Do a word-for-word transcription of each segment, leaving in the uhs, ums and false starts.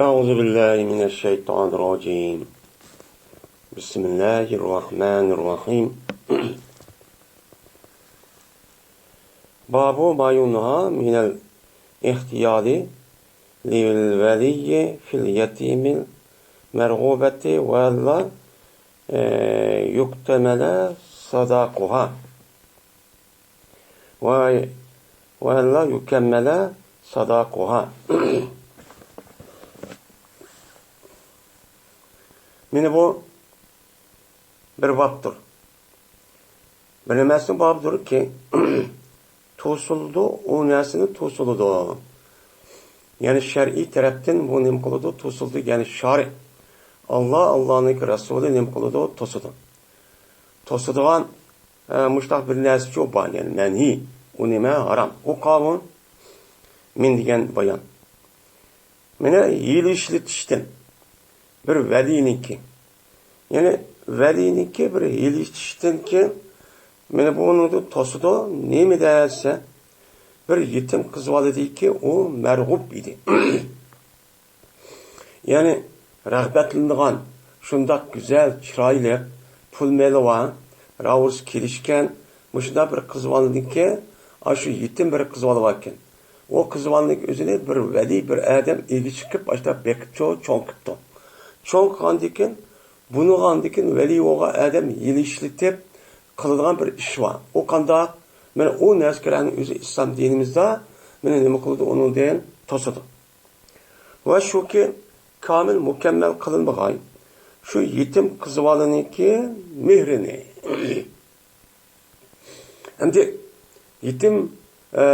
أعوذ بالله من الشيطان الرجيم. بسم الله الرحمن الرحيم. باب ما ينهى من الاختيار للولي في اليتيم المرغوبة وألا، آه، يكتمل صداقها. ۋە، ۋە لا يۇكەممەلە ساداقۇھا. مانا بۇ بىر بابتۇر. بىر نېمىسىنىڭ بابىدۇركى، توسۇلىدۇ، ئۇ نەرسىنى توسۇلىدۇ. يەنى شەرئىي تەرەپتىن بۇ نېمە قىلىدۇ؟ توسۇلىدۇ. يەنى شارى، ئاللا، ئاللانىڭ رەسۇلى نېمە قىلىدۇ؟ توسىدۇ. توسىدىغان ئە، مۇشۇنداق بىر نەرسىچۇ بار، يەنى مەنھى. ئۇ نېمە؟ ھارام. ئۇ قاۋۇن مىن دېگەن بايان. مانا ھىيلە ئىشلىتىشتىن بىر ۋەلىينىڭكى. يەنى ۋەلىينىڭكى بىر ھىيلە ئىشلىتىشتىنكى، مانا بۇنىڭدا توسىدۇ. نېمە دېسە، بىر يېتىم قىز بالىدىكى ئۇ مەرغۇپ ئىدى. يەنى رىغبەتلىنىدىغان شۇنداق گۈزەل، چىرايلىق، پۇل مېلى بار، راۋۇرۇسى كېلىشكەن، مۇشۇنداق بىر قىز بالىنىڭكى، ئاشۇ يېتىم بىر قىز بالا باركەن. ئۇ قىز بالىنىڭ ئۆزىنى بىر ۋەلىي بىر ئادەم ئىگە چىقىپ، ئاشۇنداق بېقىپ چوڭ، چوڭ قىپتۇ. چوڭ قىلغاندىكىن، بۇنىغاندىكىن ۋەلىي بولغان ئادەم ھىيلە ئىشلىتىپ قىلىدىغان بىر ئىش بار. ئۇ قانداق؟ مانا ئۇ نەرسىلەرنىڭ ئۆزى ئىسلام دىنىمىزدا مانا نېمە قىلىدۇ؟ ئۇنىڭدىن توسىدۇ. ۋە شۇكى، كامىل، مۇكەممەل قىلىنمىغان شۇ يېتىم قىز بالىنىڭكى مېھرىنى. ئەمدى يېتىم، ئە،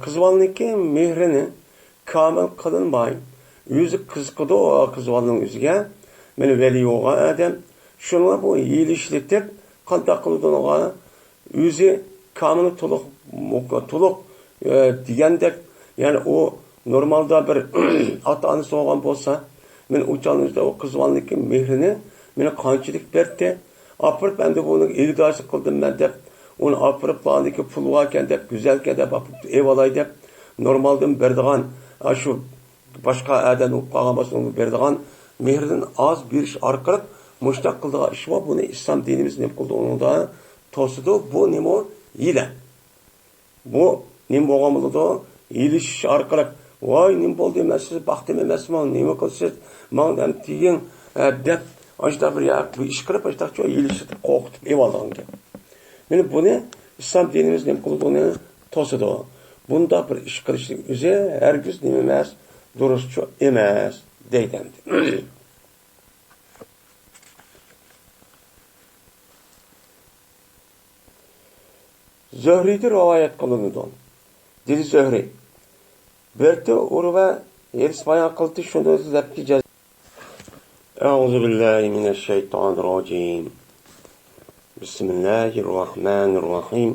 قىز بالىنىڭكى مېھرىنى كامىل قىلىنماي، ئۆزى قىزىقىدۇ قىز بالىنىڭ ئۆزىگە. مانا ۋەلىي بولغان ئادەم. شۇنىڭغا بۇ ھىيلە ئىشلىتىپ، قانداق قىلىدۇ ئۇنىڭغا؟ ئۆزى كامىل تولۇق، تولۇق، ئە، دېگەندەك، يەنى ئۇ نورمالدا بىر ئاتا-ئانىسى بولغان بولسا، مانا ئۇ چاغنىڭ ئۆزىدە ئۇ قىز بالىنىڭكى مېھرىنى مانا قانچىلىك بەردى. ئاپىرىپ، ئەمدى بۇنى ئىگىدارچىلىق قىلدىم مەن دەپ، ئۇنى ئاپىرىپ، بۇنىڭكى پۇلى باركەن دەپ، گۈزەلكەن دەپ ئاپىرىپ ئېۋالاي دەپ، نورمالدىن بېرىدىغان، ئاشۇ باشقا ئادەم بولۇپ قالغان بولسا، ئۇنىڭغا بېرىدىغان مېھرىدىن ئاز بېرىش ئارقىلىق مۇشۇنداق قىلىدىغان ئىش بار. بۇنى ئىسلام دىنىمىز نېمە قىلدى؟ ئۇنىڭدا توسىدۇ. بۇ نېمە؟ ھىيلە. بۇ نېمە بولغان بولىدۇ؟ ھىيلىشىش ئارقىلىق، ۋاي، نېمە بولدى؟ مەن سىزنى باقتىم ئەمەسمۇ، نېمە قىلىسىز؟ ماڭا نېمە دېگىن، ئە، دەپ، ئاشۇنداق بىر يا-، بىر ئىش قىلىپ، ئاشۇنداقچە ھىيلىشىپ، قورقۇتۇپ ئېۋالىدىغان گەپ. مانا بۇنى ئىسلام دىنىمىز نېمە قىلىدۇ؟ ئۇنى توسىدۇ. بۇنداق بىر ئىش قىلىشنىڭ ئۆزى ھەرگىز نېمە ئەمەس، دۇرۇسچۇ ئەمەس، دەيدۇ ئەمدى. زۆھرىدىن رىۋايەت قىلىنىدۇ. دېدى زۆھرى، بىرتى ئۇرۋە ھېدىس بايان قىلدى، شۇنى دەپتى جەز-، أعوذ بالله من الشيطان الرجيم. بسم الله الرحمن الرحيم.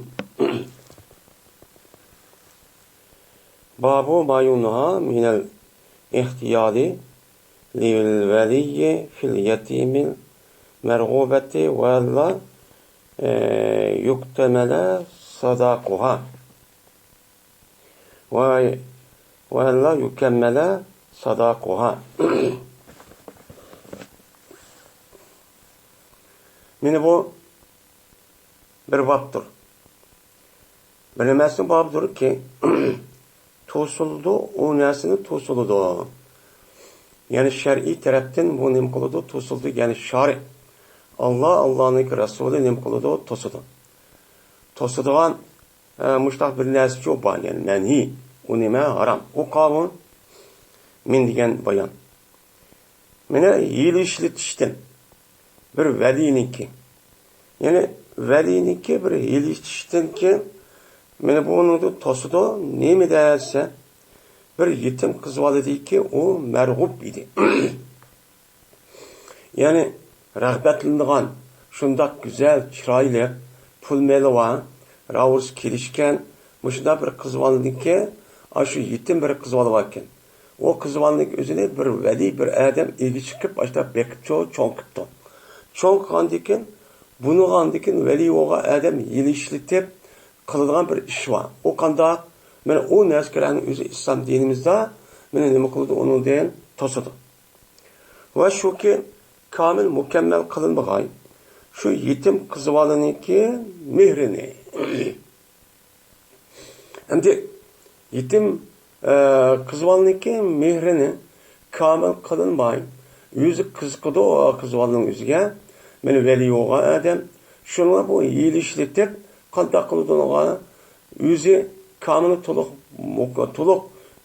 باب ما ينهى من الاختيار للولي في اليتيم المرغوبة وألا، آه، يكتمل صداقها. ۋە، ۋە لا يۇكەممەلە ساداقۇھا. مانا بۇ بىر بابتۇر. بىر نېمىسىنىڭ بابىدۇركى، توسۇلىدۇ، ئۇ نەرسىنى توسۇلىدۇ. يەنى شەرئىي تەرەپتىن بۇ نېمە قىلىدۇ؟ توسۇلىدۇ. يەنى شارى، ئاللا، ئاللانىڭ رەسۇلى نېمە قىلىدۇ؟ توسىدۇ. توسىدىغان ئە، مۇشۇنداق بىر نەرسىچۇ بار، يەنى مەنھى. ئۇ نېمە؟ ھارام. ئۇ قاۋۇن مىن دېگەن بايان. مانا ھىيلە ئىشلىتىشتىن بىر ۋەلىينىڭكى. يەنى ۋەلىينىڭكى بىر ھىيلە ئىشلىتىشتىنكى، مانا بۇنىڭدا توسىدۇ. نېمە دېسە، بىر يېتىم قىز بالىدىكى ئۇ مەرغۇپ ئىدى. يەنى رىغبەتلىنىدىغان شۇنداق گۈزەل، چىرايلىق، پۇل مېلى بار، راۋۇرۇسى كېلىشكەن، مۇشۇنداق بىر قىز بالىنىڭكى، ئاشۇ يېتىم بىر قىز بالا باركەن. ئۇ قىز بالىنىڭ ئۆزىنى بىر ۋەلىي بىر ئادەم ئىگە چىقىپ، ئاشۇنداق بېقىپ چوڭ، چوڭ قىپتۇ. چوڭ قىلغاندىكىن، بۇنىغاندىكىن ۋەلىي بولغان ئادەم ھىيلە ئىشلىتىپ قىلىدىغان بىر ئىش بار. ئۇ قانداق؟ مانا ئۇ نەرسىلەرنىڭ ئۆزى ئىسلام دىنىمىزدا مانا نېمە قىلىدۇ؟ ئۇنىڭدىن توسىدۇ. ۋە شۇكى، كامىل مۇكەممەل قىلىنمىغان شۇ يېتىم قىز بالىنىڭكى مېھرىنى. ئەمدى يېتىم، ئە، قىز بالىنىڭكى مېھرىنى كامىل قىلىنماي، ئۆزى قىزىقىدۇ قىز بالىنىڭ ئۆزىگە. مېنى ۋەلىي بولغان ئادەم، شۇنىڭغا بۇ ھىيلە ئىشلىتىپ، قانداق قىلىدۇ ئۇنىڭغا؟ ئۆزى كامىل تولۇق، مۇك-، تولۇق،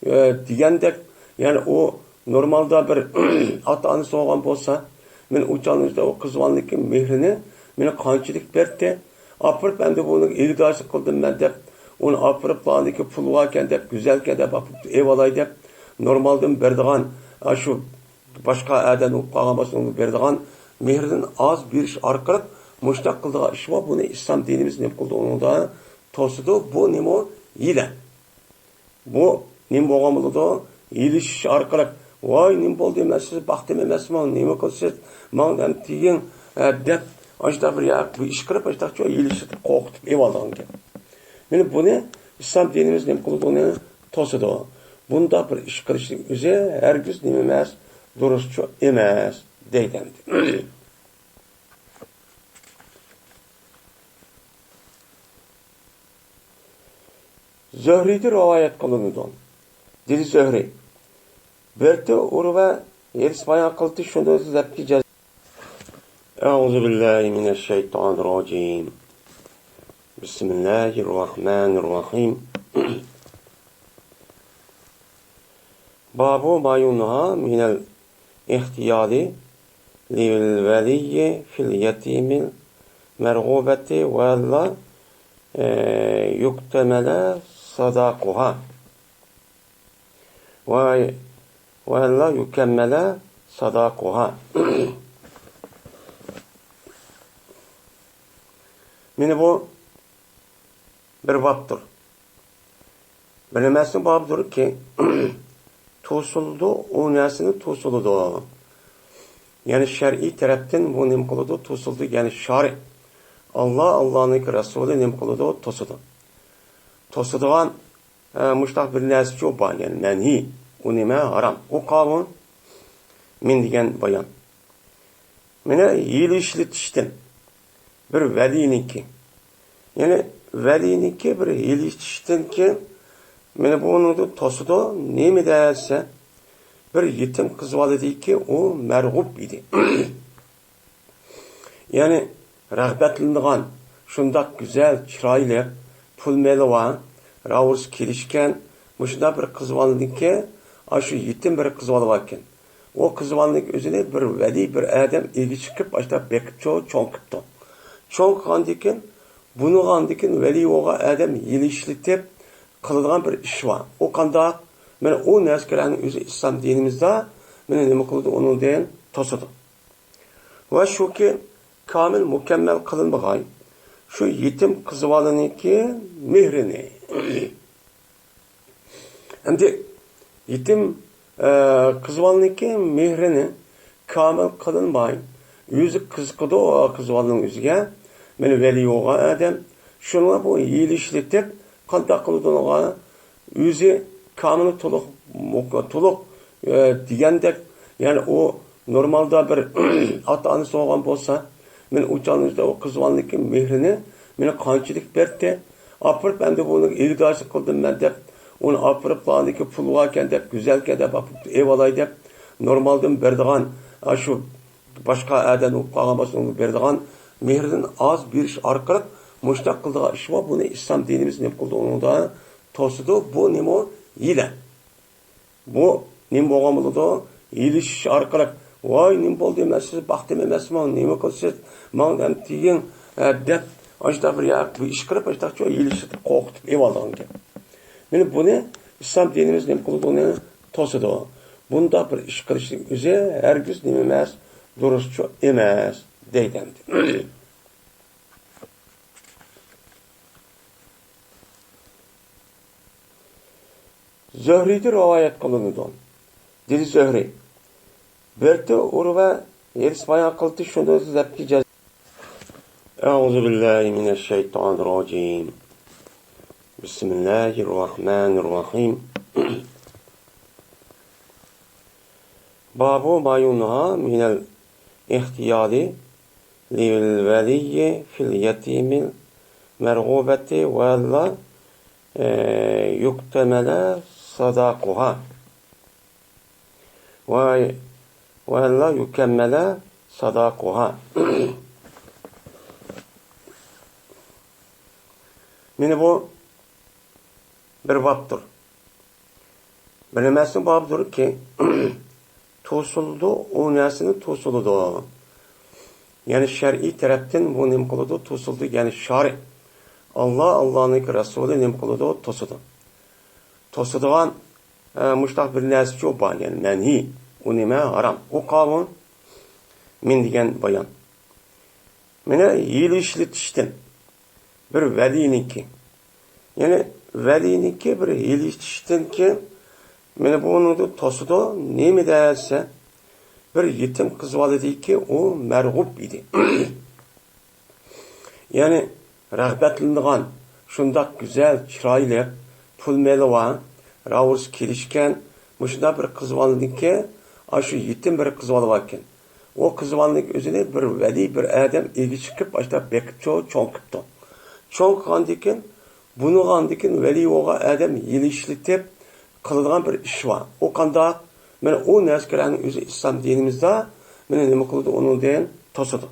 ئە، دېگەندەك، يەنى ئۇ نورمالدا بىر ئاتا-ئانىسى بولغان بولسا، مېنى ئۇ چاغنىڭ ئۆزىدە ئۇ قىز بالىنىڭكى مېھرىنى مېنى قانچىلىك بەردى. ئاپىرىپ، ئەمدى بۇنىڭ ئىگىدارچىلىق قىلدىم مەن دەپ، ئۇنى ئاپىرىپ، بالىنىڭكى پۇلى باركەن دەپ، گۈزەلكەن دەپ، ئاپىرىپ ئېۋالاي دەپ، نورمالدىن بېرىدىغان، ئاشۇ باشقا ئادەم بولۇپ قالغان بولسا، ئۇنىڭغا بېرىدىغان مېھرىدىن ئاز بېرىش ئارقىلىق مۇشۇنداق قىلىدىغان ئىش بار. بۇنى ئىسلام دىنىمىز نېمە قىلدى؟ ئۇنىڭدا توسىدۇ. بۇ نېمە؟ ھىيلە. بۇ نېمە بولغان بولىدۇ؟ ھىيلىشىش ئارقىلىق، ۋاي، نېمە بولدى؟ مەن سىزنى باقتىم ئەمەسمۇ، نېمە قىلىسىز؟ ماڭا دەم تېگىڭ، ھە، دەپ، ئاشۇنداق بىر يا-، بىر ئىش قىلىپ، ئاشۇنداق ھىيلىشىپ قورقۇتۇپ ئېلىۋالىدىغان گەپ. مانا بۇنى ئىسلام دىنىمىز نېمە قىلىدۇ؟ ئۇنى توسىدۇ. بۇنداق بىر ئىش قىلىشنىڭ ئۆزى ھەرگىز نېمە ئەمەس، دۇرۇسچۇ ئەمەس، دەيدۇ ئەمدى. زۆھرىدىن رىۋايەت قىلىنىدۇ. دېدى زۆھرى، بىرتى ئۇرۋە ھېدىس بايان قىلدى، شۇنى دەپكى جەز-، أعوذ بالله من الشيطان الرجيم. بسم الله الرحمن الرحيم. باب ما ينهى من الاختيار للولي في اليتيم المرغوبة وألا، آه، يكتمل صداقها. و-، وألا يكمل صداقها. مانا بۇ بىر بابتۇر. بىر نەرسىنىڭ بابىدۇركى، توسۇلىدۇ، ئۇ نەرسىنى توسۇلىدۇ. يەنى شەرئىي تەرەپتىن بۇ نېمە قىلىدۇ؟ توسۇلىدۇ. يەنى شارى، ئاللا، ئاللانىڭكى رەسۇلى نېمە قىلىدۇ؟ توسىدۇ. توسىدىغان، ئە، مۇشتاق بىر نەرسىچۇ بار، يەنى مەنھىي. ئۇ نېمە؟ ھارام. ئۇ قاۋۇن مىن دېگەن بايان. مانا ھىيلە ئىشلىتىشتىن بىر ۋەلىينىڭكى، يەنى ۋەلىينىڭكى بىر ھىيلە ئىشلىتىشتىن كېيىن، مانا بۇنىڭدا توسىدۇ. نېمە دېسە، بىر يېتىم قىز بالىدىكى ئۇ مەرغۇب ئىدى. يەنى رىغبەتلىنىدىغان، شۇنداق گۈزەل، چىرايلىق، پۇل مېلى بار، راۋۇرۇسى كېلىشكەن، مۇشۇنداق بىر قىز بالىنىڭكى، ئاشۇ يېتىم بىر قىز بالا باركەن. ئۇ قىز بالىنىڭكى ئۆزىنى بىر ۋەلىي بىر ئادەم ئىگە چىقىپ، ئاشۇنداق بېقىپ چوڭ، چوڭ قىپتۇ. چوڭ قىلغاندىن كېيىن، بۇنىڭغاندىن كېيىن ۋەلىي بولغان ئادەم ھىيلە ئىشلىتىپ قىلىدىغان بىر ئىش بار. ئۇ قانداق؟ مانا ئۇ نەرسىلەرنىڭ ئۆزى ئىسلام دىنىمىزدا مانا نېمە قىلىدۇ؟ ئۇنىڭدىن توسىدۇ. ۋە شۇكى، كامىل مۇكەممەل قىلىنمىغان شۇ يېتىم قىز بالىنىڭكى مېھرىنى. ئەمدى يېتىم، ئە، قىز بالىنىڭكى مېھرىنى كامىل قىلىنماي، ئۆزى قىزىقىدۇ قىز بالىنىڭ ئۆزىگە. مانا ۋەلىي بولغان ئادەم، شۇنىڭغا بۇ ھىيلە ئىشلىتىپ، قانداق قىلىدۇ ئۇنىڭغا؟ ئۆزى كامىل تولۇق، مۇك-، تولۇق، ئە، دېگەندەك، يەنى ئۇ نورمالدا بىر ئاتا-ئانىسى بولغان بولسا، مەن ئۇ چاغنىڭ ئۆزىدە ئۇ قىز بالىنىڭكى مېھرىنى مېنى قانچىلىك بەردى. ئاپىرىپ، ئەمدى بۇنىڭ ئىگىدارچىلىق قىلدىم مەن دەپ، ئۇنى ئاپىرىپ، بالىنىڭكى پۇلى باركەن دەپ، گۈزەلكەن دەپ، ئاپىرىپ ئېۋالاي دەپ، نورمالدىن بېرىدىغان، ئاشۇ باشقا ئادەم بولۇپ قالغان بولسا، ئۇنىڭغا بېرىدىغان مېھرىدىن ئاز بېرىش ئارقىلىق مۇشۇنداق قىلىدىغان ئىش بار. بۇنى ئىسلام دىنىمىز نېمە قىلدى؟ ئۇنىڭدا توسىدۇ. بۇ نېمە؟ ھىيلە. بۇ نېمە بولغان بولىدۇ؟ ھىيلىشىش ئارقىلىق، ۋاي، نېمە بولدى؟ مەن سىزنى باقتىم ئەمەسمۇ؟ نېمە قىلىسىز؟ ماڭا دەم تېگىڭ، ھە، دەپ، ئاشۇنداق بىر يا-، بىر ئىش قىلىپ، ئاشۇنداقچە ھىيلىشىپ قورقۇتۇپ ئېلىۋالىدىغان گەپ. مانا بۇنى ئىسلام دىنىمىز نېمە قىلىدۇ؟ ئۇنى توسىدۇ. بۇنداق بىر ئىش قىلىشنىڭ ئۆزى ھەرگىز نېمە ئەمەس، دۇرۇسچۇ ئەمەس، دەيدۇ ئەمدى. زۆھرىدىن رىۋايەت قىلىنىدۇ. دېدى زۆھرى، بىرتى ئۇرۋە ھېدىس بايان قىلدى، شۇنى دەپكى جەز-، أعوذ بالله من الشيطان الرجيم. بسم الله الرحمن الرحيم. باب ما ينهى من الاختيار للولي في اليتيم المرغوبة ولا يكتمل صداقها. و-، ولا يكمل صداقها. مانا بۇ بىر بابتۇر. بىلمەسنىڭ بابىدۇركى، توسۇلىدۇ، ئۇ نەرسىنى توسۇلىدۇ. يەنى شەرئىي تەرەپتىن بۇ نېمە قىلىدۇ؟ توسۇلىدۇ. يەنى شارى، ئاللا، ئاللانىڭكى رەسۇلى نېمە قىلىدۇ؟ توسىدۇ. توسىدىغان، ئە، مۇشتاق بىر نەرسىچۇ بار، يەنى مەنھىي. ئۇ نېمە؟ ھارام. ئۇ قاۋۇن، مىن دېگەن بايان. مانا ھىيلە ئىشلىتىشتىن بىر ۋەلىينىڭكى، يەنى ۋەلىينىڭكى بىر ھىيلە ئىشلىتىشتىنكى، مانا بۇنىڭدا توسىدۇ. نېمە دېسە، بىر يېتىم قىز بالىدىكى ئۇ مەرغۇپ ئىدى. يەنى رىغبەتلىنىدىغان شۇنداق گۈزەل، چىرايلىق، پۇل مېلى بار، راۋۇرۇسى كېلىشكەن، مۇشۇنداق بىر قىز بالىنىڭكى، ئاشۇ يېتىم بىر قىز بالا باركەن. ئۇ قىز بالىنىڭ ئۆزىنى بىر ۋەلىي، بىر ئادەم ئىگە چىقىپ، ئاشۇنداق بېقىپ چوڭ، چوڭ قىپتۇ. چوڭ قىلغاندىكىن، بۇنىغاندىكىن ۋەلىي بولغان ئادەم ھىيلە ئىشلىتىپ قىلىدىغان بىر ئىش بار. ئۇ قانداق؟ مانا ئۇ نەرسىلەرنىڭ ئۆزى ئىسلام دىنىمىزدا مانا نېمە قىلىدۇ؟ ئۇنىڭدىن توسىدۇ.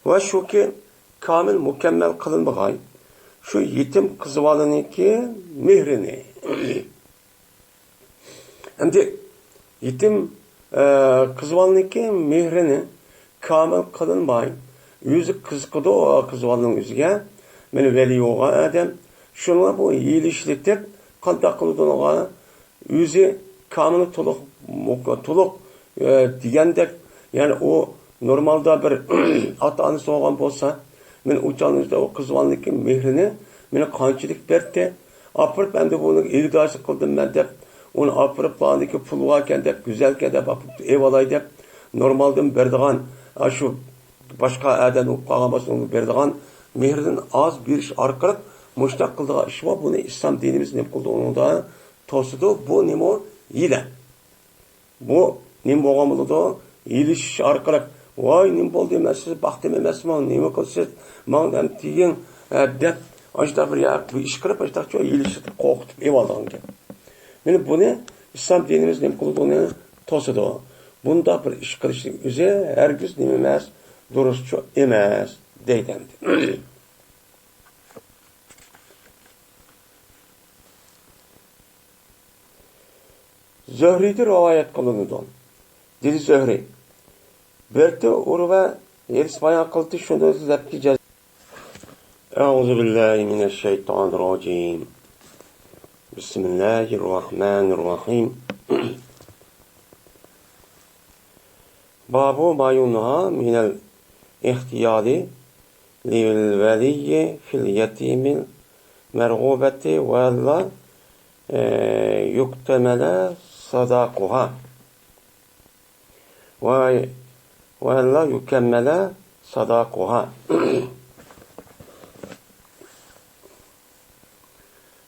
ۋە شۇكى، كامىل، مۇكەممەل قىلىنمىغان شۇ يېتىم قىز بالىنىڭكى مېھرىنى. ئەمدى يېتىم، ئە، قىز بالىنىڭكى مېھرىنى كامىل قىلىنماي، ئۆزى قىزىقىدۇ قىز بالىنىڭ ئۆزىگە. مانا ۋەلىي بولغان ئادەم. شۇنىڭغا بۇ ھىيلە ئىشلىتىپ، قانداق قىلىدۇ ئۇنىڭغا؟ ئۆزى كامىل، تولۇق، مۇك-، تولۇق، ئە، دېگەندەك، يەنى ئۇ نورمالدا بىر ئاتا-ئانىسى بولغان بولسا، مانا ئۇ چاغنىڭدا ئۇ قىز بالىنىڭكى مېھرىنى مانا قانچىلىك بەردى؟ ئاپىرىپ، ئەمدى بۇنى ئىگىدارچىلىق قىلدىم مەن دەپ، ئۇنى ئاپىرىپ، بۇنىڭكى پۇل باركەن دەپ، گۈزەلكەن دەپ، ئاپىرىپ ئېۋالاي دەپ، نورمالدىن بېرىدىغان، ئاشۇ باشقا ئادەم بولۇپ قالغان بولسا، ئۇنىڭغا بېرىدىغان مېھرىدىن ئاز بېرىش ئارقىلىق مۇشۇنداق قىلىدىغان ئىش بار. بۇنى ئىسلام دىنىمىز نېمە قىلدى؟ ئۇنىڭدا توسىدۇ. بۇ نېمە؟ ھىيلە. بۇ نېمە بولغان بولىدۇ؟ ھىيلىشىش ئارقىلىق، ۋاي، نېمە بولدى؟ مەن سىزنى باقتىم ئەمەسمۇ، نېمە قىلىسىز؟ ماڭا نېمە دېگىن، ھە، دەپ، ئاشۇنداق بىر يا-، بىر ئىش قىلىپ، ئاشۇنداق ھىيلىشىپ، قورقۇتۇپ ئېۋالىدىغان گەپ. مانا بۇنى ئىسلام دىنىمىز نېمە قىلىدۇ؟ ئۇنى توسىدۇ. بۇنداق بىر ئىش قىلىشنىڭ ئۆزى ھەرگىز نېمە ئەمەس، دۇرۇسچۇ ئەمەس، دەيدۇ ئەمدى. زۆھرىدىن رىۋايەت قىلىنىدۇ. دېدى زۆھرى، بىرتى ئۇرۋە ھېدىس بايان قىلدى، شۇنى دەپكى جەز-، أعوذ بالله من الشيطان الرجيم. بسم الله الرحمن الرحيم. باب ما ينهى من الاختيار للولي في اليتيم المرغوبة ولا، آه، يكتمل صداقها. و-، ولا يكمل صداقها.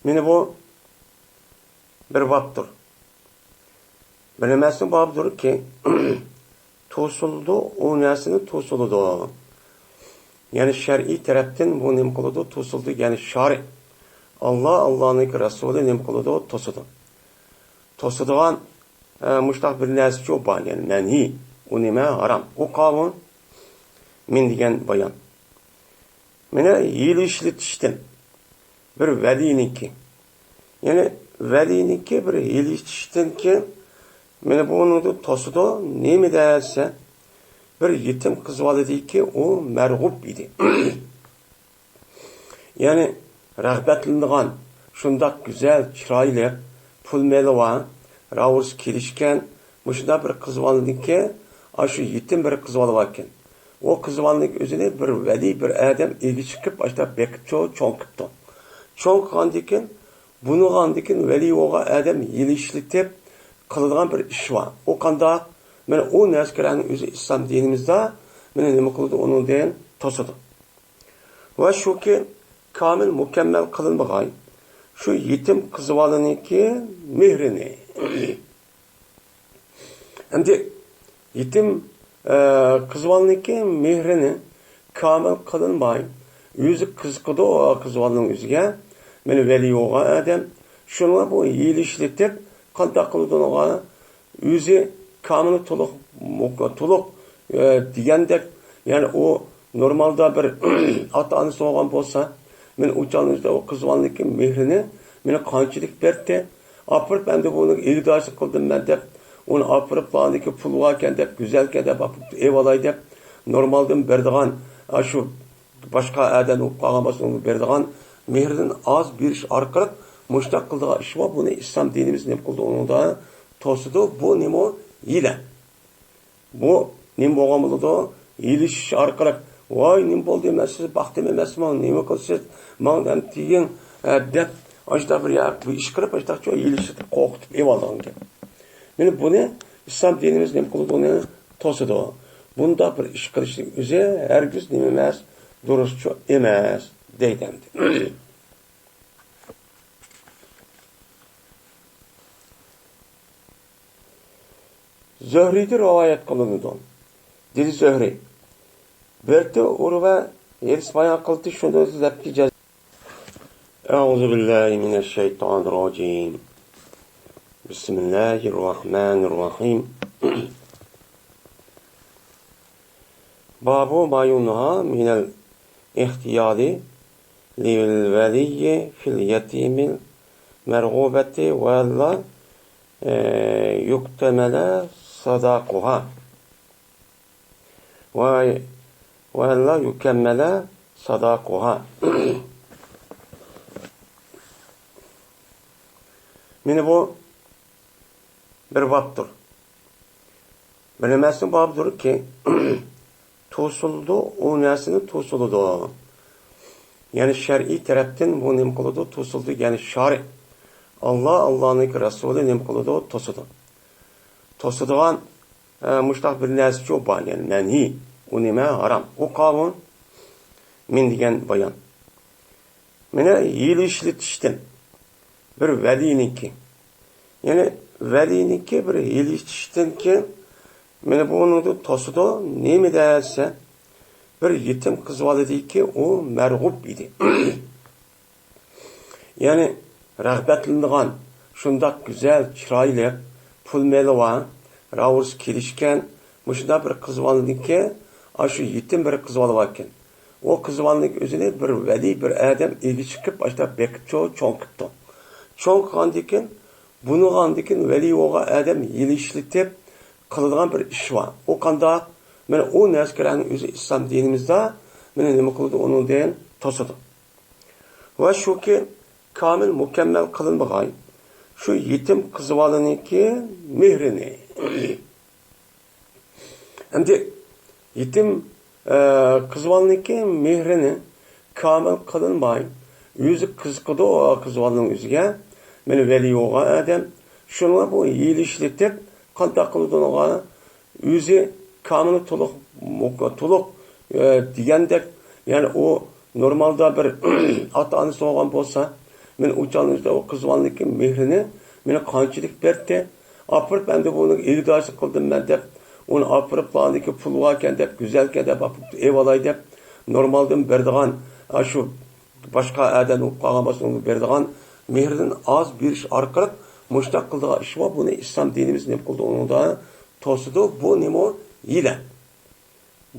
مانا بۇ بىر بابتۇر. بىلمەسنىڭ بابىدۇركى، توسۇلىدۇ، ئۇ نەرسىنى توسۇلىدۇ. يەنى شەرئىي تەرەپتىن بۇ نېمە قىلىدۇ؟ توسۇلىدۇ. يەنى شارى، ئاللا، ئاللانىڭكى رەسۇلى نېمە قىلىدۇ؟ توسىدۇ. توسىدىغان، ئە، مۇشتاق بىر نەرسىچۇ بار، يەنى مەنھىي. ئۇ نېمە؟ ھارام. ئۇ قاۋۇن، مىن دېگەن بايان. مانا ھىيلە ئىشلىتىشتىن بىر ۋەلىينىڭكى، يەنى ۋەلىينىڭكى بىر ھىيلە ئىشلىتىشتىنكى، مانا بۇنىڭدا توسىدۇ. نېمە دېسە، بىر يېتىم قىز بالىدىكى ئۇ مەرغۇپ ئىدى. يەنى رىغبەتلىنىدىغان شۇنداق گۈزەل، چىرايلىق، پۇل مېلى بار، راۋۇرۇسى كېلىشكەن، مۇشۇنداق بىر قىز بالىنىڭكى، ئاشۇ يېتىم بىر قىز بالا باركەن. ئۇ قىز بالىنىڭ ئۆزىنى بىر ۋەلىي، بىر ئادەم ئىگە چىقىپ، ئاشۇنداق بېقىپ چوڭ، چوڭ قىپتۇ. چوڭ قىلغاندىكىن، بۇنىغاندىكىن ۋەلىي بولغان ئادەم ھىيلە ئىشلىتىپ قىلىدىغان بىر ئىش بار. ئۇ قانداق؟ مانا ئۇ نەرسىلەرنىڭ ئۆزى ئىسلام دىنىمىزدا مانا نېمە قىلىدۇ؟ ئۇنىڭدىن توسىدۇ. ۋە شۇكى، كامىل، مۇكەممەل قىلىنمىغان شۇ يېتىم قىز بالىنىڭكى مېھرىنى. ئەمدى يېتىم، ئە، قىز بالىنىڭكى مېھرىنى كامىل قىلىنماي، ئۆزى قىزىقىدۇ قىز بالىنىڭ ئۆزىگە. مېنى ۋەلى بولغان ئادەم. شۇنىڭغا بۇ ھىيلە ئىشلىتىپ، قانداق قىلىدۇ ئۇنىڭغا؟ ئۆزى كامىل تولۇق، تولۇق، ئە، دېگەندەك، يەنى ئۇ نورمالدا بىر ئاتا-ئانىسى بولغان بولسا، مېنى ئۇ چاغنىڭ ئۆزىدە ئۇ قىز بالىنىڭكى مېھرىنى مېنى قانچىلىك بەردى؟ ئاپىرىپ، ئەمدى بۇنى ئىگىدارچىلىق قىلدىم مەن دەپ، ئۇنى ئاپىرىپ، بالىنىڭكى پۇلى باركەن دەپ، گۈزەلكەن دەپ، ئاپىرىپ ئېلىۋالاي دەپ، نورمالدىن بېرىدىغان، ئاشۇ باشقا ئادەم بولۇپ قالغان بولسا، ئۇنى بېرىدىغان مېھرىدىن ئاز بېرىش ئارقىلىق مۇشۇنداق قىلىدىغان ئىش بار. بۇنى ئىسلام دىنىمىز نېمە قىلىدۇ؟ ئۇنىڭدا توسىدۇ. بۇ نېمە؟ ھىيلە. بۇ نېمە بولغان بولىدۇ؟ ھىيلىشىش ئارقىلىق، ۋاي، نېمە بولدى، مەن سىزنى باقتىم ئەمەسمۇ، نېمە قىلىسىز، ماڭا نېمە دېگىن، ھە، دەپ، ئاشۇنداق بىر يا-، بىر ئىش قىلىپ، ئاشۇنداقچە ھىيلىشىپ قورقۇتۇپ ئېلىۋالىدىغان گەپ. مانا بۇنى ئىسلام دىنىمىز نېمە قىلىدۇ؟ ئۇنى توسىدۇ. بۇنداق بىر ئىش قىلىشنىڭ ئۆزى ھەرگىز نېمە ئەمەس، دۇرۇسچۇ ئەمەس، دەيدۇ ئەمدى. زۆھرىدىن رىۋايەت قىلىنىدۇ. دېدى زۆھرى: بىرتى ئۇرۋە ھېدىس بايان قىلدى، شۇنى دەپكى جەز-، أعوذ بالله من الشيطان الرجيم. بسم الله الرحمن الرحيم. باب ما ينهى من الاختيار للولي في اليتيم المرغوبة وألا، آه، يكتمل صداقها. و-، وألا يكمل صداقها. مانا بۇ بىر بابتۇر. بىر نېمىسىنىڭ بابىدۇركى، توسۇلىدۇ، ئۇ نەرسىنى توسۇلىدۇ. يەنى شەرئىي تەرەپتىن بۇ نېمە قىلىدۇ؟ توسۇلىدۇ. يەنى شارى، ئاللا، ئاللانىڭ رەسۇلى نېمە قىلىدۇ؟ توسىدۇ. توسىدىغان، ئە، مۇشتاق بىر نەرسىچۇ بار، يەنى مەنھىي. ئۇ نېمە؟ ھارام. ئۇ قانۇن مەن دېگەن بايان. مانا ھىيلە ئىشلىتىشتىن بىر ۋەلىينىڭكى، يەنى ۋەلىينىڭكى بىر ھىيلە ئىشلىتىشتىنكى، مانا بۇنىڭدىن توسىدۇ. نېمە دېسە، بىر يېتىم قىز بالىدىكى ئۇ مەرغۇپ ئىدى. يەنى رىغبەتلىنىدىغان شۇنداق گۈزەل، چىرايلىق، پۇل مېلى بار، راۋۇرۇس كېلىشكەن، مۇشۇنداق بىر قىز بالىنىڭكى، ئاشۇ يېتىم بىر قىز بالا باركەن. ئۇ قىز بالىنىڭكى ئۆزىنى بىر ۋەلىي بىر ئادەم ئىگە چىقىپ، ئاشۇنداق بېقىپچۇ، چوڭ قىپتۇ. چوڭ قىلغاندىكىن، بۇنىڭغاندىكىن ۋەلىي بولغان ئادەم ھىيلە ئىشلىتىپ قىلىدىغان بىر ئىش بار. ئۇ قانداق؟ مانا ئۇ نەرسىلەرنىڭ ئۆزى ئىسلام دىنىمىزدا مانا نېمە قىلىدۇ؟ ئۇنىڭدىن توسىدۇ. ۋە شۇكى، كامىل، مۇكەممەل قىلىنمىغاي شۇ يېتىم قىز بالىنىڭكى مېھرىنى. ئەمدى يېتىم، ئە، قىز بالىنىڭكى مېھرىنى كامىل قىلىنماي، ئۆزى قىزىقىدۇ قىز بالىنىڭ ئۆزىگە. مانا ۋەلىي بولغان ئادەم. شۇنىڭغا بۇ ھىيلە ئىشلىتىپ، قانداق قىلىدۇ ئۇنىڭغا؟ ئۆزى كامىل تولۇق، تولۇق، ئە، دېگەندەك، يەنى ئۇ نورمالدا بىر ئاتا-ئانىسى بولغان بولسا، مەن ئۇ چاغنىڭ ئۆزىدە ئۇ قىز بالىنىڭكى مېھرىنى مېنى قانچىلىك بەردى؟ ئاپىرىپ، ئەمدى بۇنى ئىگىدارچىلىق قىلدىم مەن دەپ، ئۇنى ئاپىرىپ، بالىنىڭكى پۇلى باركەن دەپ، گۈزەلكەن دەپ، ئاپىرىپ ئېلىۋالاي دەپ، نورمالدىن بېرىدىغان، ئاشۇ باشقا ئادەم بولۇپ قالغان بولسا، ئۇنى بېرىدىغان مېھرىدىن ئاز بېرىش ئارقىلىق مۇشۇنداق قىلىدىغان ئىش بار. بۇنى ئىسلام دىنىمىز نېمە قىلدى؟ ئۇنىڭدا توسىدۇ. بۇ نېمە؟ ھىيلە.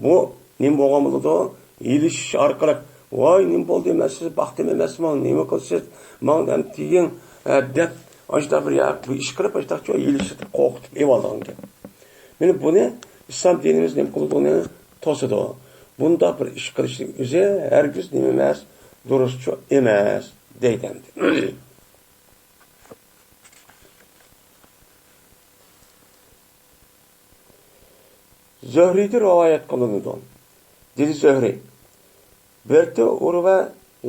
بۇ نېمە بولغان بولىدۇ؟ ھىيلىشىش ئارقىلىق، ۋاي، نېمە بولدى، مەن سىزنى باقتىم ئەمەسمۇ، نېمە قىلىسىز، ماڭا نېمە دېگىن، ھە، دەپ، ئاشۇنداق بىر يا-، بىر ئىش قىلىپ، ئاشۇنداقچە ھىيلىشىپ، قورقۇتۇپ ئېلىۋالىدىغان گەپ. مانا بۇنى ئىسلام دىنىمىز نېمە قىلىدۇ؟ ئۇنى توسىدۇ. بۇنداق بىر ئىش قىلىشنىڭ ئۆزى ھەرگىز نېمە ئەمەس، دۇرۇسچۇ ئەمەس، دەيدۇ ئەمدى. زۆھرىدىن رىۋايەت قىلىنىدۇ. دېدى زۆھرى: بىرتى ئۇرۋە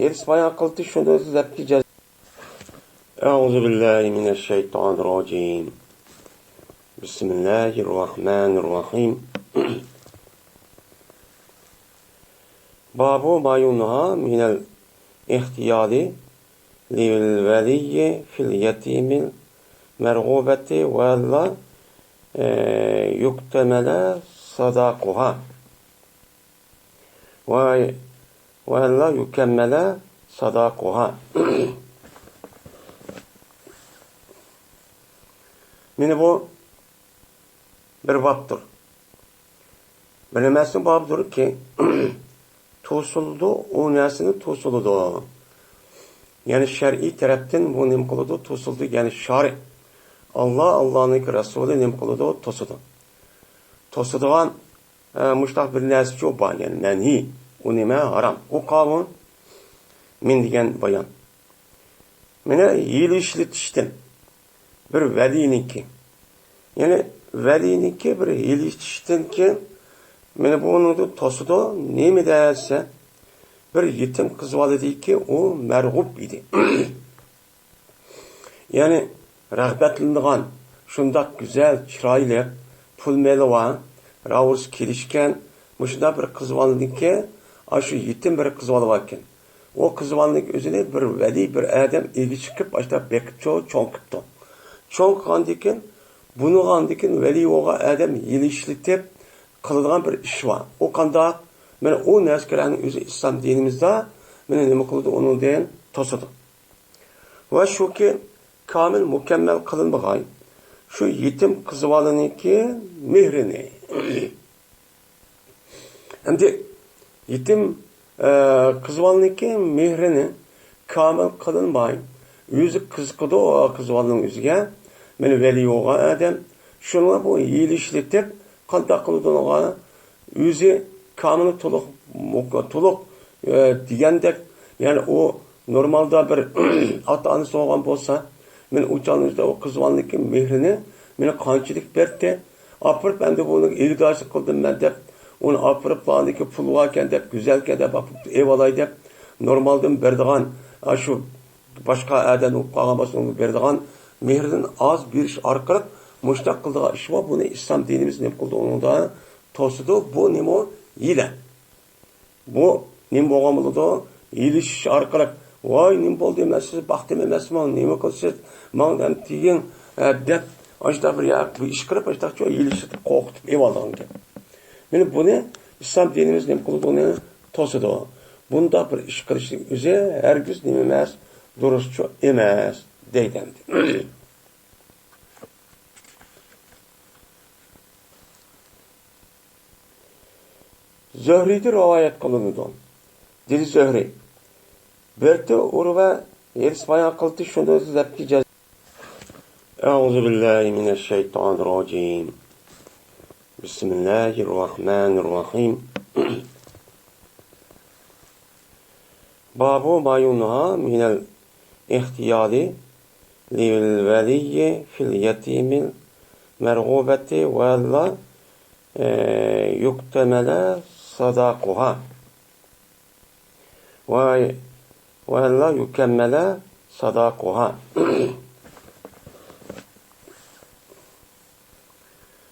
ھېدىس بايان قىلدى، شۇنى دەپكى جەز-، أعوذ بالله من الشيطان الرجيم. بسم الله الرحمن الرحيم. باب ما ينهى من الاختيار للولي في اليتيم المرغوبة وألا، يۇكتەمەلە ساداقۇھا. ۋە، ۋەللا يۇكەممەلە ساداقۇھا. مانا بۇ بىر بابتۇر. بىر نېمىسىنىڭ بابىدۇركى، توسۇلىدۇ، ئۇ نەرسىنى توسۇلىدۇ. يەنى شەرئىي تەرەپتىن بۇ نېمە قىلىدۇ؟ توسۇلىدۇ. يەنى شارى، ئاللا، ئاللانىڭكى رەسۇلى نېمە قىلىدۇ؟ توسىدۇ. توسىدىغان، ئە، مۇشتاق بىر نەرسىچۇ بار، يەنى مەنھىي. ئۇ نېمە؟ ھارام. ئۇ قاۋۇن مىن دېگەن بايان. مانا ھىيلە ئىشلىتىشتىن بىر ۋەلىنىڭكى، يەنى ۋەلىنىڭكى بىر ھىيلە ئىشلىتىشتىن كېيىن، مانا بۇنىڭدىن توسىدۇ. نېمە دېسە، بىر يېتىم قىز بالىدىكى ئۇ مەرغۇپ ئىدى. يەنى رىغبەتلىنىدىغان شۇنداق گۈزەل، چىرايلىق، پۇل مېلى بار، راۋۇرۇسى كېلىشكەن، مۇشۇنداق بىر قىز بالىنىڭكى، ئاشۇ يېتىم بىر قىز بالا باركەن. ئۇ قىز بالىنىڭ ئۆزىنى بىر ۋەلىي، بىر ئادەم ئىگە چىقىپ، ئاشۇنداق بېقىپچۇ، چوڭ قىپتۇ. چوڭ قىلغاندىن كېيىن، بۇنىڭغاندىن كېيىن ۋەلىي بولغان ئادەم يېلىشلىتىپ قىلىدىغان بىر ئىش بار. ئۇ قانداق؟ مانا ئۇ نەرسىلەرنىڭ ئۆزى ئىسلام دىنىمىزدا مانا نېمە قىلىدۇ؟ ئۇنىڭدىن توسىدۇ. ۋە شۇكى، كامىل، مۇكەممەل قىلىنمىغاي شۇ يېتىم قىز بالىنىڭكى مېھرىنى. ئەمدى يېتىم، ئە، قىز بالىنىڭكى مېھرىنى كامىل قىلىنماي، ئۆزى قىزىقىدۇ قىز بالىنىڭ ئۆزىگە. مانا ۋەلىي بولغان ئادەم. شۇنىڭغا بۇ يېلىشلىتىپ، قانداق قىلىدۇ ئۇنىڭغا؟ ئۆزى كامىل، تولۇق، مۇك-، تولۇق، ئە، دېگەندەك، يەنى ئۇ نورمالدا بىر ئاتا-ئانىسى بولغان بولسا، مانا ئۇ چاغنىڭ ئۆزىدە ئۇ قىز بالىنىڭكى مېھرىنى مانا قانچىلىك بەردى؟ ئاپىرىپ، ئەمدى بۇنى ئىگىدارچىلىق قىلدىم مەن دەپ، ئۇنى ئاپىرىپ، بۇنىڭكى پۇلى باركەن دەپ، گۈزەلكەن دەپ، ئاپىرىپ ئېلىۋالاي دەپ، نورمالدىن بېرىدىغان، ئاشۇ باشقا ئادەم بولۇپ قالغان بولسا، ئۇنىڭغا بېرىدىغان مېھرىدىن ئاز بېرىش ئارقىلىق مۇشۇنداق قىلىدىغان ئىش بار. بۇنى ئىسلام دىنىمىز نېمە قىلدى؟ ئۇنىڭدا توسىدۇ. بۇ نېمە؟ ھىيلە. بۇ نېمە بولغان بولىدۇ؟ ھىيلىشىش ئارقىلىق، ۋاي، نېمە بولدى؟ مەن سىزنى باقتىم ئەمەسمۇ؟ نېمە قىلىسىز؟ ماڭا نېمە تېگىڭ، ھە، دەپ، ئاشۇنداق بىر يا-، بىر ئىش قىلىپ، ئاشۇنداقچۇ ھىيلىشىپ، قورقۇتۇپ ئېلىۋالىدىغان گەپ. مانا بۇنى ئىسلام دىنىمىز نېمە قىلىدۇ؟ ئۇنى توسىدۇ. بۇنداق بىر ئىش قىلىشنىڭ ئۆزى ھەرگىز نېمە ئەمەس، دۇرۇسچۇ ئەمەس، دەيدۇ ئەمدى. زۆھرىدىن رىۋايەت قىلىنىدۇ. دېدى زۆھرى، بىرتى ئۇرۋە ھېدىس بايان قىلدى، شۇنى دەپكى جەز-، أعوذ بالله من الشيطان الرجيم. بسم الله الرحمن الرحيم. باب ما ينهى من الاختيار للولي في اليتيم المرغوبة ولا، ئە، يكتمل صداقها. ۋە، ۋەلا يۇكەممەلە ساداقۇھا.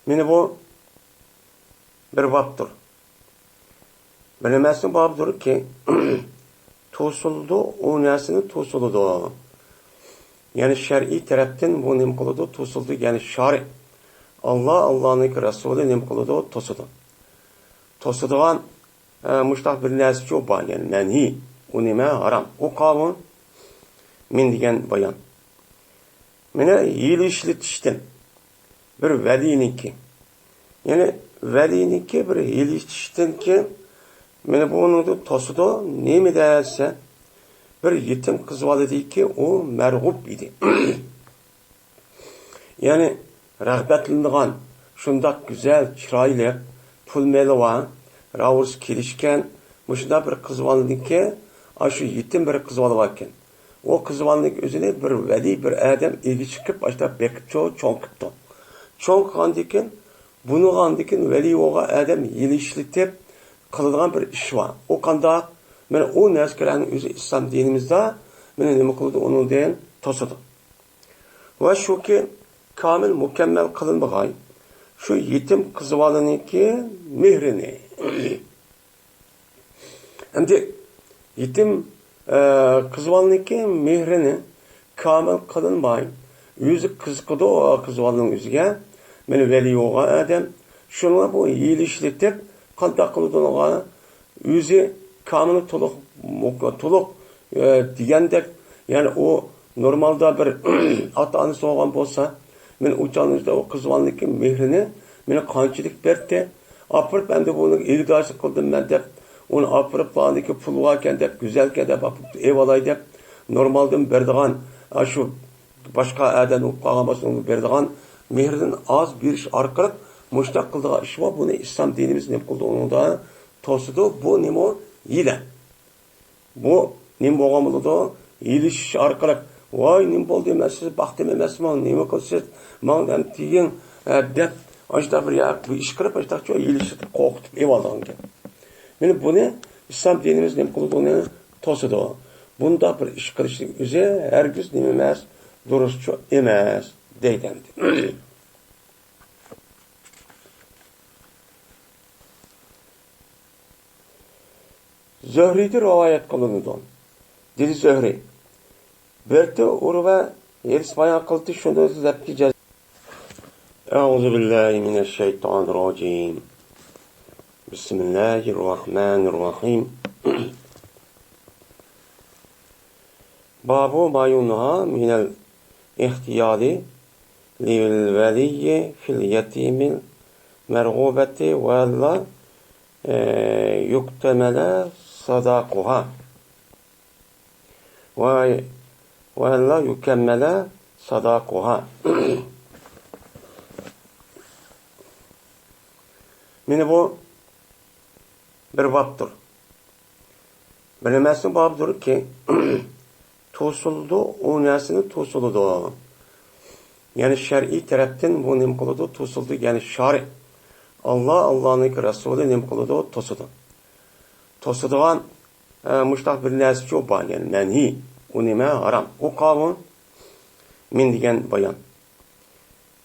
مانا بۇ بىر بابتۇر. بىر نېمىسىنىڭ بابىدۇركى، توسۇلىدۇ، ئۇ نەرسىنى توسۇلىدۇ. يەنى شەرئىي تەرەپتىن بۇ نېمە قىلىدۇ؟ توسۇلىدۇ. يەنى شارى، ئاللا، ئاللانىڭكى رەسۇلى نېمە قىلىدۇ؟ توسىدۇ. توسىدىغان، ئە، مۇشتاق بىر نەرسىچۇ بار، يەنى مەنھىي. ئۇ نېمە؟ ھارام. ئۇ قاۋۇن مىن دېگەن بايان. مانا ھىيلە ئىشلىتىشتىن بىر ۋەلىينىڭكى، يەنى ۋەلىينىڭكى بىر ھىيلە ئىشلىتىشتىن كېيىن، مانا بۇنىڭدىن توسىدۇ. نېمە دېسە، بىر يېتىم قىز بالىدىكى ئۇ مەرغۇپ ئىدى. يەنى رىغبەتلىنىدىغان، شۇنداق گۈزەل، چىرايلىق، پۇل مېلى بار، راۋۇرۇسى كېلىشكەن، مۇشۇنداق بىر قىز بالىنىڭكى، ئاشۇ يېتىم بىر قىز بالا باركەن. ئۇ قىز بالىنىڭكى ئۆزىنى بىر ۋەلىي، بىر ئادەم ئىگە چىقىپ، ئاشۇنداق بېقىپچۇ، چوڭ قىپتۇ. چوڭ قىلغاندىن كېيىن، بۇنىڭغاندىن كېيىن ۋەلىي بولغان ئادەم يېلىشلىتىپ قىلىدىغان بىر ئىش بار. ئۇ قانداق؟ مانا ئۇ نەرسىلەرنىڭ ئۆزى ئىسلام دىنىمىزدا، مانا نېمە قىلىدۇ؟ ئۇنىڭدىن توسىدۇ. ۋە شۇكى، كامىل، مۇكەممەل قىلىنمىغاي شۇ يېتىم قىز بالىنىڭكى مېھرىنى. ئەمدى يېتىم، ئە، قىز بالىنىڭكى مېھرىنى كامىل قىلىنماي، ئۆزى قىزىقىدۇ قىز بالىنىڭ ئۆزىگە. مېنى ۋەلىي بولغان ئادەم. شۇنىڭغا بۇ ھىيلە ئىشلىتىپ، قانداق قىلىدۇ ئۇنىڭغا؟ ئۆزى كامىل، تولۇق، مۇك-، تولۇق، ئە، دېگەندەك، يەنى ئۇ نورمالدا بىر ئاتا-ئانىسى بولغان بولسا، مېنى ئۇ چاغنىڭ ئۆزىدە ئۇ قىز بالىنىڭكى مېھرىنى مېنى قانچىلىك بەردى، ئاپىرىپ، ئەمدى بۇنى ئىگىدارچىلىق قىلدىم مەن دەپ، ئۇنى ئاپىرىپ، پۇلىكەن دەپ، گۈزەلكەن دەپ، ئاپىرىپ ئېلىۋالاي دەپ، نورمالدىن بېرىدىغان، ئاشۇ باشقا ئادەم بولۇپ قالغان بولسا، ئۇنىڭغا بېرىدىغان مېھرىدىن ئاز بېرىش ئارقىلىق مۇشۇنداق قىلىدىغان ئىش بار. بۇنى ئىسلام دىنىمىز نېمە قىلىدۇ؟ ئۇنىڭدا توسىدۇ. بۇ نېمە؟ ھىيلە. بۇ نېمە بولغان بولىدۇ؟ ھىيلىشىش ئارقىلىق، ۋاي، نېمە بولدى؟ مەن سىزنى باقتىم ئەمەسمۇ، نېمە قىلىسىز؟ ماڭا نېمە دېگىن؟ ھە، دەپ، ئاشۇنداق بىر يا-، بىر ئىش قىلىپ، ئاشۇنداقچە ھىيلىشىپ قورقۇتۇپ ئېلىۋالىدىغان گەپ. مانا بۇنى ئىسلام دىنىمىز نېمە قىلىدۇ؟ ئۇنى توسىدۇ. بۇنداق بىر ئىش قىلىشنىڭ ئۆزى ھەرگىز نېمە ئەمەس، دۇرۇسچۇ ئەمەس، دەيدۇ ئەمدى. زۆھرىدىن رىۋايەت قىلىنىدۇ. دېدى زۆھرى: بىرتى ئۇرۋە ھېرىس بايان قىلدى، شۇنى دەپكى جەز-، أعوذ بالله من الشيطان الرجيم. بسم الله الرحمن الرحيم. باب ما ينهى من الاختيار للولي في اليتيم المرغوبة وألا، آه، يكتمل صداقها. و، وألا يكمل صداقها. مانا بۇ بىر بابتۇر. بىر نەرسىنىڭ بابىدۇركى، توسۇلىدۇ، ئۇ نەرسىنى توسۇلىدۇ. يەنى شەرئىي تەرەپتىن بۇ نېمە قىلىدۇ؟ توسۇلىدۇ. يەنى شارى، ئاللا، ئاللانىڭ رەسۇلى نېمە قىلىدۇ؟ توسىدۇ. توسىدىغان، ئە، مۇشتاق بىر نەرسىچۇ بار، يەنى مەنھىي. ئۇ نېمە؟ ھارام. ئۇ قاۋۇن مىن دېگەن بايان.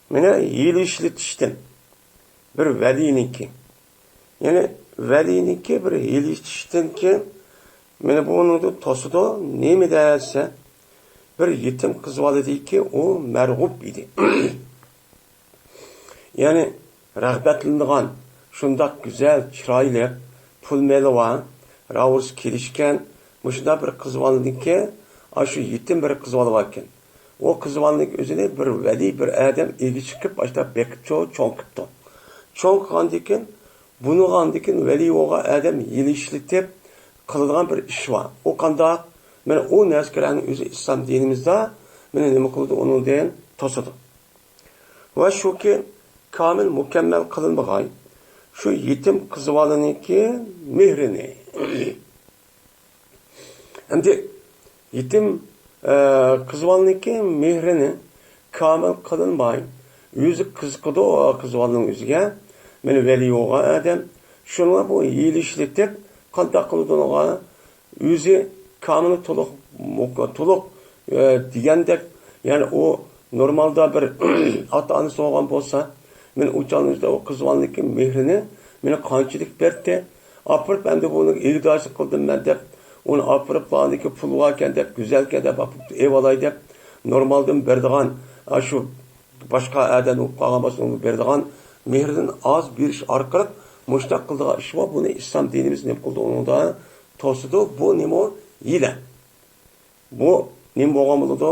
مانا ھىيلە ئىشلىتىشتىن بىر ۋەلىينىڭكى، يەنى ۋەلىينىڭكى بىر ھىيلە ئىشلىتىشتىنكى، مانا بۇنىڭدا توسىدۇ. نېمە دېسە، بىر يېتىم قىز بالىدىكى ئۇ مەرغۇپ ئىدى. يەنى رىغبەتلىنىدىغان، شۇنداق گۈزەل، چىرايلىق، پۇل مېلى بار، راۋۇرۇس كېلىشكەن، مۇشۇنداق بىر قىز بالىنىڭكى، ئاشۇ يېتىم بىر قىز بالا باركەن. ئۇ قىز بالىنىڭ ئۆزىنى بىر ۋەلىي، بىر ئادەم ئىگە چىقىپ، ئاشۇنداق بېقىپ چوڭ، چوڭ قىپتۇ. چوڭ قىلغاندىن كېيىن، بۇنىڭغاندىن كېيىن ۋەلىي بولغان ئادەم ھىيلە ئىشلىتىپ قىلىدىغان بىر ئىش بار. ئۇ قانداق؟ مانا ئۇ نەرسىلەرنىڭ ئۆزى ئىسلام دىنىمىزدا مانا نېمە قىلىدۇ؟ ئۇنىڭدىن توسىدۇ. ۋە شۇكى، كامىل، مۇكەممەل قىلىنمىغاي شۇ يېتىم قىز بالىنىڭكى مېھرىنى. ئەمدى يېتىم، ئە، قىز بالىنىڭكى مېھرىنى كامىل قىلىنماي، ئۆزى قىزىقىدۇ قىز بالىنىڭ ئۆزىگە. مانا ۋەلىي بولغان ئادەم. شۇنىڭغا بۇ ھىيلە ئىشلىتىپ، قانداق قىلىدۇ ئۇنىڭغا؟ ئۆزى كامىل، تولۇق، مۇك-، تولۇق، ئە، دېگەندەك، يەنى ئۇ نورمالدا بىر ئاتا-ئانىسى بولغان بولسا، مانا ئۇ چاغنىڭ ئۆزىدە ئۇ قىز بالىنىڭكى مېھرىنى مانا قانچىلىك بەردى. ئاپىرىپ، ئەمدى بۇنى ئىگىدارچىلىق قىلدىم مەن دەپ، ئۇنى ئاپىرىپ، بالىنىڭكى پۇلى باركەن دەپ، گۈزەلكەن دەپ ئاپىرىپ ئېلىۋالاي دەپ، نورمالدىن بېرىدىغان، ئاشۇ باشقا ئادەم بولۇپ قالغان بولسا، ئۇنىڭغا بېرىدىغان مېھرىدىن ئاز بېرىش ئارقىلىق مۇشۇنداق قىلىدىغان ئىش بار. بۇنى ئىسلام دىنىمىز نېمە قىلىدۇ؟ ئۇنىڭدا توسىدۇ. بۇ نېمە؟ ھىيلە. بۇ نېمە بولغان بولىدۇ؟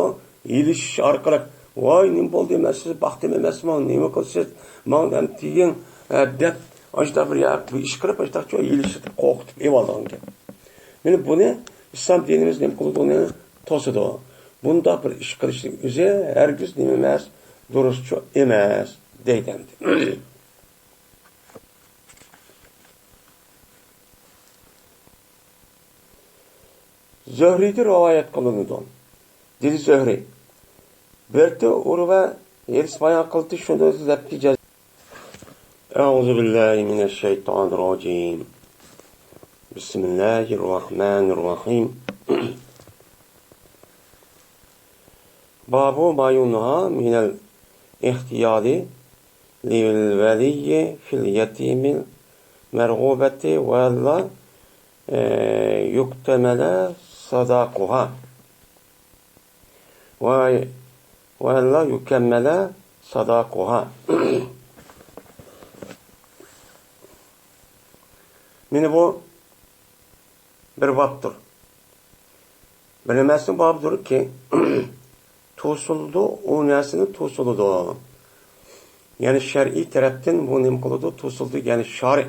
ھىيلىشىش ئارقىلىق، ۋاي، نېمە بولدى؟ مەن سىزنى باقتىم ئەمەسمۇ، نېمە قىلىسىز؟ ماڭا نېمە دېگىن؟ ھە، دەپ، ئاشۇنداق بىر يا-، بىر ئىش قىلىپ، ئاشۇنداقچە ھىيلىشىپ قورقۇتۇپ ئېلىۋالىدىغان گەپ. مانا بۇنى ئىسلام دىنىمىز نېمە قىلىدۇ؟ ئۇنى توسىدۇ. بۇنداق بىر ئىش قىلىشنىڭ ئۆزى ھەرگىز نېمە ئەمەس، دۇرۇسچۇ ئەمەس، دەيدۇ ئەمدى. زۆھرىدىن رىۋايەت قىلىنىدۇ. دېدى زۆھرى: بىرتى ئۇرۋە ھېرىس بايان قىلدى، شۇنى دەپتى جەز-، أعوذ بالله من الشيطان الرجيم. بسم الله الرحمن الرحيم. باب ما ينهى من الاختيار للولي في اليتيم المرغوبة وألا، آه، يكتمل صداقها. و، وألا يكمل صداقها. مانا بۇ بىر بابتۇر. بىر نەرسىنىڭ بابىدۇركى، توسۇلىدۇ، ئۇ نەرسىنى توسۇلىدۇ. يەنى شەرئىي تەرەپتىن بۇ نېمە قىلىدۇ؟ توسۇلىدۇ. يەنى شارى،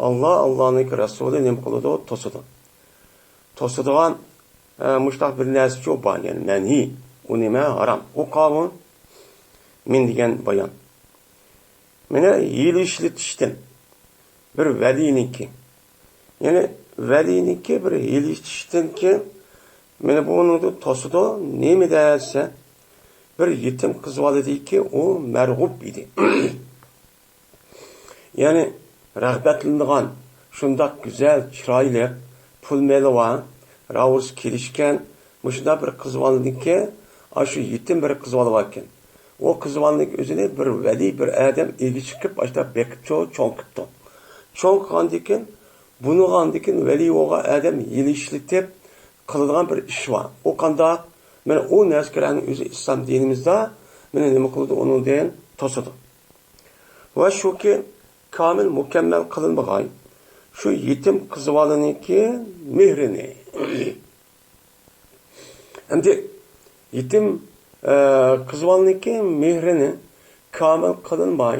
ئاللا، ئاللانىڭ رەسۇلى نېمە قىلىدۇ؟ توسىدۇ. توسىدىغان، ئە، مۇشتاق بىر نەرسىچۇ بار، يەنى مەنھىي. ئۇ نېمە؟ ھارام. ئۇ قاۋۇن مىن دېگەن بايان. مانا ھىيلە ئىشلىتىشتىن بىر ۋەلىنىڭكى، يەنى ۋەلىنىڭكى بىر ھىيلە ئىشلىتىشتىنكى، مانا بۇنىڭدا توسىدۇ. نېمە دېسە، بىر يېتىم قىز بالىدىكى ئۇ مەرغۇپ ئىدى. يەنى رىغبەتلىنىدىغان، شۇنداق گۈزەل، چىرايلىق، پۇل مېلى بار، راۋۇرۇسى كېلىشكەن، مۇشۇنداق بىر قىز بالىنىڭكى، ئاشۇ يېتىم بىر قىز بالا باركەن. ئۇ قىز بالىنىڭ ئۆزىنى بىر ۋەلىي بىر ئادەم ئىگە چىقىپ، ئاشۇنداق بېقىپچۇ، چوڭ قىپتۇ. چوڭ قىلغاندىكىن، بۇنىغاندىكىن ۋەلىي بولغان ئادەم ھىيلە ئىشلىتىپ قىلىدىغان بىر ئىش بار. ئۇ قانداق؟ مانا ئۇ نەرسىلەرنىڭ ئۆزى ئىسلام دىنىمىزدا، مانا نېمە قىلىدۇ؟ ئۇنىڭدىن توسىدۇ. ۋە شۇكى، كامىل، مۇكەممەل قىلىنمىغاي شۇ يېتىم قىز بالىنىڭكى مېھرىنى. ئەمدى يېتىم، ئە، قىز بالىنىڭكى مېھرىنى كامىل قىلىنماي،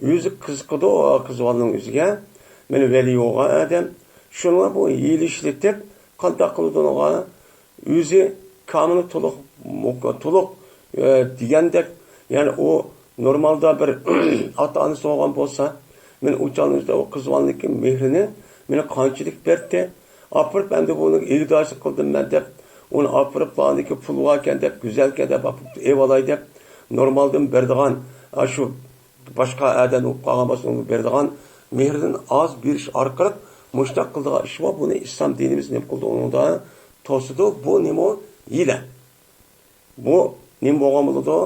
ئۆزى قىزىقىدۇ قىز بالىنىڭ ئۆزىگە، مانا ۋەلىي بولغان ئادەم. شۇنىڭغا بۇ ھىيلە ئىشلىتىپ، قانداق قىلىدۇ ئۇنىڭغا؟ ئۆزى كامىل، تولۇق، مۇك-، تولۇق، ئە، دېگەندەك، يەنى ئۇ نورمالدا بىر ئاتا-ئانىسى بولغان بولسا، مانا ئۇ چاغنىڭ ئۆزىدە ئۇ قىز بالىنىڭكى مېھرىنى مانا قانچىلىك بەردى. ئاپىرىپ، ئەمدى بۇنى ئىگىدارچىلىق قىلدىم مەن دەپ، ئۇنى ئاپىرىپ، بۇنىڭكى پۇل باركەن دەپ، گۈزەلكەن دەپ، ئاپىرىپ ئېۋالاي دەپ، نورمالدىن بېرىدىغان، ئاشۇ باشقا ئادەم بولۇپ قالغان بولسا، ئۇنىڭغا بېرىدىغان مېھرىدىن ئاز بېرىش ئارقىلىق مۇشۇنداق قىلىدىغان ئىش بار. بۇنى ئىسلام دىنىمىز نېمە قىلدى؟ ئۇنىڭدا توسىدۇ. بۇ نېمە؟ ھىيلە. بۇ نېمە بولغان بولىدۇ؟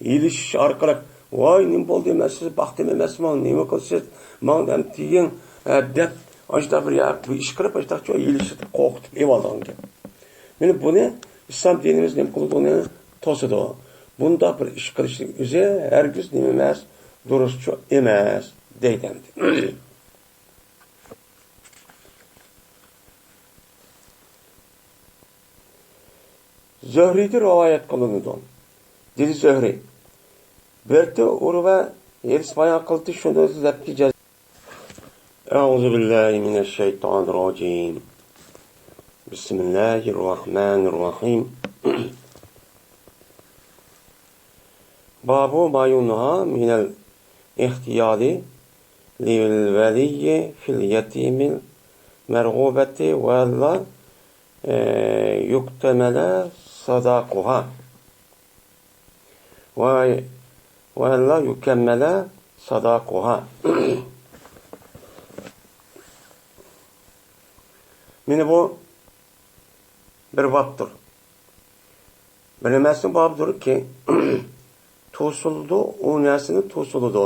ھىيلىشىش ئارقىلىق، ۋاي، نېمە بولدى؟ مەن سىزنى باقتىم ئەمەسمۇ؟ نېمە قىلىسىز؟ ماڭا نېمە دېگىن؟ ھە، دەپ، ئاشۇنداق بىر يا-، بىر ئىش قىلىپ، ئاشۇنداقچۇ ھىيلىشىپ قورقۇتۇپ ئېلىۋالىدىغان گەپ. مانا بۇنى ئىسلام دىنىمىز نېمە قىلىدۇ؟ ئۇنى توسىدۇ. بۇنداق بىر ئىش قىلىشنىڭ ئۆزى ھەرگىز نېمە ئەمەس، دۇرۇسچۇ ئەمەس، دەيدۇ ئەمدى. زۆھرىدىن رىۋايەت قىلىنىدۇ. دېدى زۆھرى، بىرتى ئۇرۋە ھېدىس بايان قىلدى، شۇنى لەپكى جەز-، أعوذ بالله من الشيطان الرجيم. بسم الله الرحمن الرحيم. باب ما ينهى من الاختيار للولي في اليتيم المرغوبة وألا، آه، يكتمل صداقها. و، وألا يكمل صداقها. مانا بۇ بىر بابتۇر. بىر نەرسىنىڭ بابىدۇركى، توسۇلىدۇ، ئۇ نەرسىنى توسۇلىدۇ.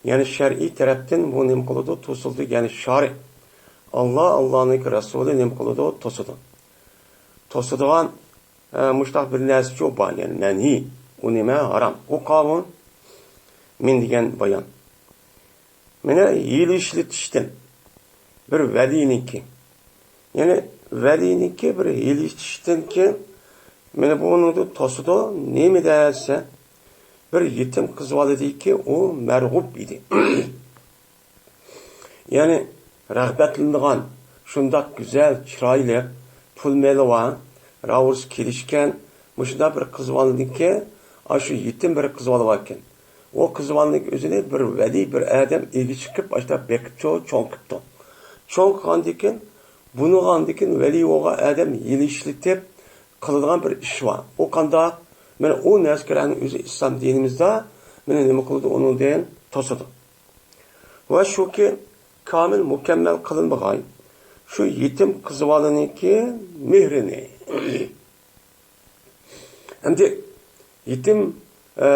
يەنى شەرئىي تەرەپتىن بۇ نېمە قىلىدۇ؟ توسۇلىدۇ. يەنى شارى، ئاللا، ئاللانىڭ رەسۇلى نېمە قىلىدۇ؟ توسىدۇ. توسىدىغان، ئە، مۇشتاق بىر نەرسىچۇ بار، يەنى مەنھىي. ئۇ نېمە؟ ھارام. ئۇ قاۋۇن مىن دېگەن بايان. مانا ھىيلە ئىشلىتىشتىن بىر ۋەلىنىڭكى، يەنى ۋەلىنىڭكى بىر ھىيلە ئىشلىتىشتىنكى، مانا بۇنىڭدا توسىدۇ. نېمە دېسە، بىر يېتىم قىز بالىدىكى ئۇ مەرغۇپ ئىدى. يەنى رىغبەتلىنىدىغان، شۇنداق گۈزەل، چىرايلىق، پۇل مېلى بار، راۋۇرۇسى كېلىشكەن، مۇشۇنداق بىر قىز بالىدىكى، ئاشۇ يېتىم بىر قىز بالا باركەن. ئۇ قىز بالىنىڭ ئۆزىنى بىر ۋەلىي بىر ئادەم ئىگە چىقىپ، ئاشۇنداق بېقىپچۇ، چوڭ قىپتۇ. چوڭ قىلغاندىكىن، بۇنىغاندىكىن ۋەلىي بولغان ئادەم ھىيلە ئىشلىتىپ قىلىدىغان بىر ئىش بار. ئۇ قانداق؟ مانا ئۇ نەرسىلەرنىڭ ئۆزى ئىسلام دىنىمىزدا مانا نېمە قىلىدۇ؟ ئۇنىڭدىن توسىدۇ. ۋە شۇكى، كامىل، مۇكەممەل قىلىنمىغاي شۇ يېتىم قىز بالىنىڭكى مېھرىنى. ئەمدى يېتىم، ئە،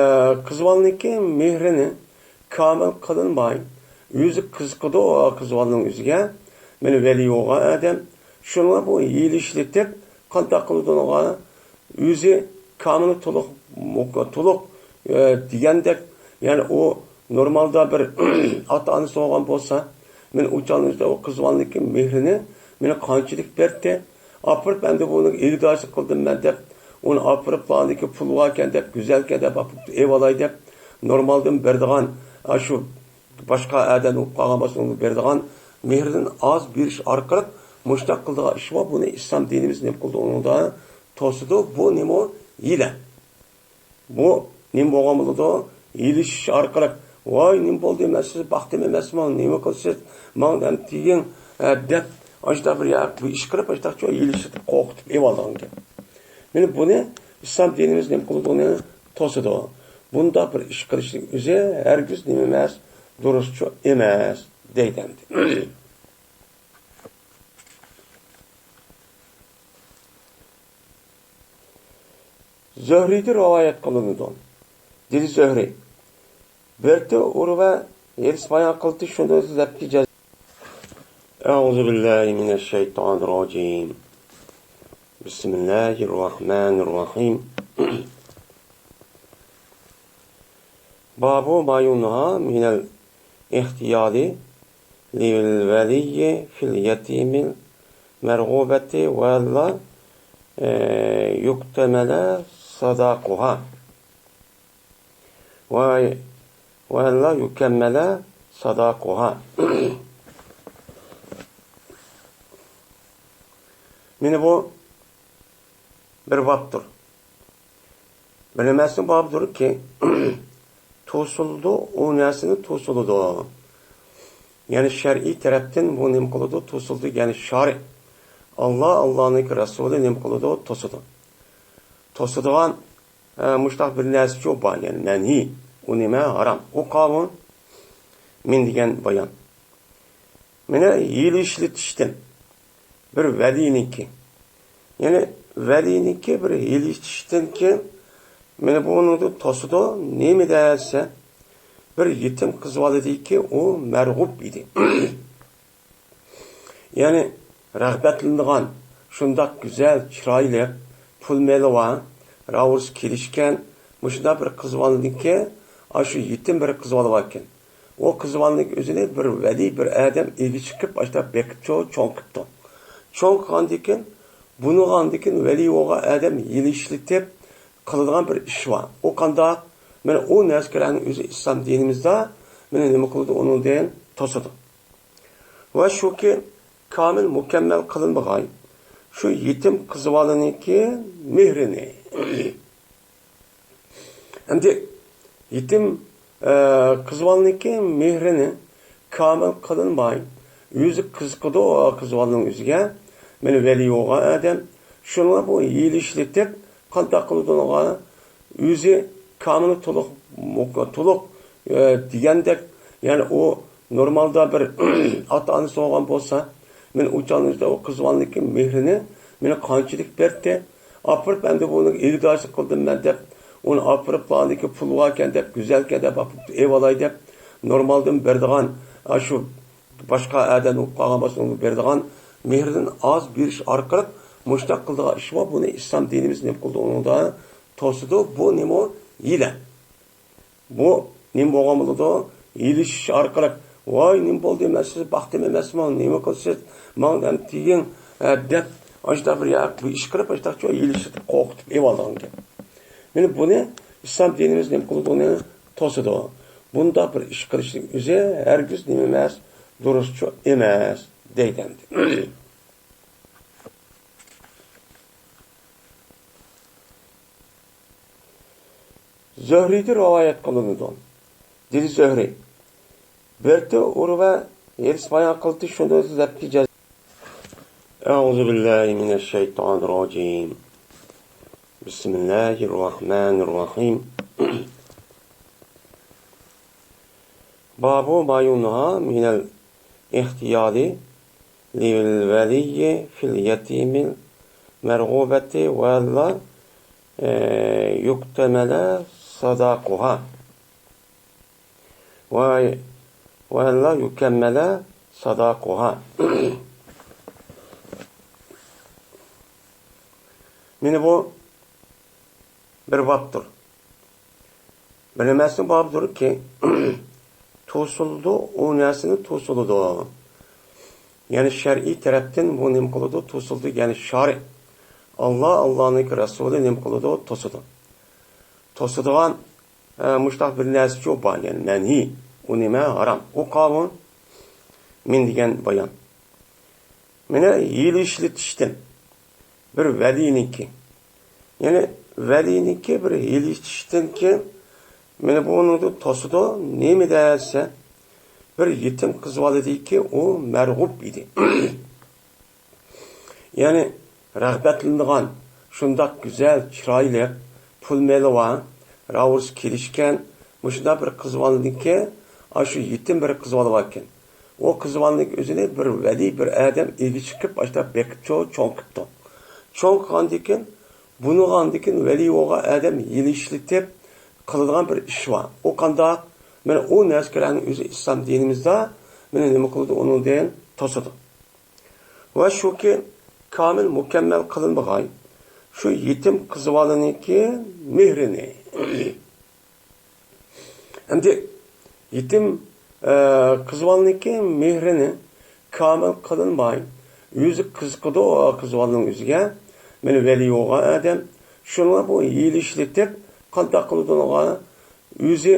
قىز بالىنىڭكى مېھرىنى كامىل قىلىنماي، ئۆزى قىزىقىدۇ قىز بالىنىڭ ئۆزىگە. مانا ۋەلىي بولغان ئادەم. شۇنىڭغا بۇ ھىيلە ئىشلىتىپ، قانداق قىلىدۇ ئۇنىڭغا؟ ئۆزى كامىل، تولۇق، مۇك-، تولۇق، ئە، دېگەندەك، يەنى ئۇ نورمالدا بىر ئاتا-ئانىسى بولغان بولسا، مېنى ئۇ چاغنىڭ ئۆزىدە ئۇ قىز بالىنىڭكى مېھرىنى مېنى قانچىلىك بەردى. ئاپىرىپ، ئەمدى بۇنىڭ ئىگىدارچىلىك قىلدىم مەن دەپ، ئۇنى ئاپىرىپ، بالىنىڭكى پۇلى باركەن دەپ، گۈزەلكەن دەپ ئاپىرىپ ئېۋالاي دەپ، نورمالدىن بېرىدىغان، ئاشۇ باشقا ئادەم بولۇپ قالغان بولسا، ئۇنى بېرىدىغان مېھرىدىن ئاز بېرىش ئارقىلىق مۇشۇنداق قىلىدىغان ئىش بار. بۇنى ئىسلام دىنىمىز نېمە قىلدى؟ ئۇنىڭدا توسىدۇ. بۇ نېمە؟ ھىيلە. بۇ نېمە بولغان بولىدۇ؟ ھىيلىشىش ئارقىلىق، ۋاي، نېمە بولدى؟ مەن سىزنى باقتىم ئەمەسمۇ؟ نېمە قىلىسىز؟ ماڭا نېمە دېگىن؟ ھە، دەپ، ئاشۇنداق بىر يا-، بىر ئىش قىلىپ، ئاشۇنداقچە ھىيلىشىپ، قورقۇتۇپ ئېۋالغان گەپ. مانا بۇنى ئىسلام دىنىمىز نېمە قىلىدۇ؟ ئۇنى توسىدۇ. بۇنداق بىر ئىش قىلىشنىڭ ئۆزى ھەرگىز نېمە ئەمەس، دۇرۇسچۇ ئەمەس، دەيدۇ ئەمدى. زۆھرىدىن رىۋايەت قىلىنىدۇ. دېدى زۆھرى: بىرتى ئۇرۋە ھېدىس بايان قىلدى، شۇنى دەپتۇ جەز-، أعوذ بالله من الشيطان الرجيم. بسم الله الرحمن الرحيم. باب ما ينهى من الاختيار للولي في اليتيم المرغوبة وألا، آه، يكتمل صداقها. و-، وألا يكمل صداقها. مانا بۇ بىر بابتۇر. بىر نېمىسى بابدۇركى، توسۇلىدۇ، ئۇ نەرسىنى توسۇلىدۇ. يەنى شەرئىي تەرەپتىن بۇ نېمە قىلىدۇ؟ توسۇلىدۇ. يەنى شارى، ئاللا، ئاللانىڭكى رەسۇلى نېمە قىلىدۇ؟ توسىدۇ. توسىدىغان، ئە، مۇشۇنداق بىر نەرسىچۇ بار، يەنى مەنھىي. ئۇ نېمە؟ ھارام. ئۇ قاۋۇن مىن دېگەن بايان. مانا ھىيلە ئىشلىتىشتىن بىر ۋەلىينىڭكى، يەنى ۋەلىينىڭكى بىر ھىيلە ئىشلىتىشتىنكى، مانا بۇنىڭدىن توسىدۇ. نېمە دېسە، بىر يېتىم قىز بالىدىكى ئۇ مەرغۇپ ئىدى. يەنى رىغبەتلىنىدىغان شۇنداق گۈزەل، چىرايلىق، پۇل مېلى بار، راۋۇرۇسى كېلىشكەن، مۇشۇنداق بىر قىز بالىنىڭكى، ئاشۇ يېتىم بىر قىز بالا باركەن. ئۇ قىز بالىنىڭ ئۆزىنى بىر ۋەلىي، بىر ئادەم ئىگە چىقىپ، ئاشۇنداق بېقىپچۇ، چوڭ قىپتۇ. چوڭ قىلغاندىن كېيىن، بۇنىڭغاندىن كېيىن ۋەلىي بولغان ئادەم ھىيلە ئىشلىتىپ قىلىدىغان بىر ئىش بار. ئۇ قانداق؟ مانا ئۇ نەرسىلەرنىڭ ئۆزى ئىسلام دىنىمىزدا مانا نېمە قىلىدۇ؟ ئۇنىڭدىن توسىدۇ. ۋە شۇكى، كامىل، مۇكەممەل قىلىنمىغاي شۇ يېتىم قىز بالىنىڭكى مېھرىنى. ئەمدى يېتىم، ئە، قىز بالىنىڭكى مېھرىنى كامىل قىلىنماي، ئۆزى قىزىقىدۇ قىز بالىنىڭ ئۆزىگە. مانا ۋەلىي بولغان ئادەم. شۇنىڭغا بۇ ھىيلە ئىشلىتىپ، قانداق قىلىدۇ ئۇنىڭغا؟ ئۆزى كامىل، تولۇق، مۇك-، تولۇق، ئە، دېگەندەك، يەنى ئۇ نورمالدا بىر ئاتا-ئانىسى بولغان بولسا، مانا ئۇ چاغنىڭ ئۆزىدە ئۇ قىز بالىنىڭكى مېھرىنى مانا قانچىلىك بەردى. ئاپىرىپ، ئەمدى بۇنىڭ ئىگىدارچىلىق قىلدىم مەن دەپ، ئۇنى ئاپىرىپ، بالىنىڭكى پۇلى باركەن دەپ، گۈزەلكەن دەپ ئاپىرىپ ئېۋالاي دەپ، نورمالدىن بېرىدىغان، ئاشۇ باشقا ئادەم بولۇپ قالغان بولسا، ئۇنى بېرىدىغان مېھرىدىن ئاز بېرىش ئارقىلىق مۇشۇنداق قىلىدىغان ئىش بار. بۇنى ئىسلام دىنىمىز نېمە قىلدى؟ ئۇنىڭدا توسىدۇ. بۇ نېمە؟ ھىيلە. بۇ نېمە بولغان بولىدۇ؟ ھىيلىشىش ئارقىلىق، ۋاي، نېمە بولدى؟ مەن سىزنى باقتىم ئەمەسمۇ؟ نېمە قىلىسىز؟ ماڭا نېمە دېگىن؟ ھە، دەپ، ئاشۇنداق بىر يا-، بىر ئىش قىلىپ، ئاشۇنداقچە ھىيلىشىپ، قورقۇتۇپ ئېۋالغان گەپ. مانا بۇنى ئىسلام دىنىمىز نېمە قىلىدۇ؟ ئۇنى توسىدۇ. بۇنداق بىر ئىش قىلىشنىڭ ئۆزى ھەرگىز نېمە ئەمەس، دۇرۇسچۇ ئەمەس، دەيدۇ ئەمدى. زۆھرىدىن رىۋايەت قىلىنىدۇ. دېدى زۆھرى: بىرتى ئۇرۋە ھېدىس بايان قىلدى، شۇنى دەپتۇ جەز-، أعوذ بالله من الشيطان الرجيم. بسم الله الرحمن الرحيم. باب ما ينهى من الاختيار للولي في اليتيم المرغوبة وألا، آه، يكتمل صداقها. و-، وألا يكمل صداقها. مانا بۇ بىر بابتۇر. بىر نېمىسى بابدۇركى، توسۇلىدۇ، ئۇ نەرسىنى توسۇلىدۇ. يەنى شەرئىي تەرەپتىن بۇ نېمە قىلىدۇ؟ توسۇلىدۇ. يەنى شارى، ئاللا، ئاللانىڭكى رەسۇلى نېمە قىلىدۇ؟ توسىدۇ. توسىدىغان، ئە، مۇشۇنداق بىر نەرسىچۇ بار، يەنى مەنھىي. ئۇ نېمە؟ ھارام. ئۇ قاۋۇن مىن دېگەن بايان. مانا ھىيلە ئىشلىتىشتىن بىر ۋەلىنىڭكى. يەنى ۋەلىنىڭكى بىر ھىيلە ئىشلىتىشتىنكى، مانا بۇنىڭدا توسىدۇ. نېمە دېسە، بىر يېتىم قىز بالىدىكى ئۇ مەرغۇپ ئىدى. يەنى رىغبەتلىنىدىغان، شۇنداق گۈزەل، چىرايلىق، پۇل مېلى بار، راۋۇرۇسى كېلىشكەن، مۇشۇنداق بىر قىز بالىنىڭكى، ئاشۇ يېتىم بىر قىز بالا باركەن. ئۇ قىز بالىنىڭ ئۆزىنى بىر ۋەلىي بىر ئادەم ئىگە چىقىپ، ئاشۇنداق بېقىپچۇ، چوڭ قىپتۇ. چوڭ قىلغاندىن كېيىن، بۇنىڭغاندىن كېيىن ۋەلىي بولغان ئادەم ھىيلە ئىشلىتىپ قىلىدىغان بىر ئىش بار. ئۇ قانداق؟ مانا ئۇ نەرسىلەرنىڭ ئۆزى ئىسلام دىنىمىزدا مانا نېمە قىلىدۇ؟ ئۇنىڭدىن توسىدۇ. ۋە شۇكى، كامىل، مۇكەممەل قىلىنمىغاي شۇ يېتىم قىز بالىنىڭكى مېھرىنى. ئەمدى يېتىم، ئە، قىز بالىنىڭكى مېھرىنى كامىل قىلىنماي، ئۆزى قىزىقىدۇ قىز بالىنىڭ ئۆزىگە. مانا ۋەلىي بولغان ئادەم. شۇنىڭغا بۇ ھىيلە ئىشلىتىپ، قانداق قىلىدۇ ئۇنىڭغا؟ ئۆزى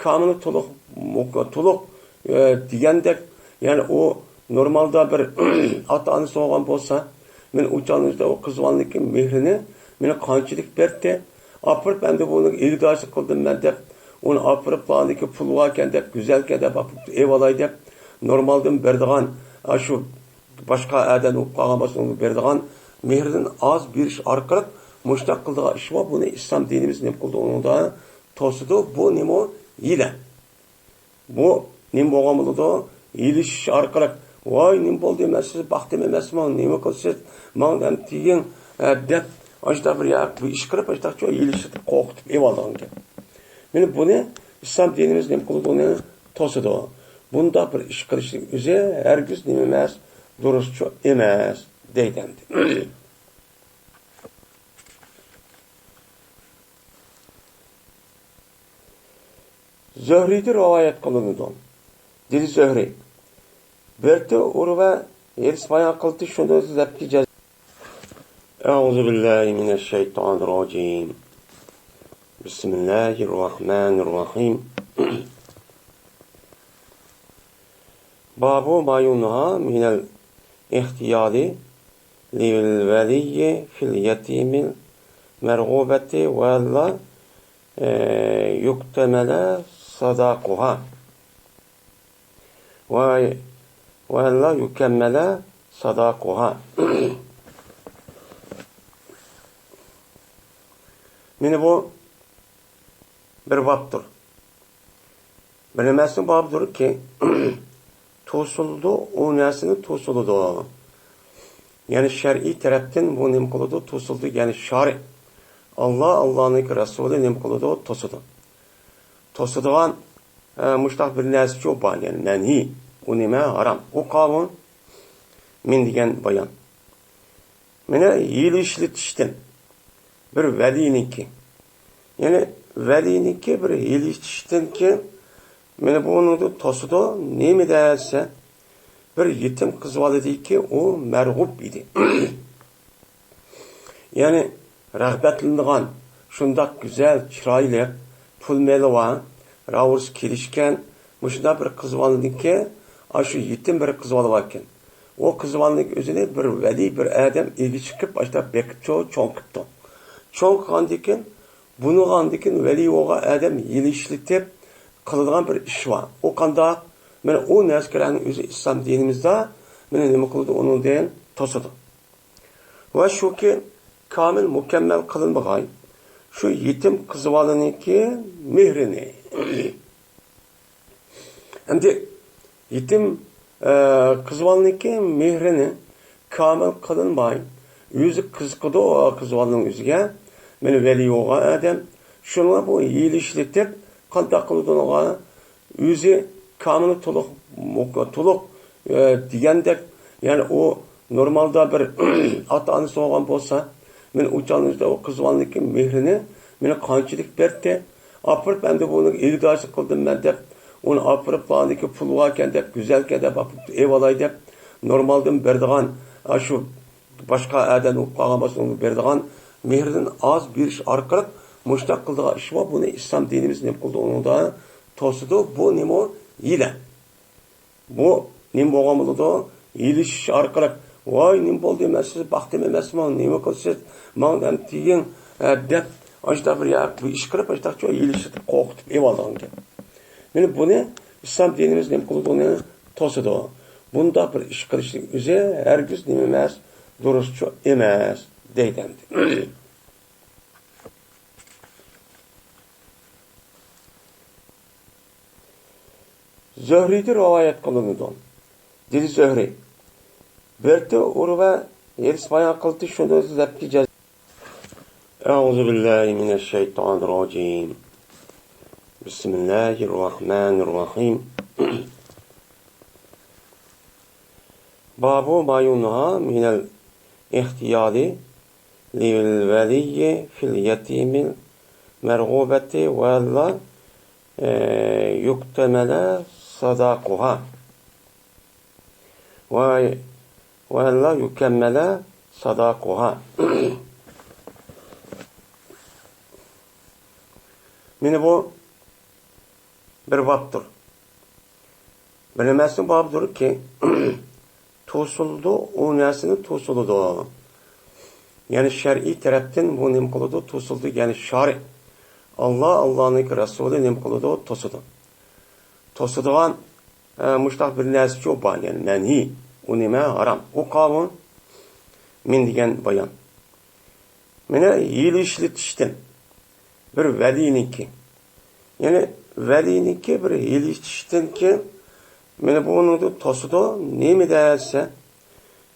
كامىل تولۇق، مۇك-، تولۇق، ئە، دېگەندەك، يەنى ئۇ نورمالدا بىر ئاتا-ئانىسى بولغان بولسا، مانا ئۇ چاغنىڭ ئۆزىدە ئۇ قىز بالىنىڭكى مېھرىنى مانا قانچىلىك بەردى. ئاپىرىپ، ئەمدى بۇنىڭ ئىگىدارچىلىق قىلدىم مەن دەپ، ئۇنى ئاپىرىپ، بالىنىڭكى پۇلى باركەن دەپ، گۈزەلكەن دەپ، ئاپىرىپ ئېۋالاي دەپ، نورمالدىن بېرىدىغان، ئاشۇ باشقا ئادەم بولۇپ قالغان بولسا، ئۇنىڭغا بېرىدىغان مېھرىدىن ئاز بېرىش ئارقىلىق مۇشۇنداق قىلىدىغان ئىش بار. بۇنى ئىسلام دىنىمىز نېمە قىلدى؟ ئۇنىڭدا توسىدۇ. بۇ نېمە؟ ھىيلە. بۇ نېمە بولغان بولىدۇ؟ ھىيلىشىش ئارقىلىق، ۋاي، نېمە بولدى؟ مەن سىزنى باقتىم ئەمەسمۇ، نېمە قىلىسىز؟ ماڭا نېمە دېگىن؟ ھە، دەپ، ئاشۇنداق بىر يا-، بىر ئىش قىلىپ، ئاشۇنداقچۇ ھىيلىشىپ، قورقۇتۇپ ئېلىۋالىدىغان گەپ. مانا بۇنى ئىسلام دىنىمىز نېمە قىلىدۇ؟ ئۇنى توسىدۇ. بۇنداق بىر ئىش قىلىشنىڭ ئۆزى ھەرگىز نېمە ئەمەس، دۇرۇسچۇ ئەمەس، دەيدۇ ئەمدى. زۆھرىدىن رىۋايەت قىلىنىدۇ. دېدى زۆھرى، بىرتى ئۇرۋە ھېدىس بايان قىلدى، شۇنى دەپتۇ جەز-، أعوذ بالله من الشيطان الرجيم. بسم الله الرحمن الرحيم. باب ما ينهى من الاختيار للولي في اليتيم المرغوبة وألا، ئە، يكتمل صداقها. و، وألا يكمل صداقها. مانا بۇ بىر بابتۇر. بىر نېمىسىنىڭ بابىدۇركى، توسۇلىدۇ، ئۇ نەرسىنى توسۇلىدۇ. يەنى شەرئىي تەرەپتىن بۇ نېمە قىلىدۇ؟ توسۇلىدۇ. يەنى شارى، ئاللا، ئاللانىڭكى رەسۇلى نېمە قىلىدۇ؟ توسىدۇ. توسىدىغان، ئە، مۇشۇنداق بىر نەرسىچۇ بار، يەنى مەنھىي. ئۇ نېمە؟ ھارام. ئۇ قاۋۇن مىن دېگەن بايان. مانا ھىيلە ئىشلىتىشتىن بىر ۋەلىنىڭكى. يەنى ۋەلىنىڭكى بىر ھىيلە ئىشلىتىشتىنكى، مانا بۇنىڭدا توسىدۇ. نېمە دېسە، بىر يېتىم قىز بالىدىكى ئۇ مەرغۇپ ئىدى. يەنى رىغبەتلىنىدىغان، شۇنداق گۈزەل، چىرايلىق، پۇل مېلى بار، راۋۇرۇسى كېلىشكەن، مۇشۇنداق بىر قىز بالىنىڭكى، ئاشۇ يېتىم بىر قىز بالا باركەن. ئۇ قىز بالىنىڭ ئۆزىنى بىر ۋەلىي بىر ئادەم ئىگە چىقىپ، ئاشۇنداق بېقىپچۇ، چوڭ قىپتۇ. چوڭ قىلغاندىن كېيىن، بۇنىڭغاندىن كېيىن ۋەلىي بولغان ئادەم ھىيلە ئىشلىتىپ قىلىدىغان بىر ئىش بار. ئۇ قانداق؟ مانا ئۇ نەرسىلەرنىڭ ئۆزى ئىسلام دىنىمىزدا مانا نېمە قىلىدۇ؟ ئۇنىڭدىن توسىدۇ. ۋە شۇكى، كامىل، مۇكەممەل قىلىنمىغاي شۇ يېتىم قىز بالىنىڭكى مېھرىنى. ئەمدى يېتىم، ئە، قىز بالىنىڭكى مېھرىنى كامىل قىلىنماي، ئۆزى قىزىقىدۇ قىز بالىنىڭ ئۆزىگە. مانا ۋەلىي بولغان ئادەم. شۇنىڭغا بۇ ھىيلە ئىشلىتىپ، قانداق قىلىدۇ ئۇنىڭغا؟ ئۆزى كامىل تولۇق، مۇك-، تولۇق، ئە، دېگەندەك، يەنى ئۇ نورمالدا بىر ئاتا-ئانىسى بولغان بولسا، مانا ئۇ چاغنىڭ ئۆزىدە ئۇ قىز بالىنىڭكى مېھرىنى مانا قانچىلىك بەردى. ئاپىرىپ، ئەمدى بۇنىڭ ئىگىدارچىلىق قىلدىم مەن دەپ، ئۇنى ئاپىرىپ، بالىنىڭكى پۇلى باركەن دەپ، گۈزەلكەن دەپ، ئاپىرىپ ئېۋالاي دەپ، نورمالدىن بېرىدىغان، ئاشۇ باشقا ئادەم بولۇپ قالغان بولسا، ئۇنىڭغا بېرىدىغان مېھرىدىن ئاز بېرىش ئارقىلىق مۇشۇنداق قىلىدىغان ئىش بار. بۇنى ئىسلام دىنىمىز نېمە قىلدى؟ ئۇنىڭدا توسىدۇ. بۇ نېمە؟ ھىيلە. بۇ نېمە بولغان بولىدۇ؟ ھىيلىشىش ئارقىلىق، «ۋاي، نېمە بولدى؟ مەن سىزنى باقتىم ئەمەسمۇ؟ نېمە قىلىسىز؟ ماڭا دەم تېگىڭ»، ھە، دەپ، ئاشۇنداق بىر يا-، بىر ئىش قىلىپ، ئاشۇنداقچە ھىيلىشىپ قورقۇتۇپ ئېلىۋالىدىغان گەپ. مانا بۇنى ئىسلام دىنىمىز نېمە قىلىدۇ؟ ئۇنى توسىدۇ. بۇنداق بىر ئىش قىلىشنىڭ ئۆزى ھەرگىز نېمە ئەمەس، دۇرۇسچۇ ئەمەس، دەيدۇ ئەمدى. زۆھرىدىن رىۋايەت قىلىنىدۇ. دېدى زۆھرى: بىرتى ئۇرۋە ھېدىس بايان قىلدى، شۇنى دەپكى جەز-، أعوذ بالله من الشيطان الرجيم. بسم الله الرحمن الرحيم. باب ما ينهى من الاختيار للولي في اليتيم المرغوبة وألا، آه، يكتمل صداقها. و-، وألا يكمل صداقها. مانا بۇ بىر بابتۇر. بىر نېمىسى بابدۇركى، توسۇلىدۇ، ئۇ نەرسىنى توسۇلىدۇ. يەنى شەرئىي تەرەپتىن بۇ نېمە قىلىدۇ؟ توسۇلىدۇ. يەنى شارى، ئاللا، ئاللانىڭ رەسۇلى نېمە قىلىدۇ؟ توسىدۇ. توسىدىغان، ئە، مۇشتاق بىر نەرسىچۇ بار، يەنى مەنھىي. ئۇ نېمە؟ ھارام. ئۇ قاۋۇن، مىن دېگەن بايان. مانا ھىيلە ئىشلىتىشتىن بىر ۋەلىينىڭكى، يەنى ۋەلىينىڭكى بىر ھىيلە ئىشلىتىشتىنكى، مانا بۇنىڭدا توسىدۇ. نېمە دېسە،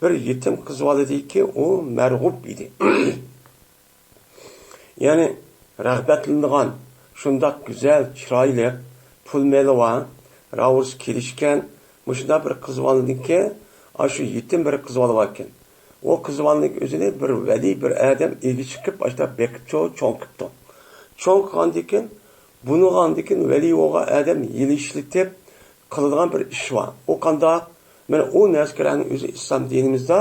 بىر يېتىم قىز بالىدىكى ئۇ مەرغۇپ ئىدى. يەنى رىغبەتلىنىدىغان شۇنداق گۈزەل، چىرايلىق، پۇل مېلى بار، راۋۇرۇس كېلىشكەن، مۇشۇنداق بىر قىز بالىنىڭكى، ئاشۇ يېتىم بىر قىز بالا باركەن. ئۇ قىز بالىنىڭ ئۆزىنى بىر ۋەلىي بىر ئادەم ئىگە چىقىپ، ئاشۇنداق بېقىپچۇ، چوڭ قىپتۇ. چوڭ قىلغاندىكىن، بۇنىغاندىكىن ۋەلىي بولغان ئادەم ھىيلە ئىشلىتىپ قىلىدىغان بىر ئىش بار. ئۇ قانداق؟ مانا ئۇ نەرسىلەرنىڭ ئۆزى ئىسلام دىنىمىزدا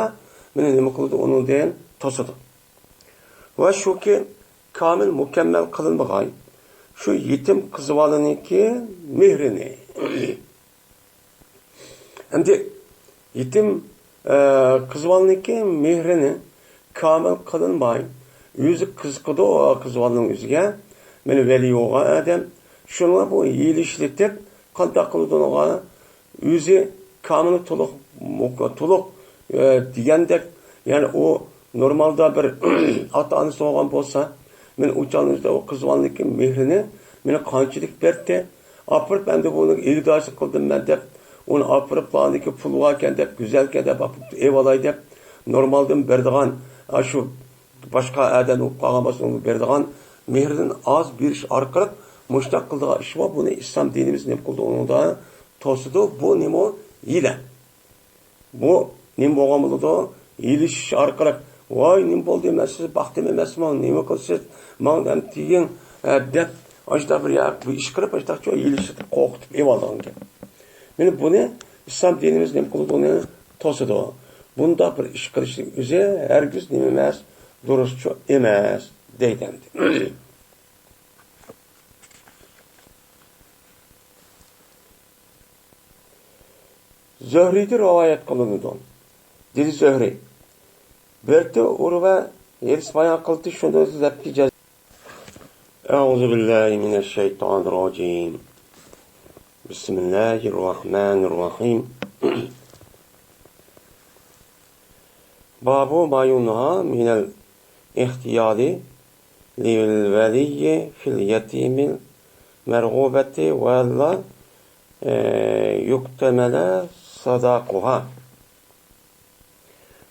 مانا نېمە قىلىدۇ؟ ئۇنىڭدىن توسىدۇ. ۋە شۇكى، كامىل، مۇكەممەل قىلىنمىغان شۇ يېتىم قىز بالىنىڭكى مېھرىنى. ئەمدى يېتىم، ئە، قىز بالىنىڭكى مېھرىنى كامىل قىلىنماي، ئۆزى قىزىقىدۇ قىز بالىنىڭ ئۆزىگە. مانا ۋەلىي بولغان ئادەم. شۇنىڭغا بۇ ھىيلە ئىشلىتىپ، قانداق قىلىدۇ ئۇنىڭغا؟ ئۆزى كامىل، تولۇق، مۇك-، تولۇق، ئە، دېگەندەك، يەنى ئۇ نورمالدا بىر ئاتا-ئانىسى بولغان بولسا، مانا ئۇ چاغنىڭ ئۆزىدە ئۇ قىز بالىنىڭكى مېھرىنى مانا قانچىلىك بەردى. ئاپىرىپ، ئەمدى بۇنى ئىگىدارچىلىق قىلدىم مەن دەپ، ئۇنى ئاپىرىپ، بۇنىڭكى پۇل باركەن دەپ، گۈزەلكەن دەپ ئاپىرىپ ئېۋالاي دەپ، نورمالدىن بېرىدىغان، ئاشۇ باشقا ئادەم بولۇپ قالغان بولسا، ئۇنىڭغا بېرىدىغان مېھرىدىن ئاز بېرىش ئارقىلىق مۇشۇنداق قىلىدىغان ئىش بار. بۇنى ئىسلام دىنىمىز نېمە قىلدى؟ ئۇنىڭدا توسىدۇ. بۇ نېمە؟ ھىيلە. بۇ نېمە بولغان بولىدۇ؟ ھىيلىشىش ئارقىلىق، «ۋاي، نېمە بولدى؟ مەن سىزنى باقتىم ئەمەسمۇ؟ نېمە قىلىسىز؟ ماڭا دەم تېگىڭ»، ھە، دەپ، ئاشۇنداق بىر يا-، بىر ئىش قىلىپ، ئاشۇنداقچە ھىيلىشىپ، قورقۇتۇپ ئېلىۋالىدىغان گەپ. مانا بۇنى ئىسلام دىنىمىز نېمە قىلىدۇ؟ ئۇنى توسىدۇ. بۇنداق بىر ئىش قىلىشنىڭ ئۆزى ھەرگىز نېمە ئەمەس، دۇرۇسچۇ ئەمەس، دەيدۇ ئەمدى. زۆھرىدىن رىۋايەت قىلىنىدۇ. دېدى زۆھرى: بىرتى ئۇرۋە ھېدىس بايان قىلدى، شۇنى دەپكى جەز-، أعوذ بالله من الشيطان الرجيم. بسم الله الرحمن الرحيم. باب ما ينهى من الاختيار للولي في اليتيم المرغوبة وألا، آه، يكتمل صداقها.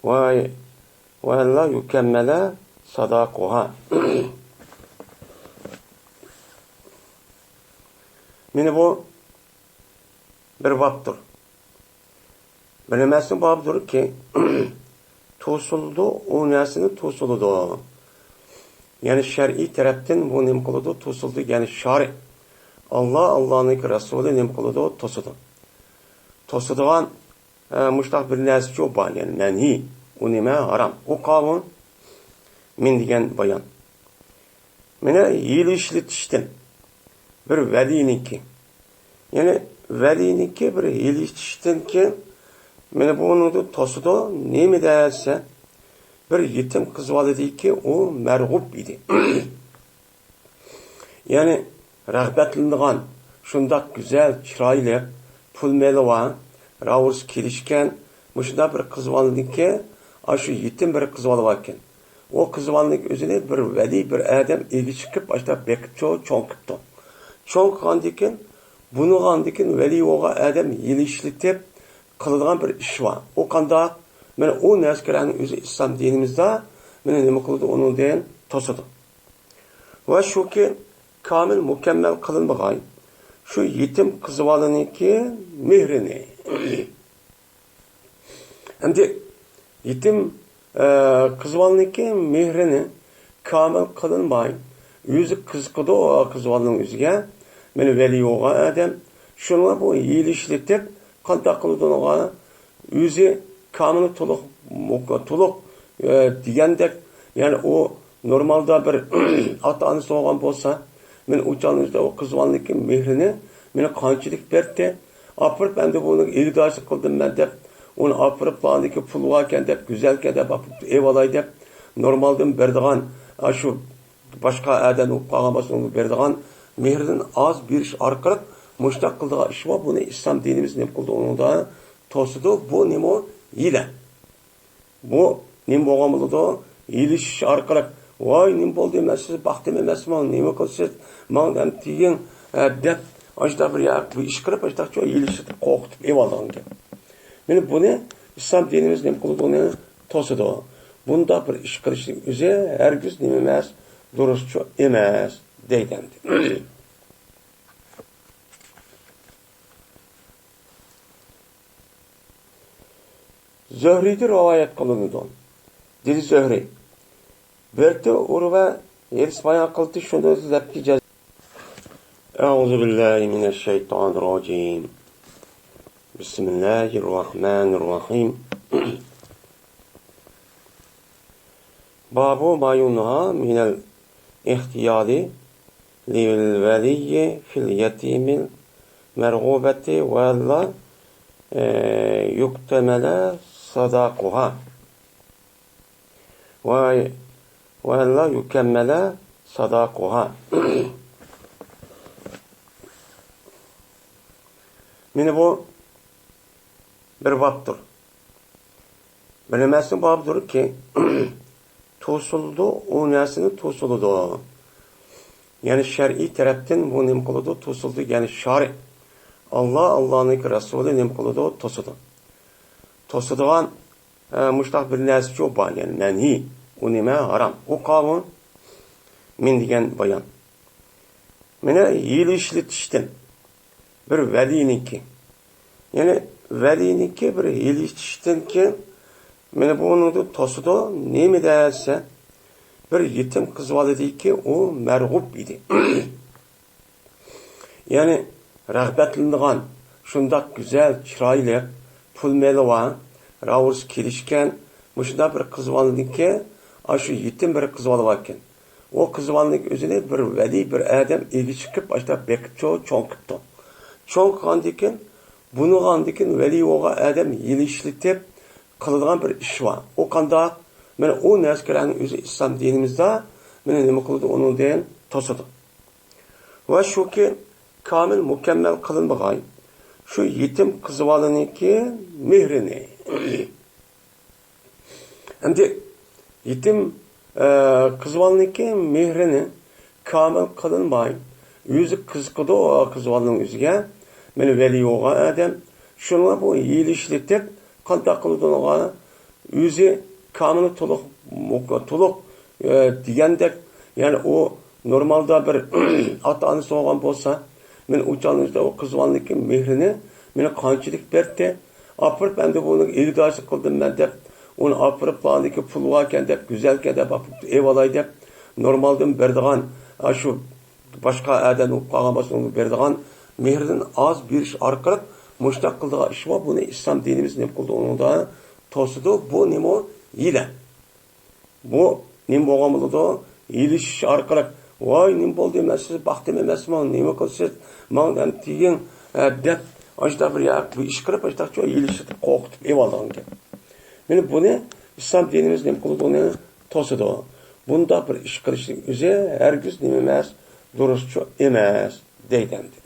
و-، وألا يكمل صداقها. مانا بۇ بىر بابتۇر. بىر نېمىسى بابدۇركى، توسۇلىدۇ، ئۇ نەرسىنى توسۇلىدۇ. يەنى شەرئىي تەرەپتىن بۇ نېمە قىلىدۇ؟ توسۇلىدۇ. يەنى شارى، ئاللا، ئاللانىڭ رەسۇلى نېمە قىلىدۇ؟ توسىدۇ. توسىدىغان، ئە، مۇشتاق بىر نەرسىچۇ بار، يەنى مەنھى. ئۇ نېمە؟ ھارام. ئۇ قاۋۇ مىن دېگەن بايان. مانا ھىيلە ئىشلىتىشتىن، بىر ۋەلىنىڭكى، يەنى ۋەلىنىڭكى بىر ھىيلە ئىشلىتىشتىن كېيىن، مانا بۇنىڭدا توسىدۇ. نېمە دېسە، بىر يېتىم قىز بالىدىكى ئۇ مەرغۇپ ئىدى. يەنى رىغبەتلىنىدىغان شۇنداق گۈزەل، چىرايلىق، پۇل مېلى بار، راۋۇرۇس كېلىشكەن، مۇشۇنداق بىر قىز بالىنىڭكى، ئاشۇ يېتىم بىر قىز بالا باركەن. ئۇ قىز بالىنىڭ ئۆزىنى بىر ۋەلىي بىر ئادەم ئىگە چىقىپ، ئاشۇنداق بېقىپچۇ، چوڭ قىپتۇ. چوڭ قىلغاندىكىن، بۇنىغاندىكىن ۋەلىي بولغان ئادەم ھىيلە ئىشلىتىپ قىلىدىغان بىر ئىش بار. ئۇ قانداق؟ مانا ئۇ نەرسىلەرنىڭ ئۆزى ئىسلام دىنىمىزدا مانا نېمە قىلىدۇ؟ ئۇنىڭدىن توسىدۇ. ۋە شۇكى، كامىل، مۇكەممەل قىلىنمىغان شۇ يېتىم قىز بالىنىڭكى مېھرىنى. ئەمدى يېتىم، ئە، قىز بالىنىڭكى مېھرىنى كامىل قىلىنماي، ئۆزى قىزىقىدۇ قىز بالىنىڭ ئۆزىگە، مانا ۋەلىي بولغان ئادەم. شۇنىڭغا بۇ ھىيلە ئىشلىتىپ، قانداق قىلىدۇ ئۇنىڭغا؟ ئۆزى كامىل، تولۇق، مۇك-، تولۇق، ئە، دېگەندەك، يەنى ئۇ نورمالدا بىر ئاتا-ئانىسى بولغان بولسا، مانا ئۇ چاغنىڭ ئۆزىدە ئۇ قىز بالىنىڭكى مېھرىنى مانا قانچىلىك بەردى. ئاپىرىپ، ئەمدى بۇنى ئىگىدارچىلىق قىلدىم مەن دەپ، ئۇنى ئاپىرىپ، بالىنىڭكى پۇل باركەن دەپ، گۈزەلكەن دەپ، ئاپىرىپ ئېۋالاي دەپ، نورمالدىن بېرىدىغان، ئاشۇ باشقا ئادەم بولۇپ قالغان بولسا، ئۇنى بېرىدىغان مېھرىدىن ئاز بېرىش ئارقىلىق مۇشۇنداق قىلىدىغان ئىش بار. بۇنى ئىسلام دىنىمىز نېمە قىلدى؟ ئۇنىڭدا توسىدۇ. بۇ نېمە؟ ھىيلە. بۇ نېمە بولغان بولىدۇ؟ ھىيلە ئىش ئارقىلىق، ۋاي، نېمە بولدى؟ مەن سىزنى باقتىم ئەمەسمۇ؟ نېمە قىلىسىز؟ ماڭا دەم تېگىڭ، ئە، دەپ، ئاشۇنداق بىر يا-، بىر ئىش قىلىپ، ئاشۇنداقچۇ ھىيلە ئىشلىتىپ قورقۇتۇپ ئېلىۋالىدىغان گەپ. مانا بۇنى ئىسلام دىنىمىز نېمە قىلىدۇ؟ ئۇنى توسىدۇ. بۇنداق بىر ئىش قىلىشنىڭ ئۆزى ھەرگىز نېمە ئەمەس، دۇرۇسچۇ ئەمەس، دەيدۇ ئەمدى. زۆھرىدىن رىۋايەت قىلىنىدۇ. دېدى زۆھرى: بىرتى ئۇرۋە ھېدىس بايان قىلدى، شۇنى دەپكى جەز-، أعوذ بالله من الشيطان الرجيم. بسم الله الرحمن الرحيم. باب ما ينهى من الاختيار للولي في اليتيم المرغوبة وألا، آه، يكتمل صداقها. و، وألا يكمل صداقها. مانا بۇ بىر بابتۇر. بىر نېمىسىنىڭ بابىدۇركى، توسۇلىدۇ، ئۇ نەرسىنى توسۇلىدۇ. يەنى شەرئىي تەرەپتىن بۇ نېمە قىلىدۇ؟ توسۇلىدۇ. يەنى شارى، ئاللا، ئاللانىڭ رەسۇلى نېمە قىلىدۇ؟ توسىدۇ. توسىدىغان، ئە، مۇشتاق بىر نەرسىچۇ بار، يەنى مەنھى. ئۇ نېمە؟ ھارام. ئۇ قاۋۇ مىن دېگەن بايان. مانا ھىيلە ئىشلىتىشتىن، بىر ۋەلىنىڭكى، يەنى ۋەلىنىڭكى بىر ھىيلە ئىشلىتىشتىن كېيىن، مانا بۇنىڭدا توسىدۇ. نېمە دېسە، بىر يېتىم قىز بالىدىكى ئۇ مەرغۇپ ئىدى. يەنى رىغبەتلىنىدىغان شۇنداق گۈزەل، چىرايلىق، پۇل مېلى بار، راۋۇرۇس كېلىشكەن، مۇشۇنداق بىر قىز بالىنىڭكى، ئاشۇ يېتىم بىر قىز بالا باركەن. ئۇ قىز بالىنىڭ ئۆزىنى بىر ۋەلىي بىر ئادەم ئىگە چىقىپ، ئاشۇنداق بېقىپچۇ، چوڭ قىپتۇ. چوڭ قىلغاندىكىن، بۇنىغاندىكىن ۋەلىي بولغان ئادەم ھىيلە ئىشلىتىپ قىلىدىغان بىر ئىش بار. ئۇ قانداق؟ مانا ئۇ نەرسىلەرنىڭ ئۆزى ئىسلام دىنىمىزدا مانا نېمە قىلىدۇ؟ ئۇنىڭدىن توسىدۇ. ۋە شۇكى، كامىل، مۇكەممەل قىلىنمىغان شۇ يېتىم قىز بالىنىڭكى مېھرىنى. ئەمدى يېتىم، ئە، قىز بالىنىڭكى مېھرىنى كامىل قىلىنماي، ئۆزى قىزىقىدۇ قىز بالىنىڭ ئۆزىگە، مانا ۋەلىي بولغان ئادەم. شۇنىڭغا بۇ ھىيلە ئىشلىتىپ، قانداق قىلىدۇ ئۇنىڭغا؟ ئۆزى كامىل، تولۇق، مۇك-، تولۇق، ئە، دېگەندەك، يەنى ئۇ نورمالدا بىر ئاتا-ئانىسى بولغان بولسا، مانا ئۇ چاغنىڭ ئۆزىدە ئۇ قىز بالىنىڭكى مېھرىنى مانا قانچىلىك بەردى. ئاپىرىپ، ئەمدى بۇنى ئىگىدارچىلىق قىلدىم مەن دەپ، ئۇنى ئاپىرىپ، بالىنىڭكى پۇل باركەن دەپ، گۈزەلكەن دەپ ئاپىرىپ ئېۋالاي دەپ، نورمالدىن بېرىدىغان، ئاشۇ باشقا ئادەم بولۇپ قالغان بولسا، ئۇنى بېرىدىغان مېھرىدىن ئاز بېرىش ئارقىلىق مۇشۇنداق قىلىدىغان ئىش بار، بۇنى ئىسلام دىنىمىز نېمە قىلىدۇ، ئۇنىڭدا توسىدۇ. بۇ نېمە؟ ھىيلە. بۇ نېمە بولغان بولىدۇ؟ ھىيلىشىش ئارقىلىق، ۋاي، نېمە بولدى، مەن سىزنى باقتىم ئەمەسمۇ، نېمە قىلىسىز، ماڭا دەم تېگىڭ، ئە، دەپ، ئاشۇنداق بىر يا-، بىر ئىش قىلىپ، ئاشۇنداقچە ھىيلىشىپ قورقۇتۇپ ئېلىۋالىدىغان گەپ. مانا بۇنى ئىسلام دىنىمىز نېمە قىلىدۇ؟ ئۇنى توسىدۇ. بۇنداق بىر ئىش قىلىشنىڭ ئۆزى ھەرگىز نېمە ئەمەس، دۇرۇسچۇ ئەمەس، دەيدۇ ئەمدى.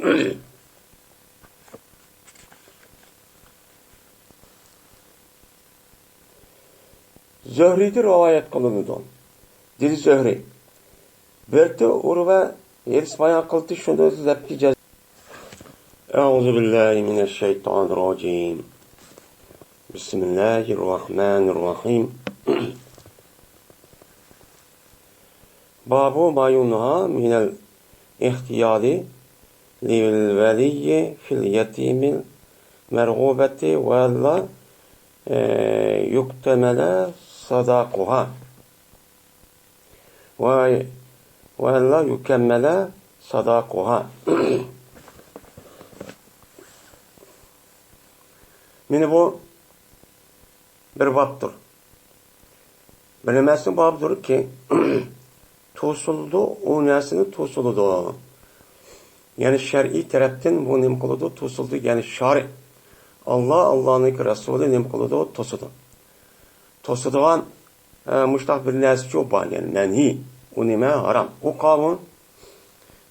زۆھرىدىن رىۋايەت قىلىنىدۇ. دېدى زۆھرى: بىرتى ئۇرۋە ھېدىس بايان قىلدى، شۇنى دەپكى جەز-، أعوذ بالله من الشيطان الرجيم. بسم الله الرحمن الرحيم. باب ما ينهى من الاحتيال للولي في اليتيم المرغوبة وألا، آه، يكتمل صداقها. و، وألا يكمل صداقها. مانا بۇ بىر بابتۇر. بىر نېمىسىنىڭ بابىدۇركى، توسۇلىدۇ، ئۇ نەرسىنى توسۇلىدۇ. يەنى شەرئىي تەرەپتىن بۇ نېمە قىلىدۇ؟ توسۇلىدۇ. يەنى شارى، ئاللا، ئاللانىڭكى رەسۇلى نېمە قىلىدۇ؟ توسىدۇ. توسىدىغان، ئە، مۇشتاق بىر نەرسىچۇ بار، يەنى مەنھىي. ئۇ نېمە؟ ھارام. ئۇ قاۋۇن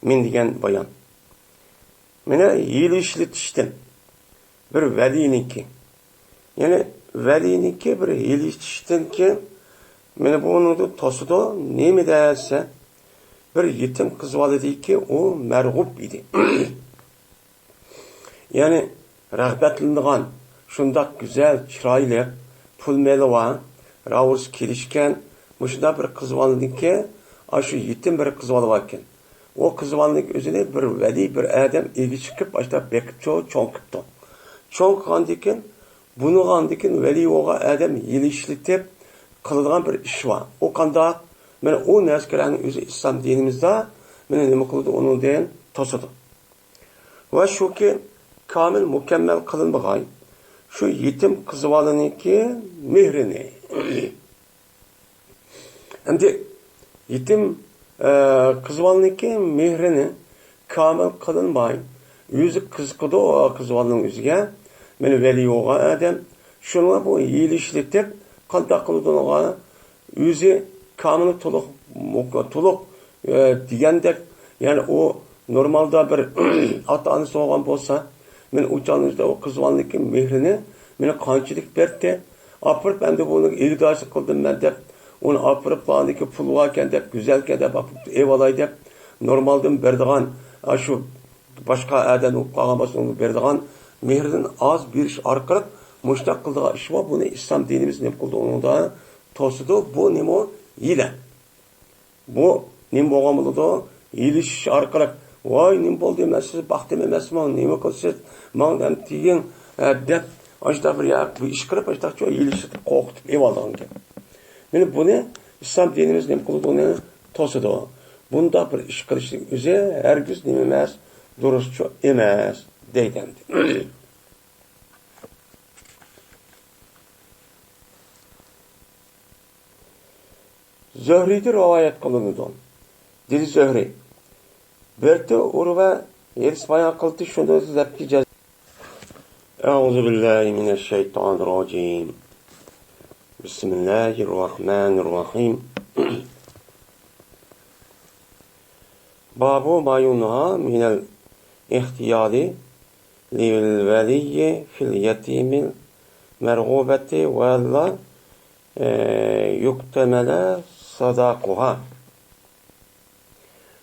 مىن دېگەن بايان. مانا ھىيلە ئىشلىتىشتىن بىر ۋەلىينىڭكى، يەنى ۋەلىينىڭكى بىر ھىيلە ئىشلىتىشتىنكى، مانا بۇنىڭدىن توسىدۇ. نېمە دېسە، بىر يېتىم قىز بالىدىكى ئۇ مەرغۇپ ئىدى. يەنى رىغبەتلىنىدىغان شۇنداق گۈزەل، چىرايلىق، پۇل مېلى بار، راۋۇرۇس كېلىشكەن، مۇشۇنداق بىر قىز بالىنىڭكى، ئاشۇ يېتىم بىر قىز بالا باركەن. ئۇ قىز بالىنىڭ ئۆزىنى بىر ۋەلىي بىر ئادەم ئىگە چىقىپ، ئاشۇنداق بېقىپچۇ، چوڭ قىپتۇ. چوڭ قىلغاندىكىن، بۇنىڭغاندىكىن ۋەلىي بولغان ئادەم ھىيلە ئىشلىتىپ قىلىدىغان بىر ئىش بار. ئۇ قانداق؟ مانا ئۇ نەرسىلەرنىڭ ئۆزى ئىسلام دىنىمىزدا مانا نېمە قىلىدۇ؟ ئۇنىڭدىن توسىدۇ. ۋە شۇكى، كامىل، مۇكەممەل قىلىنمىغاي شۇ يېتىم قىز بالىنىڭكى مېھرىنى. ئەمدى يېتىم، ئە، قىز بالىنىڭكى مېھرىنى كامىل قىلىنماي، ئۆزى قىزىقىدۇ قىز بالىنىڭ ئۆزىگە، مانا ۋەلىي بولغان ئادەم. شۇنىڭغا بۇ ھىيلە ئىشلىتىپ، قانداق قىلىدۇ ئۇنىڭغا؟ ئۆزى كامىل، تولۇق، مۇك-، تولۇق، ئە، دېگەندەك، يەنى ئۇ نورمالدا بىر ئاتا-ئانىسى بولغان بولسا، مەن ئۇ چاغدا ئۇ قىز بالىنىڭكى مېھرىنى مانا قانچىلىك بەردى. ئاپىرىپ، ئەمدى بۇنى ئىگىدارچىلىق قىلدىم مەن دەپ، ئۇنى ئاپىرىپ، بارىدىكى پۇل باركەن دەپ، گۈزەلكەن دەپ، ئاپىرىپ ئېۋالاي دەپ، نورمالدىن بېرىدىغان، ئاشۇ باشقا ئادەم بولۇپ قالغان بولسا، ئۇنى بېرىدىغان مېھرىدىن ئاز بېرىش ئارقىلىق مۇشۇنداق قىلىدىغان ئىش بار. بۇنى ئىسلام دىنىمىز نېمە قىلدى؟ ئۇنىڭدا توسىدۇ. بۇ نېمە؟ ھىيلە. بۇ نېمە بولغان بولىدۇ؟ ھىيلىشىش ئارقىلىق، ۋاي، نېمە بولدى، مەن سىزنى باقتىم ئەمەسمۇ، نېمە قىلىسىز، ماڭا دەم تېگىڭ، ھە، دەپ، ئاشۇنداق بىر يا-، بىر ئىش قىلىپ، ئاشۇنداقچۇ ھىيلىشىپ قورقۇتۇپ ئېلىۋالىدىغان گەپ. مانا بۇنى ئىسلام دىنىمىز نېمە قىلىدۇ؟ ئۇنى توسىدۇ. بۇنداق بىر ئىش قىلىشنىڭ ئۆزى ھەرگىز نېمە ئەمەس، دۇرۇسچۇ ئەمەس، دەيدۇ ئەمدى. زۆھرىدىن رىۋايەت قىلىنىدۇ. دېدى زۆھرى: بىرتى ئۇرۋە ھېدىس بايان قىلدى، شۇنى دەپكى جەز-، أعوذ بالله من الشيطان الرجيم. بسم الله الرحمن الرحيم. باب ما ينهى من الاحتيال للولي في اليتيم المرغوبة وألا، آه، يكتمل صداقها.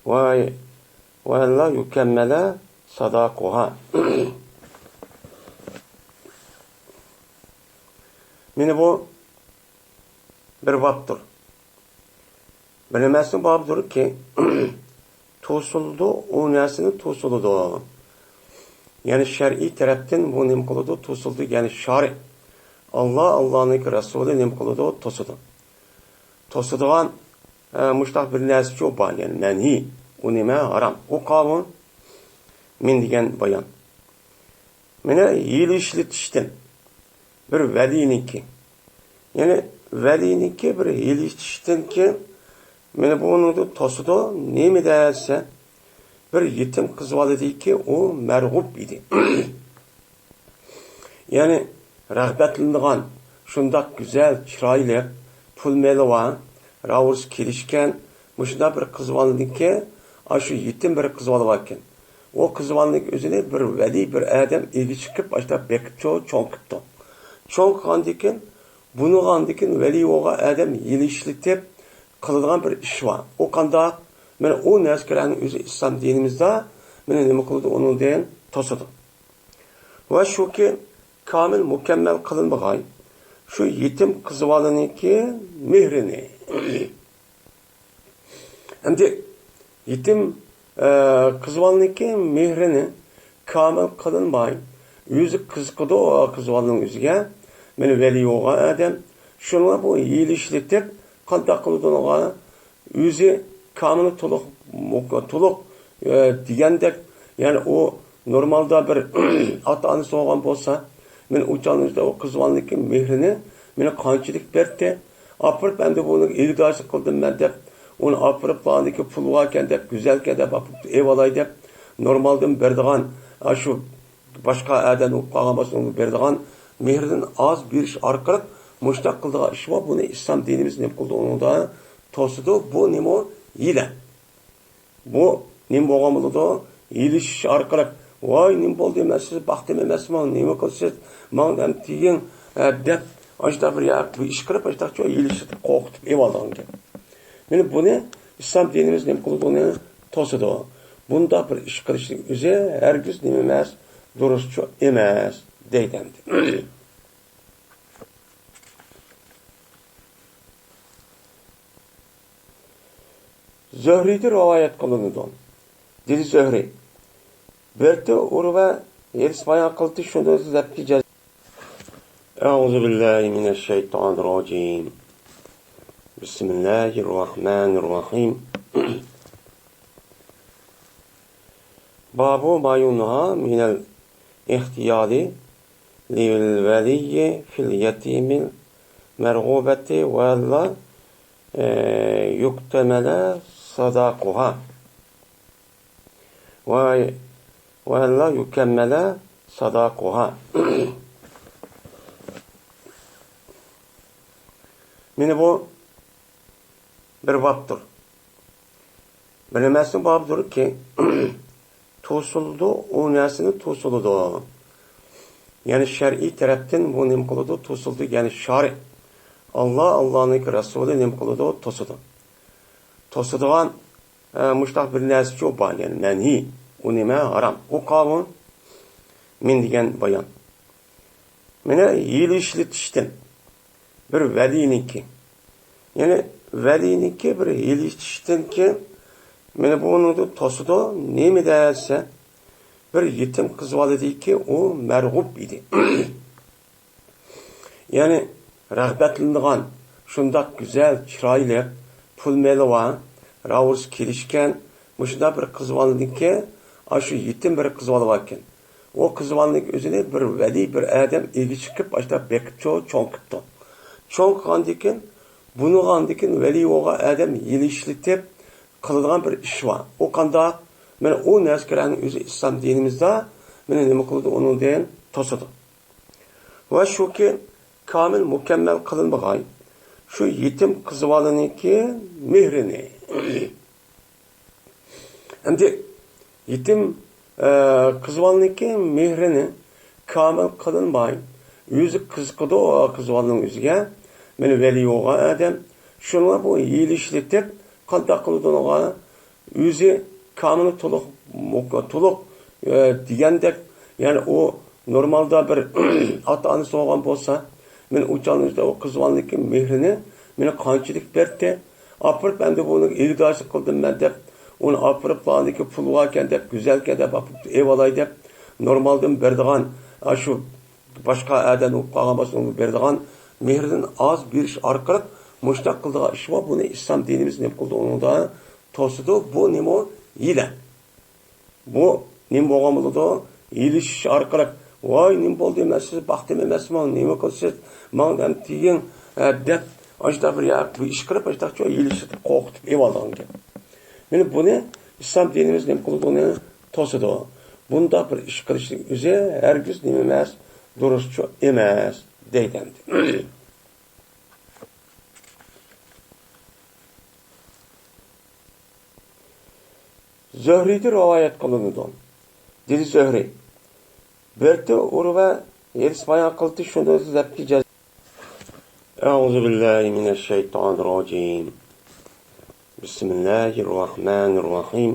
و، وألا يكمل صداقها. مانا بۇ بىر بابتۇر. بىر نېمىسىنىڭ بابىدۇركى، توسۇلىدۇ، ئۇ نەرسىنى توسۇلىدۇ. يەنى شەرئىي تەرەپتىن بۇ نېمە قىلىدۇ؟ توسۇلىدۇ. يەنى شارى، ئاللا، ئاللانىڭكى رەسۇلى نېمە قىلىدۇ؟ توسىدۇ. توسىدىغان، ئە، مۇشتاق بىر نەرسىچۇ بار، يەنى مەنھىي. ئۇ نېمە؟ ھارام. ئۇ قاۋۇن مىن دېگەن بايان. مانا ھىيلە ئىشلىتىشتىن بىر ۋەلىنىڭكى، يەنى ۋەلىنىڭكى بىر ھىيلە ئىشلىتىشتىنكى، مانا بۇنىڭدا توسىدۇ. نېمە دېسە، بىر يېتىم قىز بالىدىكى ئۇ مەرغۇپ ئىدى. يەنى رىغبەتلىنىدىغان شۇنداق گۈزەل، چىرايلىق، پۇل مېلى بار، راۋۇرۇس كېلىشكەن، مۇشۇنداق بىر قىز بالىنىڭكى، ئاشۇ يېتىم بىر قىز بالا باركەن. ئۇ قىز بالىنىڭ ئۆزىنى بىر ۋەلىي، بىر ئادەم ئىگە چىقىپ، ئاشۇنداق بېقىپچۇ، چوڭ قىپتۇ. چوڭ قىلغاندىكىن، بۇنىغاندىكىن ۋەلىي بولغان ئادەم ھىيلە ئىشلىتىپ قىلىدىغان بىر ئىش بار. ئۇ قانداق؟ مانا ئۇ نەرسىلەرنىڭ ئۆزى ئىسلام دىنىمىزدا مانا نېمە قىلىدۇ؟ ئۇنىڭدىن توسىدۇ. ۋە شۇكى، كامىل، مۇكەممەل قىلىنمىغاي شۇ يېتىم قىز بالىنىڭكى مېھرىنى. ئەمدى يېتىم، ئە، قىز بالىنىڭكى مېھرىنى كامىل قىلىنماي، ئۆزى قىزىقىدۇ قىز بالىنىڭ ئۆزىگە. مانا ۋەلىي بولغان ئادەم. شۇنىڭغا بۇ ھىيلە ئىشلىتىپ، قانداق قىلىدۇ ئۇنىڭغا؟ ئۆزى كامىل، تولۇق، مۇك-، تولۇق، ئە، دېگەندەك، يەنى ئۇ نورمالدا بىر ئاتا-ئانىسى بولغان بولسا، مانا ئۇ چاغنىڭ ئۆزىدە ئۇ قىز بالىنىڭكى مېھرىنى مانا قانچىلىك بەردى؟ ئاپىرىپ، ئەمدى بۇنى ئىگىدارچىلىق قىلدىم مەن دەپ، ئۇنى ئاپىرىپ، بۇنىڭكى پۇلى باركەن دەپ، گۈزەلكەن دەپ، ئاپىرىپ ئېلىۋالاي دەپ، نورمالدىن بېرىدىغان، ئاشۇ باشقا ئادەم بولۇپ قالغان بولسا، ئۇنى بېرىدىغان مېھرىدىن ئاز بېرىش ئارقىلىق مۇشۇنداق قىلىدىغان ئىش بار. بۇنى ئىسلام دىنىمىز نېمە قىلىدۇ؟ ئۇنىڭدا توسىدۇ. بۇ نېمە؟ ھىيلە. بۇ نېمە بولغان بولىدۇ؟ ھىيلىشىش ئارقىلىق، ۋاي، نېمە بولدى؟ مەن سىزنى باقتىم ئەمەسمۇ؟ نېمە قىلىسىز؟ ماڭا نېمە تېگىڭ، ھە، دەپ، ئاشۇنداق بىر يا-، بىر ئىش قىلىپ، ئاشۇنداقچۇ ھىيلىشىپ، قورقۇتۇپ ئېلىۋالىدىغان گەپ. مانا بۇنى ئىسلام دىنىمىز نېمە قىلىدۇ؟ ئۇنى توسىدۇ. بۇنداق بىر ئىش قىلىشنىڭ ئۆزى ھەرگىز نېمە ئەمەس، دۇرۇسچۇ ئەمەس، دەيدۇ ئەمدى. زۆھرىدىن رىۋايەت قىلىنىدۇ. دېدى زۆھرى، بىرتى ئۇرۋە ھېدىس بايان قىلدى، شۇنى دەپكى جەز-، أعوذ بالله من الشيطان الرجيم. بسم الله الرحمن الرحيم. باب ما ينهى من الاحتيال للولي في اليتيم المرغوبة وألا، آه، يكتمل صداقها. و-، وألا يكمل صداقها. مانا بۇ بىر بابتۇر. بىر نېمەسىنىڭ بابىدۇركى، توسۇلىدۇ، ئۇ نەرسىنى توسۇلىدۇ. يەنى شەرئىي تەرەپتىن بۇ نېمە قىلىدۇ؟ توسۇلىدۇ. يەنى شارى، ئاللا، ئاللانىڭكى رەسۇلى نېمە قىلىدۇ؟ توسىدۇ. توسىدىغان، ئە، مۇشۇنداق بىر نەرسىچۇ بار، يەنى مەنھىي. ئۇ نېمە؟ ھارام. ئۇ قاۋۇن مىن دېگەن بايان. مانا ھىيلە ئىشلىتىشتىن بىر ۋەلىنىڭكى، يەنى ۋەلىنىڭكى بىر ھىيلە ئىشلىتىشتىنكى، مانا بۇنىڭدا توسىدۇ. نېمە دېسە، بىر يېتىم قىز بالىدىكى ئۇ مەرغۇپ ئىدى. يەنى رىغبەتلىنىدىغان شۇنداق گۈزەل، چىرايلىق، پۇل مېلى بار، راۋۇرۇس كېلىشكەن، مۇشۇنداق بىر قىز بالىنىڭكى، ئاشۇ يېتىم بىر قىز بالا باركەن. ئۇ قىز بالىنىڭ ئۆزىنى بىر ۋەلىي، بىر ئادەم ئىگە چىقىپ، ئاشۇنداق بېقىپچۇ، چوڭ قىپتۇ. چوڭ قىلغاندىكىن، بۇنىغاندىكىن ۋەلىي بولغان ئادەم ھىيلە ئىشلىتىپ قىلىدىغان بىر ئىش بار. ئۇ قانداق؟ مانا ئۇ نەرسىلەرنىڭ ئۆزى ئىسلام دىنىمىزدا مانا نېمە قىلىدۇ؟ ئۇنىڭدىن توسىدۇ. ۋە شۇكى، كامىل، مۇكەممەل قىلىنمىغاي شۇ يېتىم قىز بالىنىڭكى مېھرىنى. ئەمدى يېتىم، ئە، قىز بالىنىڭكى مېھرىنى كامىل قىلىنماي، ئۆزى قىزىقىدۇ قىز بالىنىڭ ئۆزىگە، مانا ۋەلىي بولغان ئادەم. شۇنىڭغا بۇ ھىيلە ئىشلىتىپ، قانداق قىلىدۇ ئۇنىڭغا؟ ئۆزى كامىل، تولۇق، مۇك-، تولۇق، ئە، دېگەندەك، يەنى ئۇ نورمالدا بىر ئاتا-ئانىسى بولغان بولسا، مانا ئۇ چاغنىڭ ئۆزىدە ئۇ قىز بالىنىڭكى مېھرىنى مانا قانچىلىك بەردى. ئاپىرىپ، ئەمدى بۇنى ئىگىدارچىلىق قىلدىم مەن دەپ، ئۇنى ئاپىرىپ، بۇنىڭكى پۇلى باركەن دەپ، گۈزەلكەن دەپ، ئاپىرىپ ئېلىۋالاي دەپ، نورمالدىن بېرىدىغان، ئاشۇ باشقا ئادەم بولۇپ قالغان بولسا، ئۇنى بېرىدىغان مېھرىدىن ئاز بېرىش ئارقىلىق مۇشۇنداق قىلىدىغان ئىش بار. بۇنى ئىسلام دىنىمىز نېمە قىلىدۇ؟ ئۇنىڭدا توسىدۇ. بۇ نېمە؟ ھىيلە. بۇ نېمە بولغان بولىدۇ؟ ھىيلىشىش ئارقىلىق، ۋاي، نېمە بولدى؟ مەن سىزنى باقتىم ئەمەسمۇ؟ نېمە قىلىسىز؟ ماڭا دەم تېگىڭ، ھە، دەپ، ئاشۇنداق بىر يا-، بىر ئىش قىلىپ، ئاشۇنداقچە يېلىشتۇرۇپ، قورقۇتۇپ ئېلىۋالىدىغان گەپ. مانا بۇنى ئىسلام دىنىمىز نېمە قىلىدۇ؟ ئۇنى توسىدۇ. بۇنداق بىر ئىش قىلىشنىڭ ئۆزى ھەرگىز نېمە ئەمەس، دۇرۇسچۇ ئەمەس، دەيدۇ ئەمدى. زۆھرىدىن رىۋايەت قىلىنىدۇ. دېدى زۆھرى: بىرتى ئۇرۋە ھېدىس بايان قىلدى، شۇنى دەپكى جەز-، أعوذ بالله من الشيطان الرجيم. بسم الله الرحمن الرحيم.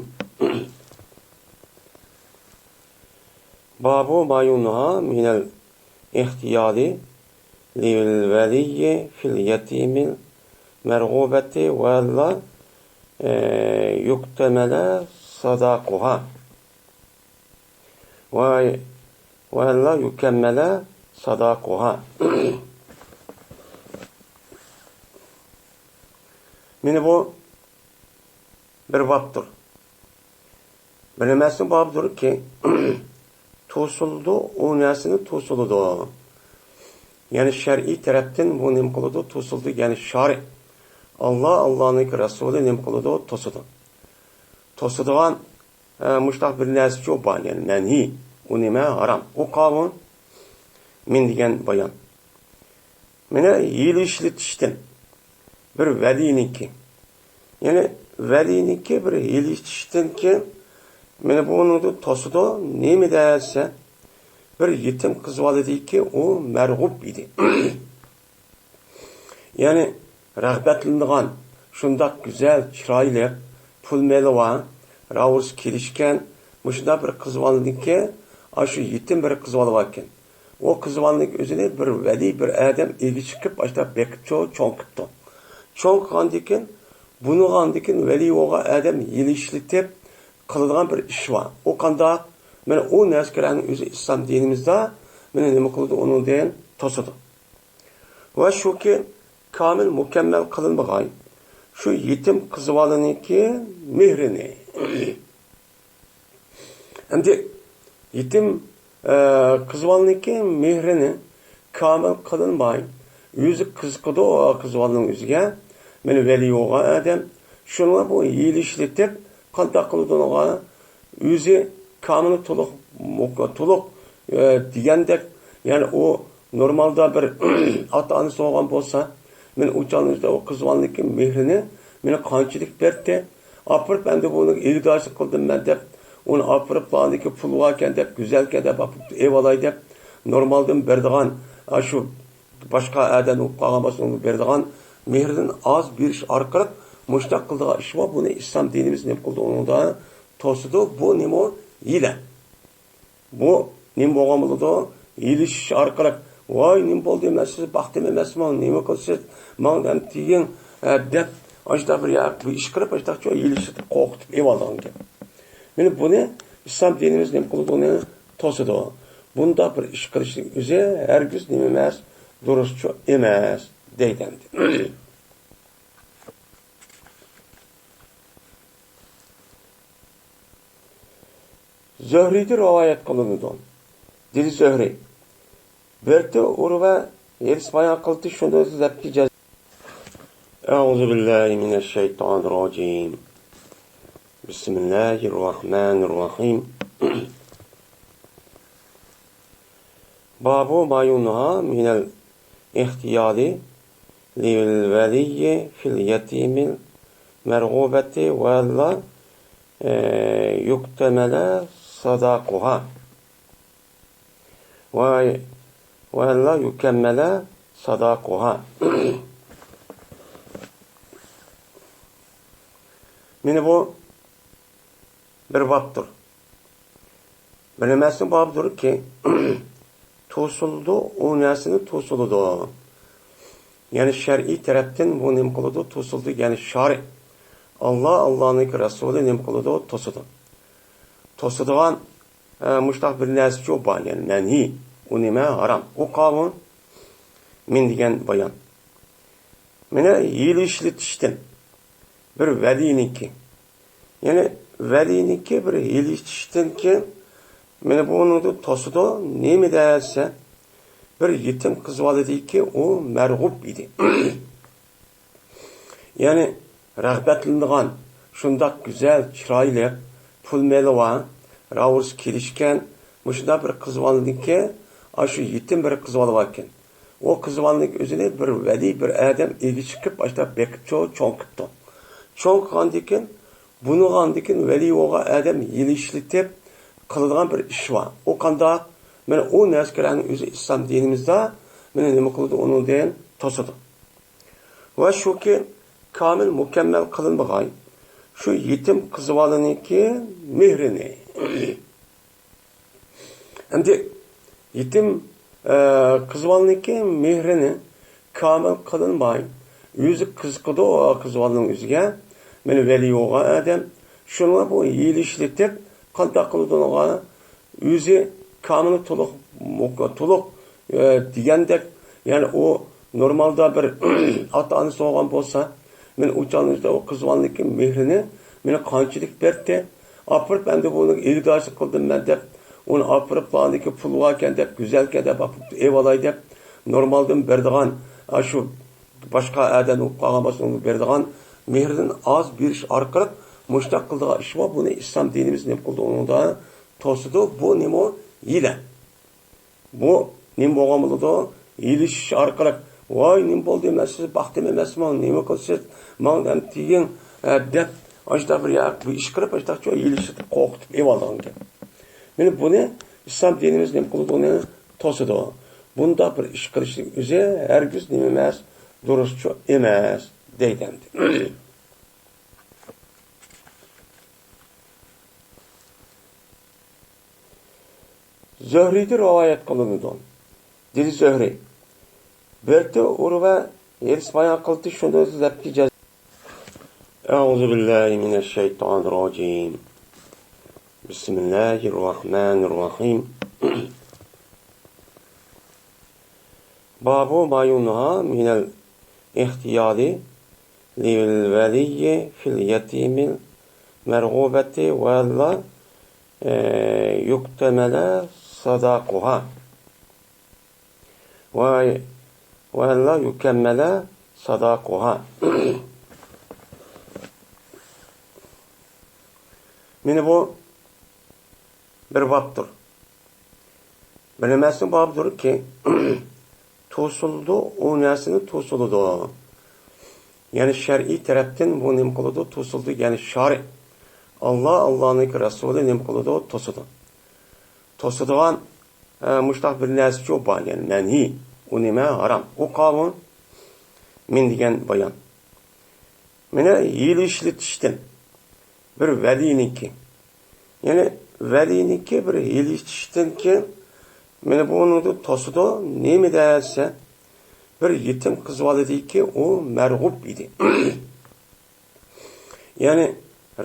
باب ما ينهى من الاحتيال للولي في اليتيم المرغوبة وألا، آه، يكتمل صداقها. و، وألا يكمل صداقها. مانا بۇ بىر بابتۇر. بىر نېمەسىنىڭ بابىدۇركى، توسۇلىدۇ، ئۇ نەرسىنى توسۇلىدۇ. يەنى شەرئىي تەرەپتىن بۇ نېمە قىلىدۇ؟ توسۇلىدۇ. يەنى شارى، ئاللا، ئاللانىڭكى رەسۇلى نېمە قىلىدۇ؟ توسىدۇ. توسىدىغان، ئە، مۇشۇنداق بىر نەرسىچۇ بار، يەنى مەنھىي. ئۇ نېمە؟ ھارام. ئۇ قاۋۇن مىن دېگەن بايان. مانا ھىيلە ئىشلىتىشتىن بىر ۋەلىينىڭكى، يەنى ۋەلىينىڭكى بىر ھىيلە ئىشلىتىشتىنكى، مانا بۇنىڭدا توسىدۇ. نېمە دېسە، بىر يېتىم قىز بالىدىكى ئۇ مەرغۇپ ئىدى. يەنى رىغبەتلىنىدىغان، شۇنداق گۈزەل، چىرايلىق، پۇل مېلى بار، راۋۇرۇسى كېلىشكەن، مۇشۇنداق بىر قىز بالىنىڭكى، ئاشۇ يېتىم بىر قىز بالا باركەن. ئۇ قىز بالىنىڭكى ئۆزىنى بىر ۋەلىي بىر ئادەم ئىگە چىقىپ، ئاشۇنداق بېقىپ چوڭ، چوڭ قىپتۇ. چوڭ قىلغاندىكىن، بۇنىڭغاندىكىن ۋەلىي بولغان ئادەم ھىيلە ئىشلىتىپ قىلىدىغان بىر ئىش بار. ئۇ قانداق؟ مانا ئۇ نەرسىلەرنىڭ ئۆزى ئىسلام دىنىمىزدا مانا نېمە قىلىدۇ؟ ئۇنىڭدىن توسىدۇ. ۋە شۇكى، كامىل، مۇكەممەل قىلىنمىغاي شۇ يېتىم قىز بالىنىڭكى مېھرىنى. ئەمدى يېتىم، ئە، قىز بالىنىڭكى مېھرىنى كامىل قىلىنماي، ئۆزى قىزىقىدۇ قىز بالىنىڭ ئۆزىگە. مانا ۋەلىي بولغان ئادەم. شۇنىڭغا بۇ ھىيلە ئىشلىتىپ، قانداق قىلىدۇ ئۇنىڭغا؟ ئۆزى كامىل، تولۇق، مۇك-، تولۇق، ئە، دېگەندەك، يەنى ئۇ نورمالدا بىر ئاتا-ئانىسى بولغان بولسا، مانا ئۇ چاغنىڭ ئۆزىدە ئۇ قىز بالىنىڭكى مېھرىنى مانا قانچىلىك بەردى. ئاپىرىپ، ئەمدى بۇنى ئىگىدارچىلىق قىلدىم مەن دەپ، ئۇنى ئاپىرىپ، بالىنىڭكى پۇلى باركەن دەپ، گۈزەلكەن دەپ ئاپىرىپ ئېلىۋالاي دەپ، نورمالدىن بېرىدىغان، ئاشۇ باشقا ئادەم بولۇپ قالغان بولسا، ئۇنى بېرىدىغان مېھرىدىن ئاز بېرىش ئارقىلىق مۇشۇنداق قىلىدىغان ئىش بار. بۇنى ئىسلام دىنىمىز نېمە قىلدى؟ ئۇنىڭدا توسىدۇ. بۇ نېمە؟ ھىيلە. بۇ نېمە بولغان بولىدۇ؟ ھىيلىشىش ئارقىلىق، ۋاي، نېمە بولدى؟ مەن سىزنى باقتىم ئەمەسمۇ؟ نېمە قىلىسىز؟ ماڭا دەم تېگىڭ، ھە، دەپ، ئاشۇنداق بىر يا-، بىر ئىش قىلىپ، ئاشۇنداقچە ھىيلىشىپ، قورقۇتۇپ ئېلىۋالىدىغان گەپ. مانا بۇنى ئىسلام دىنىمىز نېمە قىلىدۇ؟ ئۇنى توسىدۇ. بۇنداق بىر ئىش قىلىشنىڭ ئۆزى ھەرگىز نېمە ئەمەس، دۇرۇسچۇ ئەمەس، دەيدۇ ئەمدى. زۆھرىدىن رىۋايەت قىلىنىدۇ. دېدى زۆھرى: بىرتى ئۇرۋە ھېدىس بايان قىلدى، شۇنى دەپكى جەز-، أعوذ بالله من الشيطان الرجيم. بسم الله الرحمن الرحيم. باب ما ينهى من الاحتيال للولي في اليتيم المرغوبة وألا، آه، يكتمل صداقها. و، وألا يكمل صداقها. مانا بۇ بىر بابتۇر. بىر نېمەسىنىڭ بابىدۇركى، توسۇلىدۇ، ئۇ نەرسىنى توسۇلىدۇ. يەنى شەرئىي تەرەپتىن بۇ نېمە قىلىدۇ؟ توسۇلىدۇ. يەنى شارى، ئاللا، ئاللانىڭكى رەسۇلى نېمە قىلىدۇ؟ توسىدۇ. توسىدىغان، ئە، مۇشۇنداق بىر نەرسىچۇ بار، يەنى مەنھىي. ئۇ نېمە؟ ھارام. ئۇ قاۋۇن مىن دېگەن بايان. مانا ھىيلە ئىشلىتىشتىن بىر ۋەلىينىڭكى، يەنى ۋەلىينىڭكى بىر ھىيلە ئىشلىتىشتىنكى، مانا بۇنىڭدا توسىدۇ. نېمە دېسە، بىر يېتىم قىز بالىدىكى ئۇ مەرغۇپ ئىدى. يەنى رىغبەتلىنىدىغان، شۇنداق گۈزەل، چىرايلىق، پۇل مېلى بار، راۋۇرۇس كېلىشكەن، مۇشۇنداق بىر قىز بالىنىڭكى، ئاشۇ يېتىم بىر قىز بالا باركەن. ئۇ قىز بالىنىڭ ئۆزىنى بىر ۋەلىي بىر ئادەم ئىگە چىقىپ، ئاشۇنداق بېقىپچۇ، چوڭ قىپتۇ. چوڭ قىلغاندىن كېيىن، بۇنىڭغاندىن كېيىن ۋەلىي بولغان ئادەم يېلىشلىتىپ قىلىدىغان بىر ئىش بار. ئۇ قانداق؟ مانا ئۇ نەرسىلەرنىڭ ئۆزى ئىسلام دىنىمىزدا مانا نېمە قىلىدۇ؟ ئۇنىڭدىن توسىدۇ. ۋە شۇكى، كامىل، مۇكەممەل قىلىنمىغاي شۇ يېتىم قىز بالىنىڭكى مېھرىنى. ئەمدى يېتىم، ئە، قىز بالىنىڭكى مېھرىنى كامىل قىلىنماي، ئۆزى قىزىقىدۇ قىز بالىنىڭ ئۆزىگە. مانا ۋەلىي بولغان ئادەم. شۇنىڭغا بۇ يېلىشلىتىپ، قانداق قىلىدۇ ئۇنىڭغا؟ ئۆزى كامىل تولۇق، مۇك-، تولۇق، ئە، دېگەندەك، يەنى ئۇ نورمالدا بىر ئاتا-ئانىسى بولغان بولسا، مەن ئۇ چاغنىڭ ئۆزىدە ئۇ قىز بالىنىڭكى مېھرىنى مېنى قانچىلىك بەردى؟ ئاپىرىپ، ئەمدى بۇنى ئىگىدارچىلىق قىلدىم مەن دەپ، ئۇنى ئاپىرىپ، بۇنىڭكى پۇلى باركەن دەپ، گۈزەلكەن دەپ ئاپىرىپ ئېۋالاي دەپ، نورمالدىن بېرىدىغان، ئاشۇ باشقا ئادەم بولۇپ قالغان بولسا، ئۇنى بېرىدىغان مېھرىدىن ئاز بېرىش ئارقىلىق مۇشۇنداق قىلىدىغان ئىش بار. بۇنى ئىسلام دىنىمىز نېمە قىلدى؟ ئۇنىڭدا توسىدۇ. بۇ نېمە؟ ھىيلە. بۇ نېمە بولغان بولىدۇ؟ يېلىشىش ئارقىلىق، ۋاي، نېمە بولدى؟ مەن سىزنى باقتىم ئەمەسمۇ؟ نېمە قىلىسىز؟ ماڭا نېمە تېگىڭ، ھە، دەپ، ئاشۇنداق بىر يا-، بىر ئىش قىلىپ، ئاشۇنداقچە يېلىشىپ، قورقۇتۇپ ئېۋالىدىغان گەپ. مانا بۇنى ئىسلام دىنىمىز نېمە قىلىدۇ؟ ئۇنى توسىدۇ. بۇنداق بىر ئىش قىلىشنىڭ ئۆزى ھەرگىز نېمە ئەمەس، دۇرۇسچۇ ئەمەس، دەيدۇ ئەمدى. زۆھرىدىن رىۋايەت قىلىنىدۇ. دېدى زۆھرى: بىرتى ئۇرۋە ھېدىس بايان قىلدى، شۇنى دەپتى جەز-، أعوذ بالله من الشيطان الرجيم. بسم الله الرحمن الرحيم. باب ما ينهى من الاحتيال للولي في اليتيم المرغوبة وألا، آه، يكتمل صداقها. و، وألا يكمل صداقها. مانا بۇ بىر بابتۇر. بىر نېمىسىنىڭ بابىدۇركى، توسۇلىدۇ، ئۇ نەرسىنى توسۇلىدۇ. يەنى شەرئىي تەرەپتىن بۇ نېمە قىلىدۇ؟ توسۇلىدۇ. يەنى شارى، ئاللا، ئاللانىڭ رەسۇلى نېمە قىلىدۇ؟ توسىدۇ. توسىدىغان، ئە، مۇشۇنداق بىر نەرسىچۇ بار، يەنى مەنھىي. ئۇ نېمە؟ ھارام. ئۇ قاۋۇن مىن دېگەن بايان. مانا يېلىشلىتىشتىن بىر ۋەلىينىڭكى، يەنى ۋەلىينىڭكى بىر يېلىشلىتىشتىن كېيىن، مانا بۇنىڭدا توسىدۇ. نېمە دېسە، بىر يېتىم قىز بالىدىكى ئۇ مەرغۇپ ئىدى. يەنى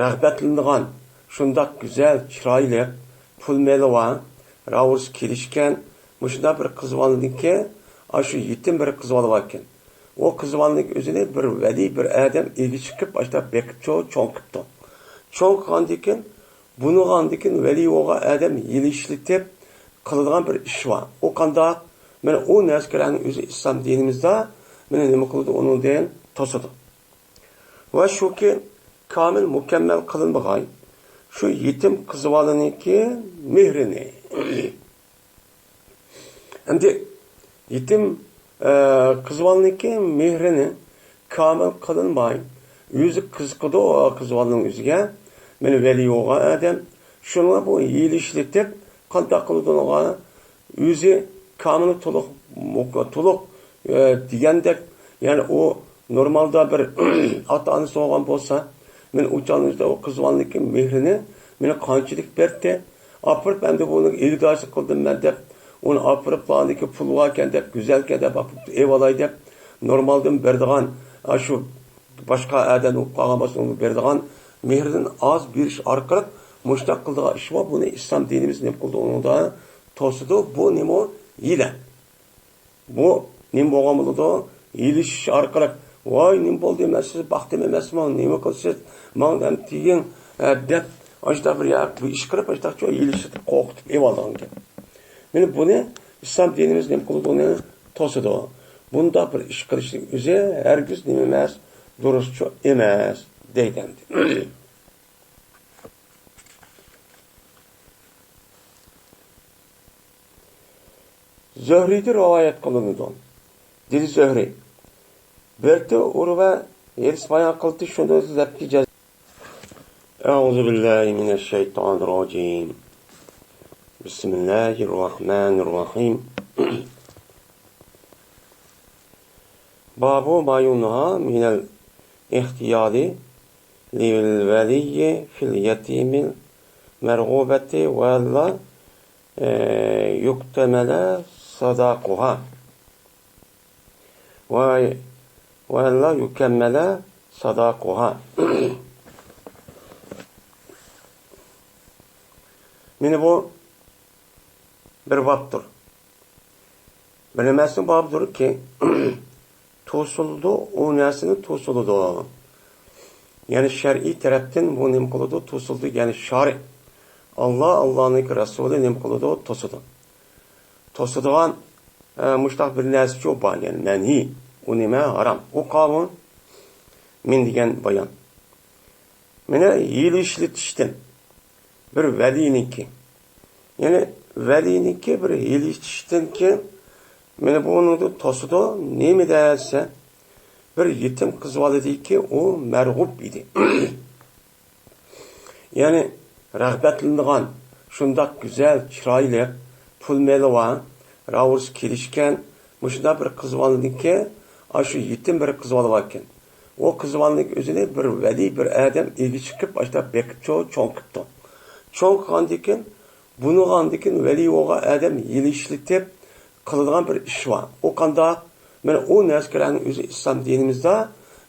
رىغبەتلىنىدىغان، شۇنداق گۈزەل، چىرايلىق، پۇل مېلى بار، راۋۇرۇس كېلىشكەن، مۇشۇنداق بىر قىز بالىنىڭكى، ئاشۇ يېتىم بىر قىز بالا باركەن. ئۇ قىز بالىنىڭ ئۆزىنى بىر ۋەلىي بىر ئادەم ئىگە چىقىپ، ئاشۇنداق بېقىپچۇ، چوڭ قىپتۇ. چوڭ قىلغاندىن كېيىن، بۇنىڭغاندىن كېيىن ۋەلىي بولغان ئادەم يېلىشلىتىپ قىلىدىغان بىر ئىش بار. ئۇ قانداق؟ مانا ئۇ نەرسىلەرنىڭ ئۆزى ئىسلام دىنىمىزدا مانا نېمە قىلىدۇ؟ ئۇنىڭدىن توسىدۇ. ۋە شۇكى، كامىل، مۇكەممەل قىلىنمىغاي شۇ يېتىم قىز بالىنىڭكى مېھرىنى. ئەمدى يېتىم، ئە، قىز بالىنىڭكى مېھرىنى كامىل قىلىنماي، ئۆزى قىزىقىدۇ قىز بالىنىڭ ئۆزىگە. مانا ۋەلىي بولغان ئادەم. شۇنىڭغا بۇ يېلىشلىتىپ، قانداق قىلىدۇ ئۇنىڭغا؟ ئۆزى كامىل تولۇق، مۇك-، تولۇق، ئە، دېگەندەك، يەنى ئۇ نورمالدا بىر ئاتا-ئانىسى بولغان بولسا، مەن ئۇ چاغنىڭ ئۆزىدە ئۇ قىز بالىنىڭكى مېھرىنى مېنى قانچىلىك بەردى؟ ئاپىرىپ، ئەمدى بۇنى ئىگىدارچىلىق قىلدىم مەن دەپ، ئۇنى ئاپىرىپ، بۇنىڭكى پۇلى باركەن دەپ، گۈزەلكەن دەپ ئاپىرىپ ئېۋالاي دەپ، نورمالدىن بېرىدىغان، ئاشۇ باشقا ئادەم بولۇپ قالغان بولسا، ئۇنىڭغا بېرىدىغان مېھرىدىن ئاز بېرىش ئارقىلىق مۇشۇنداق قىلىدىغان ئىش بار. بۇنى ئىسلام دىنىمىز نېمە قىلدى؟ ئۇنىڭدا توسىدۇ. بۇ نېمە؟ ھىيلە. بۇ نېمە بولغان بولىدۇ؟ يېلىشىش ئارقىلىق، ۋاي، نېمە بولدى؟ مەن سىزنى باقتىم ئەمەسمۇ؟ نېمە قىلىسىز؟ ماڭا نېمە تېگىڭ، ھە، دەپ، ئاشۇنداق بىر يا-، بىر ئىش قىلىپ، ئاشۇنداق يېلىشتۇرۇپ، قورقۇتۇپ ئېلىۋالىدىغان گەپ. مانا بۇنى ئىسلام دىنىمىز نېمە قىلىدۇ؟ ئۇنى توسىدۇ. بۇنداق بىر ئىش قىلىشنىڭ ئۆزى ھەرگىز نېمە ئەمەس، دۇرۇسچۇ ئەمەس، دەيدۇ ئەمدى. زۆھرىدىن رىۋايەت قىلىنىدۇ. دېدى زۆھرى: بىرتى ئۇرۋە ھېدىس بايان قىلدى، شۇنى دەپكى جەز-، أعوذ بالله من الشيطان الرجيم. بسم الله الرحمن الرحيم. باب ما ينهى من الاحتيال للولي في اليتيم المرغوبة وألا، آه، يكتمل صداقها. ۋە، ۋەللا يۇكەممەلە ساداقۇھا. مانا بۇ بىر بابتۇر. بىر نېمەسىنىڭ بابىدۇركى، توسۇلىدۇ، ئۇ نەرسىنى توسۇلىدۇ. يەنى شەرئىي تەرەپتىن بۇ نېمە قىلىدۇ؟ توسۇلىدۇ. يەنى شارى، ئاللا، ئاللانىڭكى رەسۇلى نېمە قىلىدۇ؟ توسىدۇ. توسىدىغان، ئە، مۇشتاق بىر نەرسىچۇ بار، يەنى مەنھى. ئۇ نېمە؟ ھارام. ئۇ قاۋۇن مىن دېگەن بايان. مانا ھىيلە ئىشلىتىشتىن بىر ۋەلىينىڭكى، يەنى ۋەلىينىڭكى بىر ھىيلە ئىشلىتىشتىنكى، مانا بۇنىڭدا توسىدۇ. نېمە دېسە، بىر يېتىم قىز بالىدىكى ئۇ مەرغۇپ ئىدى. يەنى رىغبەتلىنىدىغان شۇنداق گۈزەل، چىرايلىق، پۇل مېلى بار، راۋۇرۇسى كېلىشكەن، مۇشۇنداق بىر قىز بالىنىڭكى، ئاشۇ يېتىم بىر قىز بالا باركەن. ئۇ قىز بالىنىڭ ئۆزىنى بىر ۋەلىي بىر ئادەم ئىگە چىقىپ، ئاشۇنداق بېقىپچۇ، چوڭ قىپتۇ. چوڭ قىلغاندىن كېيىن، بۇنىڭغاندىن كېيىن ۋەلىي بولغان ئادەم ھىيلە ئىشلىتىپ قىلىدىغان بىر ئىش بار. ئۇ قانداق؟ مانا ئۇ نەرسىلەرنىڭ ئۆزى ئىسلام دىنىمىزدا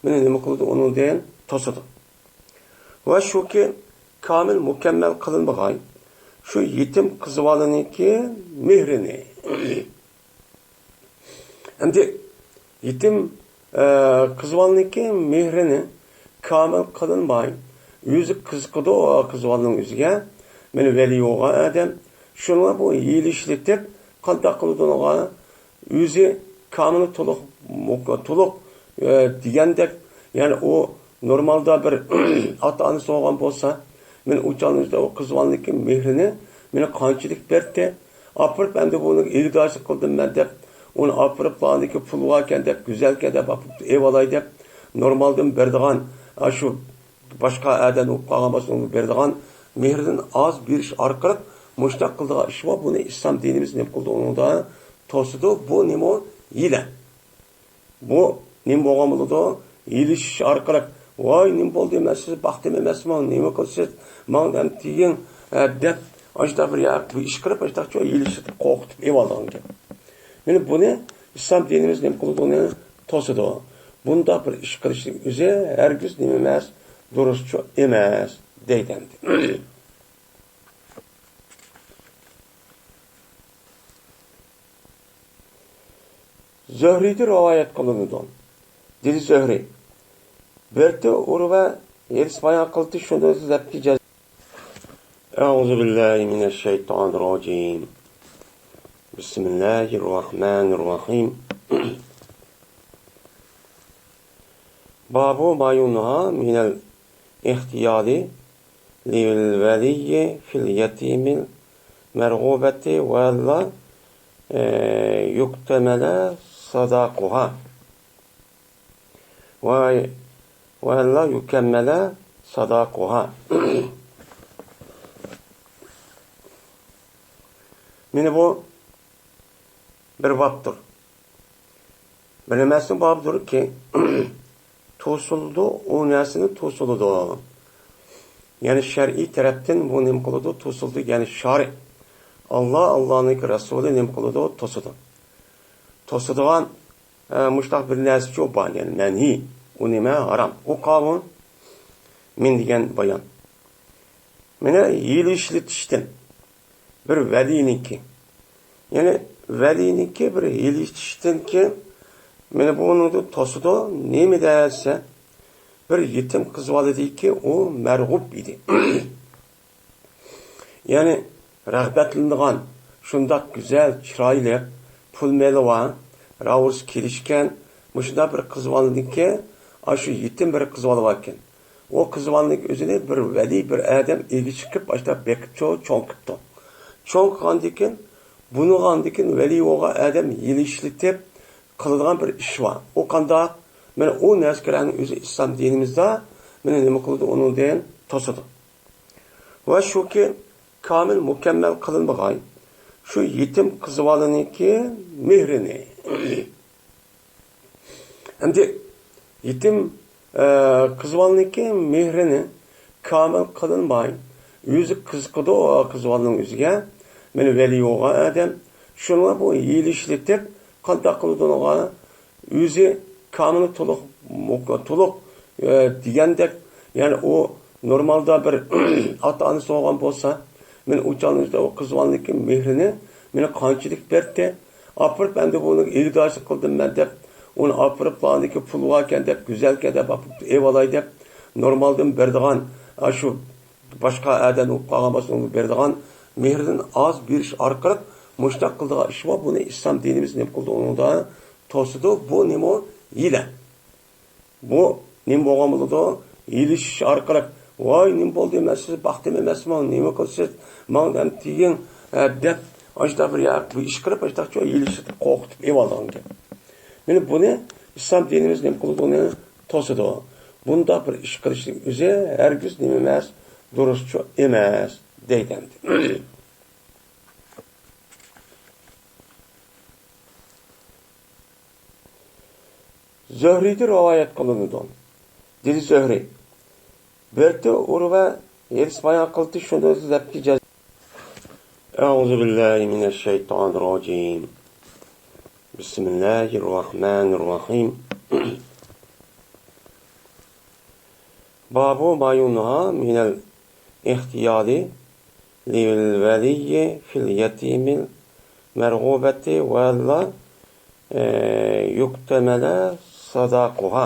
مانا نېمە قىلىدۇ؟ ئۇنىڭدىن توسىدۇ. ۋە شۇكى، كامىل، مۇكەممەل قىلىنمىغان شۇ يېتىم قىز بالىنىڭكى مېھرىنى. ئەمدى يېتىم، ئە، قىز بالىنىڭكى مېھرىنى كامىل قىلىنماي، ئۆزى قىزىقىدۇ قىز بالىنىڭ ئۆزىگە، مانا ۋەلىي بولغان ئادەم. شۇنىڭغا بۇ ھىيلە ئىشلىتىپ، قانداق قىلىدۇ ئۇنىڭغا؟ ئۆزى كامىل تولۇق، تولۇق، ئە، دېگەندەك، يەنى ئۇ نورمالدا بىر ئاتا-ئانىسى بولغان بولسا، مانا ئۇ چاغنىڭ ئۆزىدە ئۇ قىز بالىنىڭكى مېھرىنى مانا قانچىلىك بەردى، ئاپىرىپ، ئەمدى بۇنى ئىگىدارچىلىق قىلدىم مەن دەپ، ئۇنى ئاپىرىپ، بۇنىڭكى پۇلى باركەن دەپ، گۈزەلكەن دەپ، ئاپىرىپ ئېۋالاي دەپ، نورمالدىن بېرىدىغان، ئاشۇ باشقا ئادەم بولۇپ قالغان بولسا، ئۇنى بېرىدىغان مېھرىدىن ئاز بېرىش ئارقىلىق مۇشۇنداق قىلىدىغان ئىش بار. بۇنى ئىسلام دىنىمىز نېمە قىلىدۇ؟ ئۇنىڭدا توسىدۇ. بۇ نېمە؟ ھىيلە. بۇ نېمە بولغان بولىدۇ؟ ھىيلىشىش ئارقىلىق، ۋاي، نېمە بولدى؟ مەن سىزنى باقتىم ئەمەسمۇ؟ نېمە قىلىسىز؟ ماڭا ھەم تېگىڭ، ھە، دەپ، ئاشۇنداق بىر يا-، بىر ئىش قىلىپ، ئاشۇنداقچۇ ھىيلىشىپ، قورقۇتۇپ ئېۋالىدىغان گەپ. مانا بۇنى ئىسلام دىنىمىز نېمە قىلىدۇ؟ ئۇنى توسىدۇ. بۇنداق بىر ئىش قىلىشنىڭ ئۆزى ھەرگىز نېمە ئەمەس، دۇرۇسچۇ ئەمەس، دەيدۇ ئەمدى. زۆھرىدىن رىۋايەت قىلىنىدۇ. دېدى زۆھرى: بىرتى ئۇرۋە ھېدىس بايان قىلدى، شۇنى دەپكى جەز-، أعوذ بالله من الشيطان الرجيم. بسم الله الرحمن الرحيم. باب ما ينهى من الاحتيال للولي في اليتيم المرغوبة وألا، آه، يكتمل صداقها. ۋە، ۋەللا يۇكەممەلە ساداقۇھا. مانا بۇ بىر بابتۇر. بىر نېمەسىنىڭ بابىدۇركى، توسۇلىدۇ، ئۇ نەرسىنى توسۇلىدۇ. يەنى شەرئىي تەرەپتىن بۇ نېمە قىلىدۇ؟ توسۇلىدۇ. يەنى شارى، ئاللا، ئاللانىڭكى رەسۇلى نېمە قىلىدۇ؟ توسىدۇ. توسىدىغان ئە، مۇشتاق بىر نەرسىچۇ بار، يەنى مەنھى. ئۇ نېمە؟ ھارام. ئۇ قاۋۇن مىن دېگەن بايان. مانا ھىيلە ئىشلىتىشتىن بىر ۋەلىينىڭكى. يەنى ۋەلىينىڭكى بىر ھىيلە ئىشلىتىشتىنكى، مانا بۇنىڭدا توسىدۇ. نېمە دېسە، بىر يېتىم قىز بالىدىكى ئۇ مەرغۇپ ئىدى. يەنى رىغبەتلىنىدىغان شۇنداق گۈزەل، چىرايلىق، پۇل مېلى بار، راۋۇرۇسى كېلىشكەن مۇشۇنداق بىر قىز بالىنىڭكى، ئاشۇ يېتىم بىر قىز بالا باركەن. ئۇ قىز بالىنىڭكى ئۆزىنى بىر ۋەلىي بىر ئادەم ئىگە چىقىپ، ئاشۇنداق بېقىپچۇ، چوڭ قىپتۇ. چوڭ قىلغاندىكىن، بۇنىڭغاندىكىن ۋەلىي بولغان ئادەم يېلىشلىتىپ قىلىدىغان بىر ئىش بار. ئۇ قانداق؟ مانا ئۇ نەرسىلەرنىڭ ئۆزى ئىسلام دىنىمىزدا مانا نېمە قىلىدۇ؟ ئۇنىڭدىن توسىدۇ. ۋە شۇكى، كامىل مۇكەممەل قىلىنمىغاي شۇ يېتىم قىز بالىنىڭكى مېھرىنى. ئەمدى يېتىم، ئە، قىز بالىنىڭكى مېھرىنى كامىل قىلىنماي، ئۆزى قىزىقىدۇ قىز بالىنىڭ ئۆزىگە. مانا ۋەلىي بولغان ئادەم. شۇنىڭغا بۇ يېلىشلىتىپ، قانداق قىلىدۇ ئۇنىڭغا؟ ئۆزى كامىل تولۇق، مۇك-، تولۇق، ئە، دېگەندەك، يەنى ئۇ نورمالدا بىر ئاتا-ئانىسى بولغان بولسا، مانا ئۇ چاغنىڭ ئۆزىدە ئۇ قىز بالىنىڭكى مېھرىنى مانا قانچىلىك بەردى. ئاپىرىپ، ئەمدى بۇنى ئىگىدارچىلىق قىلدىم مەن دەپ، ئۇنى ئاپىرىپ، بۇنىڭكى پۇلى باركەن دەپ، گۈزەلكەن دەپ ئاپىرىپ ئېۋالاي دەپ، نورمالدىن بېرىدىغان، ئاشۇ باشقا ئادەم بولۇپ قالغان بولسا، ئۇنىڭغا بېرىدىغان مېھرىدىن ئاز بېرىش ئارقىلىق مۇشۇنداق قىلىدىغان ئىش بار. بۇنى ئىسلام دىنىمىز نېمە قىلدى؟ ئۇنىڭدا توسىدۇ. بۇ نېمە؟ ھىيلە. بۇ نېمە بولغان بولىدۇ؟ يېلىشىش ئارقىلىق، ۋاي، نېمە بولدى؟ مەن سىزنى باقتىم ئەمەسمۇ؟ نېمە قىلىسىز؟ ماڭا دەم تېگىڭ، ھە، دەپ، ئاشۇنداق بىر يا-، بىر ئىش قىلىپ، ئاشۇنداقچە يېلىشىپ، قورقۇتۇپ ئېلىۋالىدىغان گەپ. مانا بۇنى ئىسلام دىنىمىز نېمە قىلىدۇ؟ ئۇنى توسىدۇ. بۇنداق بىر ئىش قىلىشنىڭ ئۆزى ھەرگىز نېمە ئەمەس، دۇرۇسچۇ ئەمەس، دەيدۇ ئەمدى. زۆھرىدىن رىۋايەت قىلىنىدۇ. دېدى زۆھرى: بىرتى ئۇرۋە ھېدىس بايان قىلدى، شۇنى دەپكى جەز-، أعوذ بالله من الشيطان الرجيم. بسم الله الرحمن الرحيم. باب ما ينهى من الاختيار للولي في اليتيم المرغوبة وألا، آه، يكتمل صداقها.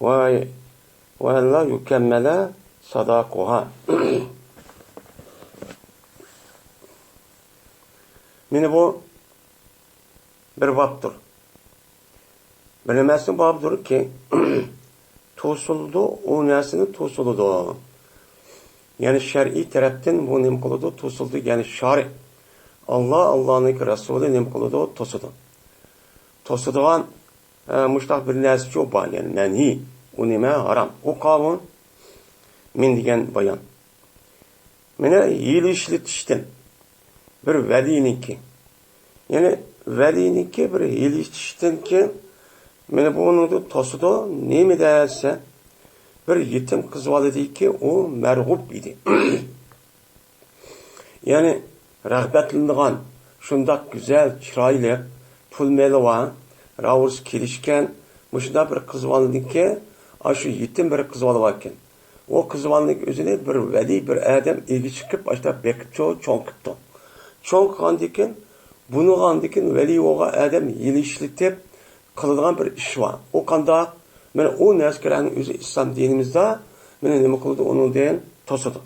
و-، وألا يكمل صداقها. مانا بۇ بىر بابتۇر. بىر نېمىسى بابدۇركى، توسۇلىدۇ، ئۇ نەرسىنى توسۇلىدۇ. يەنى شەرئىي تەرەپتىن بۇ نېمە قىلىدۇ؟ توسۇلىدۇ. يەنى شارى، ئاللا، ئاللانىڭ رەسۇلى نېمە قىلىدۇ؟ توسىدۇ. توسىدىغان، ئە، مۇشۇنداق بىر نەرسىچۇ بار، يەنى مەنھىي. ئۇ نېمە؟ ھارام. ئۇ قاۋۇن مىن دېگەن بايان. مانا ھىيلە ئىشلىتىشتىن بىر ۋەلىينىڭكى، يەنى ۋەلىينىڭكى بىر ھىيلە ئىشلىتىشتىنكى، مانا بۇنىڭدا توسىدۇ. نېمە دېسە، بىر يېتىم قىز بالىدىكى ئۇ مەرغۇپ ئىدى. يەنى رىغبەتلىنىدىغان شۇنداق گۈزەل، چىرايلىق، پۇل مېلى بار، راۋۇرۇسى كېلىشكەن مۇشۇنداق بىر قىز بالىنىڭكى، ئاشۇ يېتىم بىر قىز بالا باركەن. ئۇ قىز بالىنىڭكى ئۆزىنى بىر ۋەلىي بىر ئادەم ئىگە چىقىپ، ئاشۇنداق بېقىپچۇ، چوڭ قىپتۇ. چوڭ قىلغاندىكىن، بۇنىڭغاندىكىن ۋەلىي بولغان ئادەم يېلىشلىتىپ قىلىدىغان بىر ئىش بار. ئۇ قانداق؟ مانا ئۇ نەرسىلەرنىڭ ئۆزى ئىسلام دىنىمىزدا مانا نېمە قىلىدۇ؟ ئۇنىڭدىن توسىدۇ.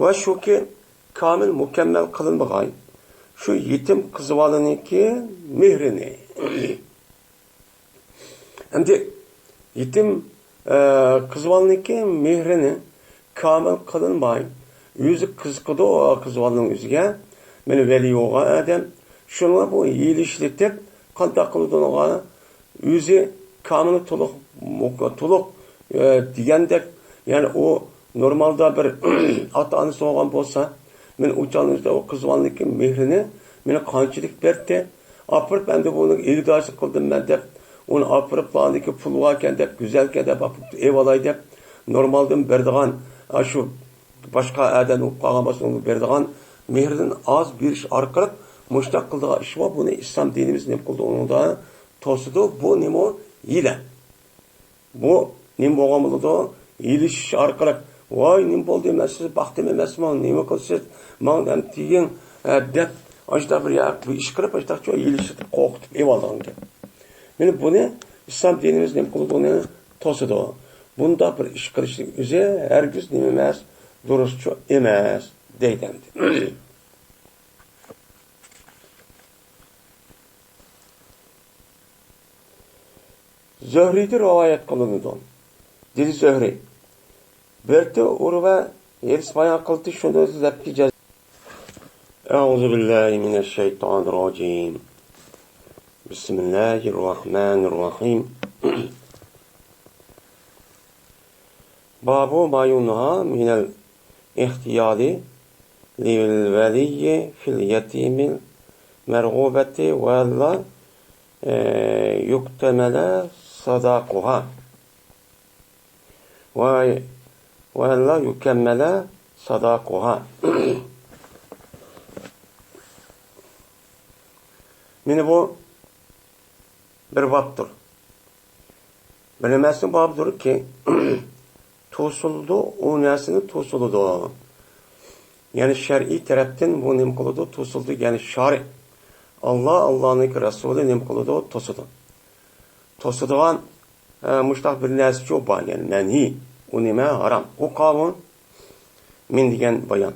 ۋە شۇكى، كامىل مۇكەممەل قىلىنمىغاي شۇ يېتىم قىز بالىنىڭكى مېھرىنى. ئەمدى يېتىم، ئە، قىز بالىنىڭكى مېھرىنى كامىل قىلىنماي، ئۆزى قىزىقىدۇ قىز بالىنىڭ ئۆزىگە. مانا ۋەلىي بولغان ئادەم. شۇنىڭغا بۇ يېلىشلىتىپ، قانداق قىلىدۇ ئۇنىڭغا؟ ئۆزى كامىل تولۇق، مۇك-، تولۇق، ئە، دېگەندەك، يەنى ئۇ نورمالدا بىر ئاتا-ئانىسى بولغان بولسا، مانا ئۇ چاغنىڭ ئۆزىدە ئۇ قىز بالىنىڭكى مېھرىنى مانا قانچىلىك بەردى. ئاپىرىپ، ئەمدى بۇنى ئىگىدارچىلىق قىلدىم مەن دەپ، ئۇنى ئاپىرىپ، بۇنىڭكى پۇلى باركەن دەپ، گۈزەلكەن دەپ ئاپىرىپ ئېۋالاي دەپ، نورمالدىن بېرىدىغان، ئاشۇ باشقا ئادەم بولۇپ قالغان بولسا، ئۇنىڭغا بېرىدىغان مېھرىدىن ئاز بېرىش ئارقىلىق مۇشۇنداق قىلىدىغان ئىش بار. بۇنى ئىسلام دىنىمىز نېمە قىلدى؟ ئۇنىڭدا توسىدۇ. بۇ نېمە؟ ھىيلە. بۇ نېمە بولغان بولىدۇ؟ يېلىشىش ئارقىلىق، ۋاي، نېمە بولدى؟ مەن سىزنى باقتىم ئەمەسمۇ؟ نېمە قىلىسىز؟ ماڭا دەم تېگىڭ، ھە، دەپ، ئاشۇنداق بىر يا-، بىر ئىش قىلىپ، ئاشۇنداقچە يېلىشىپ، قورقۇتۇپ ئېلىۋالىدىغان گەپ. مانا بۇنى ئىسلام دىنىمىز نېمە قىلىدۇ؟ ئۇنى توسىدۇ. بۇنداق بىر ئىش قىلىشنىڭ ئۆزى ھەرگىز نېمە ئەمەس، دۇرۇسچۇ ئەمەس دەيدۇ ئەمدى. زۆھرىدىن رىۋايەت قىلىنىدۇ. دېدى زۆھرى: بىرتى ئۇرۋە ھەدىس بايان قىلدى، شۇنى دەپكى جاز-، أعوذ بالله من الشيطان الرجيم. بسم الله الرحمن الرحيم. باب ما ينهى من الاختيار للولي في اليتيم المرغوبة وألا، آه، يكتمل صداقها. و، وألا يكمل صداقها. مانا بۇ بىر بابتۇر. بىر نېمىسى بابدۇركى، توسۇلىدۇ، ئۇ نەرسىنى توسۇلىدۇ. يەنى شەرئىي تەرەپتىن بۇ نېمە قىلىدۇ؟ توسۇلىدۇ. يەنى شارى، ئاللا، ئاللانىڭكى رەسۇلى نېمە قىلىدۇ؟ توسىدۇ. توسىدىغان، ئە، مۇشتاق بىر نەرسىچۇ بار، يەنى مەنھىي. ئۇ نېمە؟ ھارام. ئۇ قاۋۇن، مىن دېگەن بايان.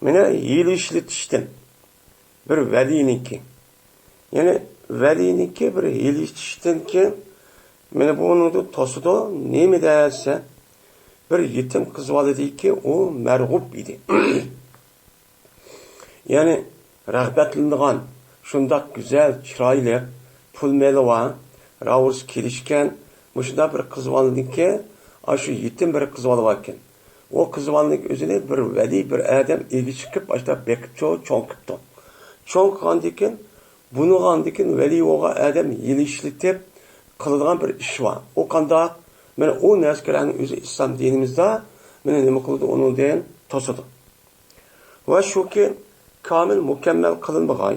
مانا ھىيلە ئىشلىتىشتىن بىر ۋەلىينىڭكى، يەنى ۋەلىينىڭكى بىر ھىيلە ئىشلىتىشتىنكى، مانا بۇنىڭدا توسىدۇ. نېمە دېسە، بىر يېتىم قىز بالىدىكى ئۇ مەرغۇپ ئىدى. يەنى رىغبەتلىنىدىغان شۇنداق گۈزەل، چىرايلىق، پۇل مېلى بار، راۋۇرۇسى كېلىشكەن، مۇشۇنداق بىر قىز بالىنىڭكى، ئاشۇ يېتىم بىر قىز بالا باركەن. ئۇ قىز بالىنىڭ ئۆزىنى بىر ۋەلىي بىر ئادەم ئىگە چىقىپ، ئاشۇنداق بېقىپ چوڭ، چوڭ قىپتۇ. چوڭ قىلغاندىن كېيىن، بۇنىڭغاندىن كېيىن ۋەلىي بولغان ئادەم ھىيلە ئىشلىتىپ قىلىدىغان بىر ئىش بار. ئۇ قانداق؟ مانا ئۇ نەرسىلەرنىڭ ئۆزى ئىسلام دىنىمىزدا مانا نېمە قىلىدۇ؟ ئۇنىڭدىن توسىدۇ. ۋە شۇكى، كامىل، مۇكەممەل قىلىنمىغان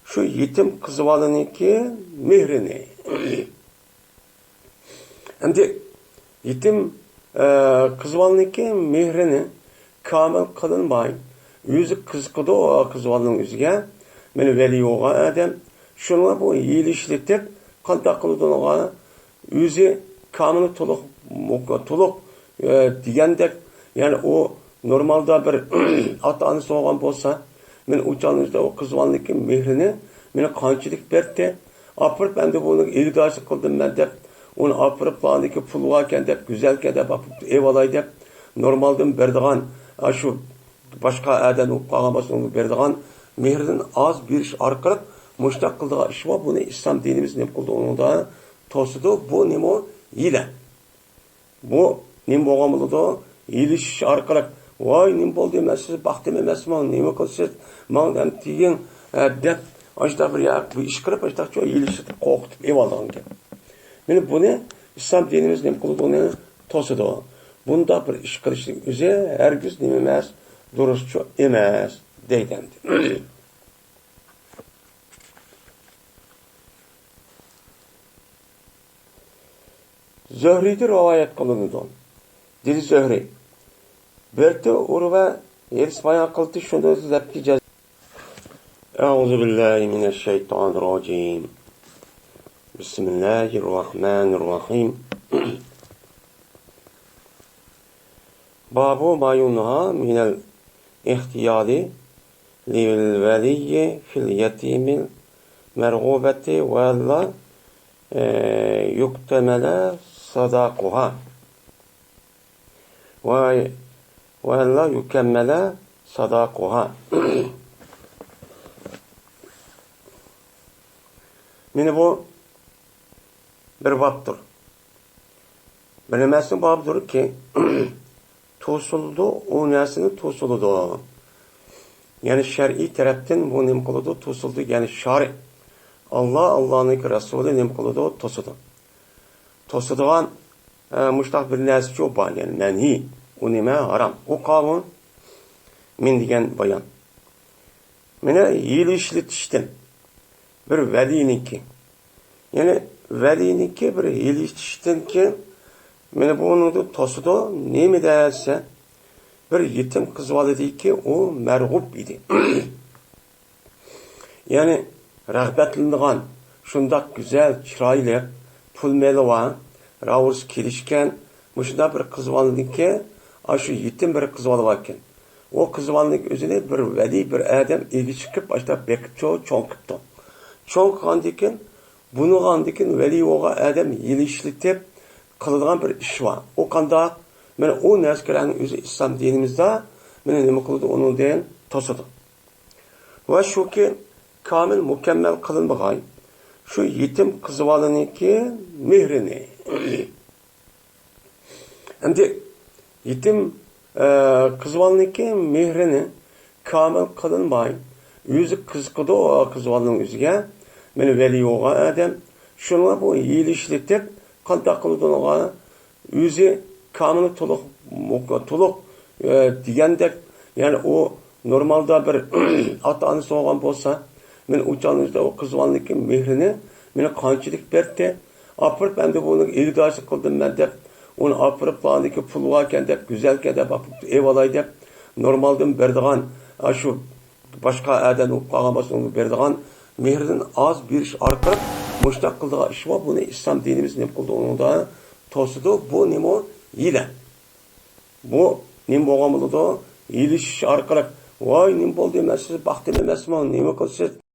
شۇ يېتىم قىز بالىنىڭكى مېھرىنى. ئەمدى يېتىم، ئە، قىز بالىنىڭكى مېھرىنى كامىل قىلىنماي، ئۆزى قىزىقىدۇ ئۇ قىز بالىنىڭ ئۆزىگە. مانا ۋەلىي بولغان ئادەم. شۇنىڭغا بۇ ھىيلە ئىشلىتىپ، قانداق قىلىدۇ ئۇنىڭغا؟ ئۆزى كامىل، تولۇق، مۇك-، تولۇق، ئە، دېگەندەك، يەنى ئۇ نورمالدا بىر ئاتا-ئانىسى بولغان بولسا، مانا ئۇ چاغنىڭ ئۆزىدە ئۇ قىز بالىنىڭكى مېھرىنى مانا قانچىلىك بەردى. ئاپىرىپ، ئەمدى بۇنى ئىگىدارچىلىق قىلدىم مەن دەپ، ئۇنى ئاپىرىپ، بۇنىڭكى پۇل باركەن دەپ، گۈزەلكەن دەپ، ئاپىرىپ ئېۋالاي دەپ، نورمالدىن بېرىدىغان، ئاشۇ باشقا ئادەم بولۇپ قالغان بولسا، ئۇنىڭغا بېرىدىغان مېھرىدىن ئاز بېرىش ئارقىلىق مۇشۇنداق قىلىدىغان ئىش بار. بۇنى ئىسلام دىنىمىز نېمە قىلىدۇ؟ ئۇنىڭدا توسىدۇ. بۇ نېمە؟ ھىيلە. بۇ نېمە بولغان بولىدۇ؟ ھىيلىشىش ئارقىلىق، ۋاي، نېمە بولدى؟ مەن سىزنى باقتىم ئەمەسمۇ؟ نېمە قىلىسىز؟ ماڭا دەم تېگىڭ، ھە، دەپ، ئاشۇنداق بىر يا-، بىر ئىش قىلىپ، ئاشۇنداقچۇ ھىيلىشىپ، قورقۇتۇپ ئېلىۋالىدىغان گەپ. مانا بۇنى ئىسلام دىنىمىز نېمە قىلىدۇ؟ ئۇنى توسىدۇ. بۇنداق بىر ئىش قىلىشنىڭ ئۆزى ھەرگىز نېمە ئەمەس، دۇرۇسچۇ ئەمەس، دەيدۇ ئەمدى. زۆھرىدىن رىۋايەت قىلىنىدۇ. دېدى زۆھرى: بىرتى ئۇرۋە ھەدىس بايان قىلدى، شۇنى دەپكى جاز-، أعوذ بالله من الشيطان الرجيم. بسم الله الرحمن الرحيم. باب ما ينهى من الاختيار للولي في اليتيم المرغوبة وألا، آه، يكتمل صداقها. و، وألا يكمل صداقها. مانا بۇ بىر بابتۇر. بىر نېمىسى بابدۇركى، توسۇلىدۇ، ئۇ نەرسىنى توسۇلىدۇ. يەنى شەرئىي تەرەپتىن بۇ نېمە قىلىدۇ؟ توسۇلىدۇ. يەنى شارى، ئاللا، ئاللانىڭكى رەسۇلى نېمە قىلىدۇ؟ توسىدۇ. توسىدىغان، ئە، مۇشتاق بىر نەرسىچۇ بار، يەنى مەنھىي. ئۇ نېمە؟ ھارام. ئۇ قاۋۇن، مىن دېگەن بايان. مانا ھىيلە ئىشلىتىشتىن بىر ۋەلىينىڭكى، يەنى ۋەلىينىڭكى بىر ھىيلە ئىشلىتىشتىنكى، مانا بۇنىڭدا توسىدۇ. نېمە دېسە، بىر يېتىم قىز بالىدىكى ئۇ مەرغۇپ ئىدى. يەنى رىغبەتلىنىدىغان شۇنداق گۈزەل، چىرايلىق، پۇل مېلى بار، راۋۇرۇسى كېلىشكەن، مۇشۇنداق بىر قىز بالىنىڭكى، ئاشۇ يېتىم بىر قىز بالا باركەن. ئۇ قىز بالىنىڭ ئۆزىنى بىر ۋەلىي بىر ئادەم ئىگە چىقىپ، ئاشۇنداق بېقىپ چوڭ، چوڭ قىپتۇ. چوڭ قىلغاندىن كېيىن، بۇنىڭغاندىن كېيىن ۋەلىي بولغان ئادەم يېلىشلىتىپ قىلىدىغان بىر ئىش بار. ئۇ قانداق؟ مانا ئۇ نەرسىلەرنىڭ ئۆزى ئىسلام دىنىمىزدا مانا نېمە قىلىدۇ؟ ئۇنىڭدىن توسىدۇ. ۋە شۇكى، كامىل، مۇكەممەل قىلىنمىغان شۇ يېتىم قىز بالىنىڭكى مېھرىنى. ئەمدى يېتىم، ئە، قىز بالىنىڭكى مېھرىنى كامىل قىلىنماي، ئۆزى قىزىقىدۇ قىز بالىنىڭ ئۆزىگە. مانا ۋەلىي بولغان ئادەم. شۇنىڭغا بۇ يېلىشلىتىپ، قانداق قىلىدۇ ئۇنىڭغا؟ ئۆزى كامىل، تولۇق، مۇك-، تولۇق، ئە، دېگەندەك، يەنى ئۇ نورمالدا بىر ئاتا-ئانىسى بولغان بولسا، مانا ئۇ چاغنىڭ ئۆزىدە ئۇ قىز بالىنىڭكى مېھرىنى مانا قانچىلىك بەرتتى. ئاپىرىپ، ئەمدى بۇنى ئىگىدارچىلىق قىلدىم مەن دەپ، ئۇنى ئاپىرىپ، بۇنىڭكى پۇلى باركەن دەپ، گۈزەلكەن دەپ، ئاپىرىپ ئېلىۋالاي دەپ، نورمالدىن بېرىدىغان، ئاشۇ باشقا ئادەم بولۇپ قالغان بولسا، ئۇنى بېرىدىغان مېھرىدىن ئاز بېرىش ئارقىلىق مۇشۇنداق قىلىدىغان ئىش بار. بۇنى ئىسلام دىنىمىز نېمە قىلدى؟ ئۇنىڭدا توسىدۇ. بۇ نېمە؟ ھىيلە. بۇ نېمە بولغان بولىدۇ؟ يېلىشىش ئارقىلىق، ۋاي، نېمە بولدى؟ مەن سىزنى باقتىم ئەمەسمۇ؟ نېمە قىلىسىز؟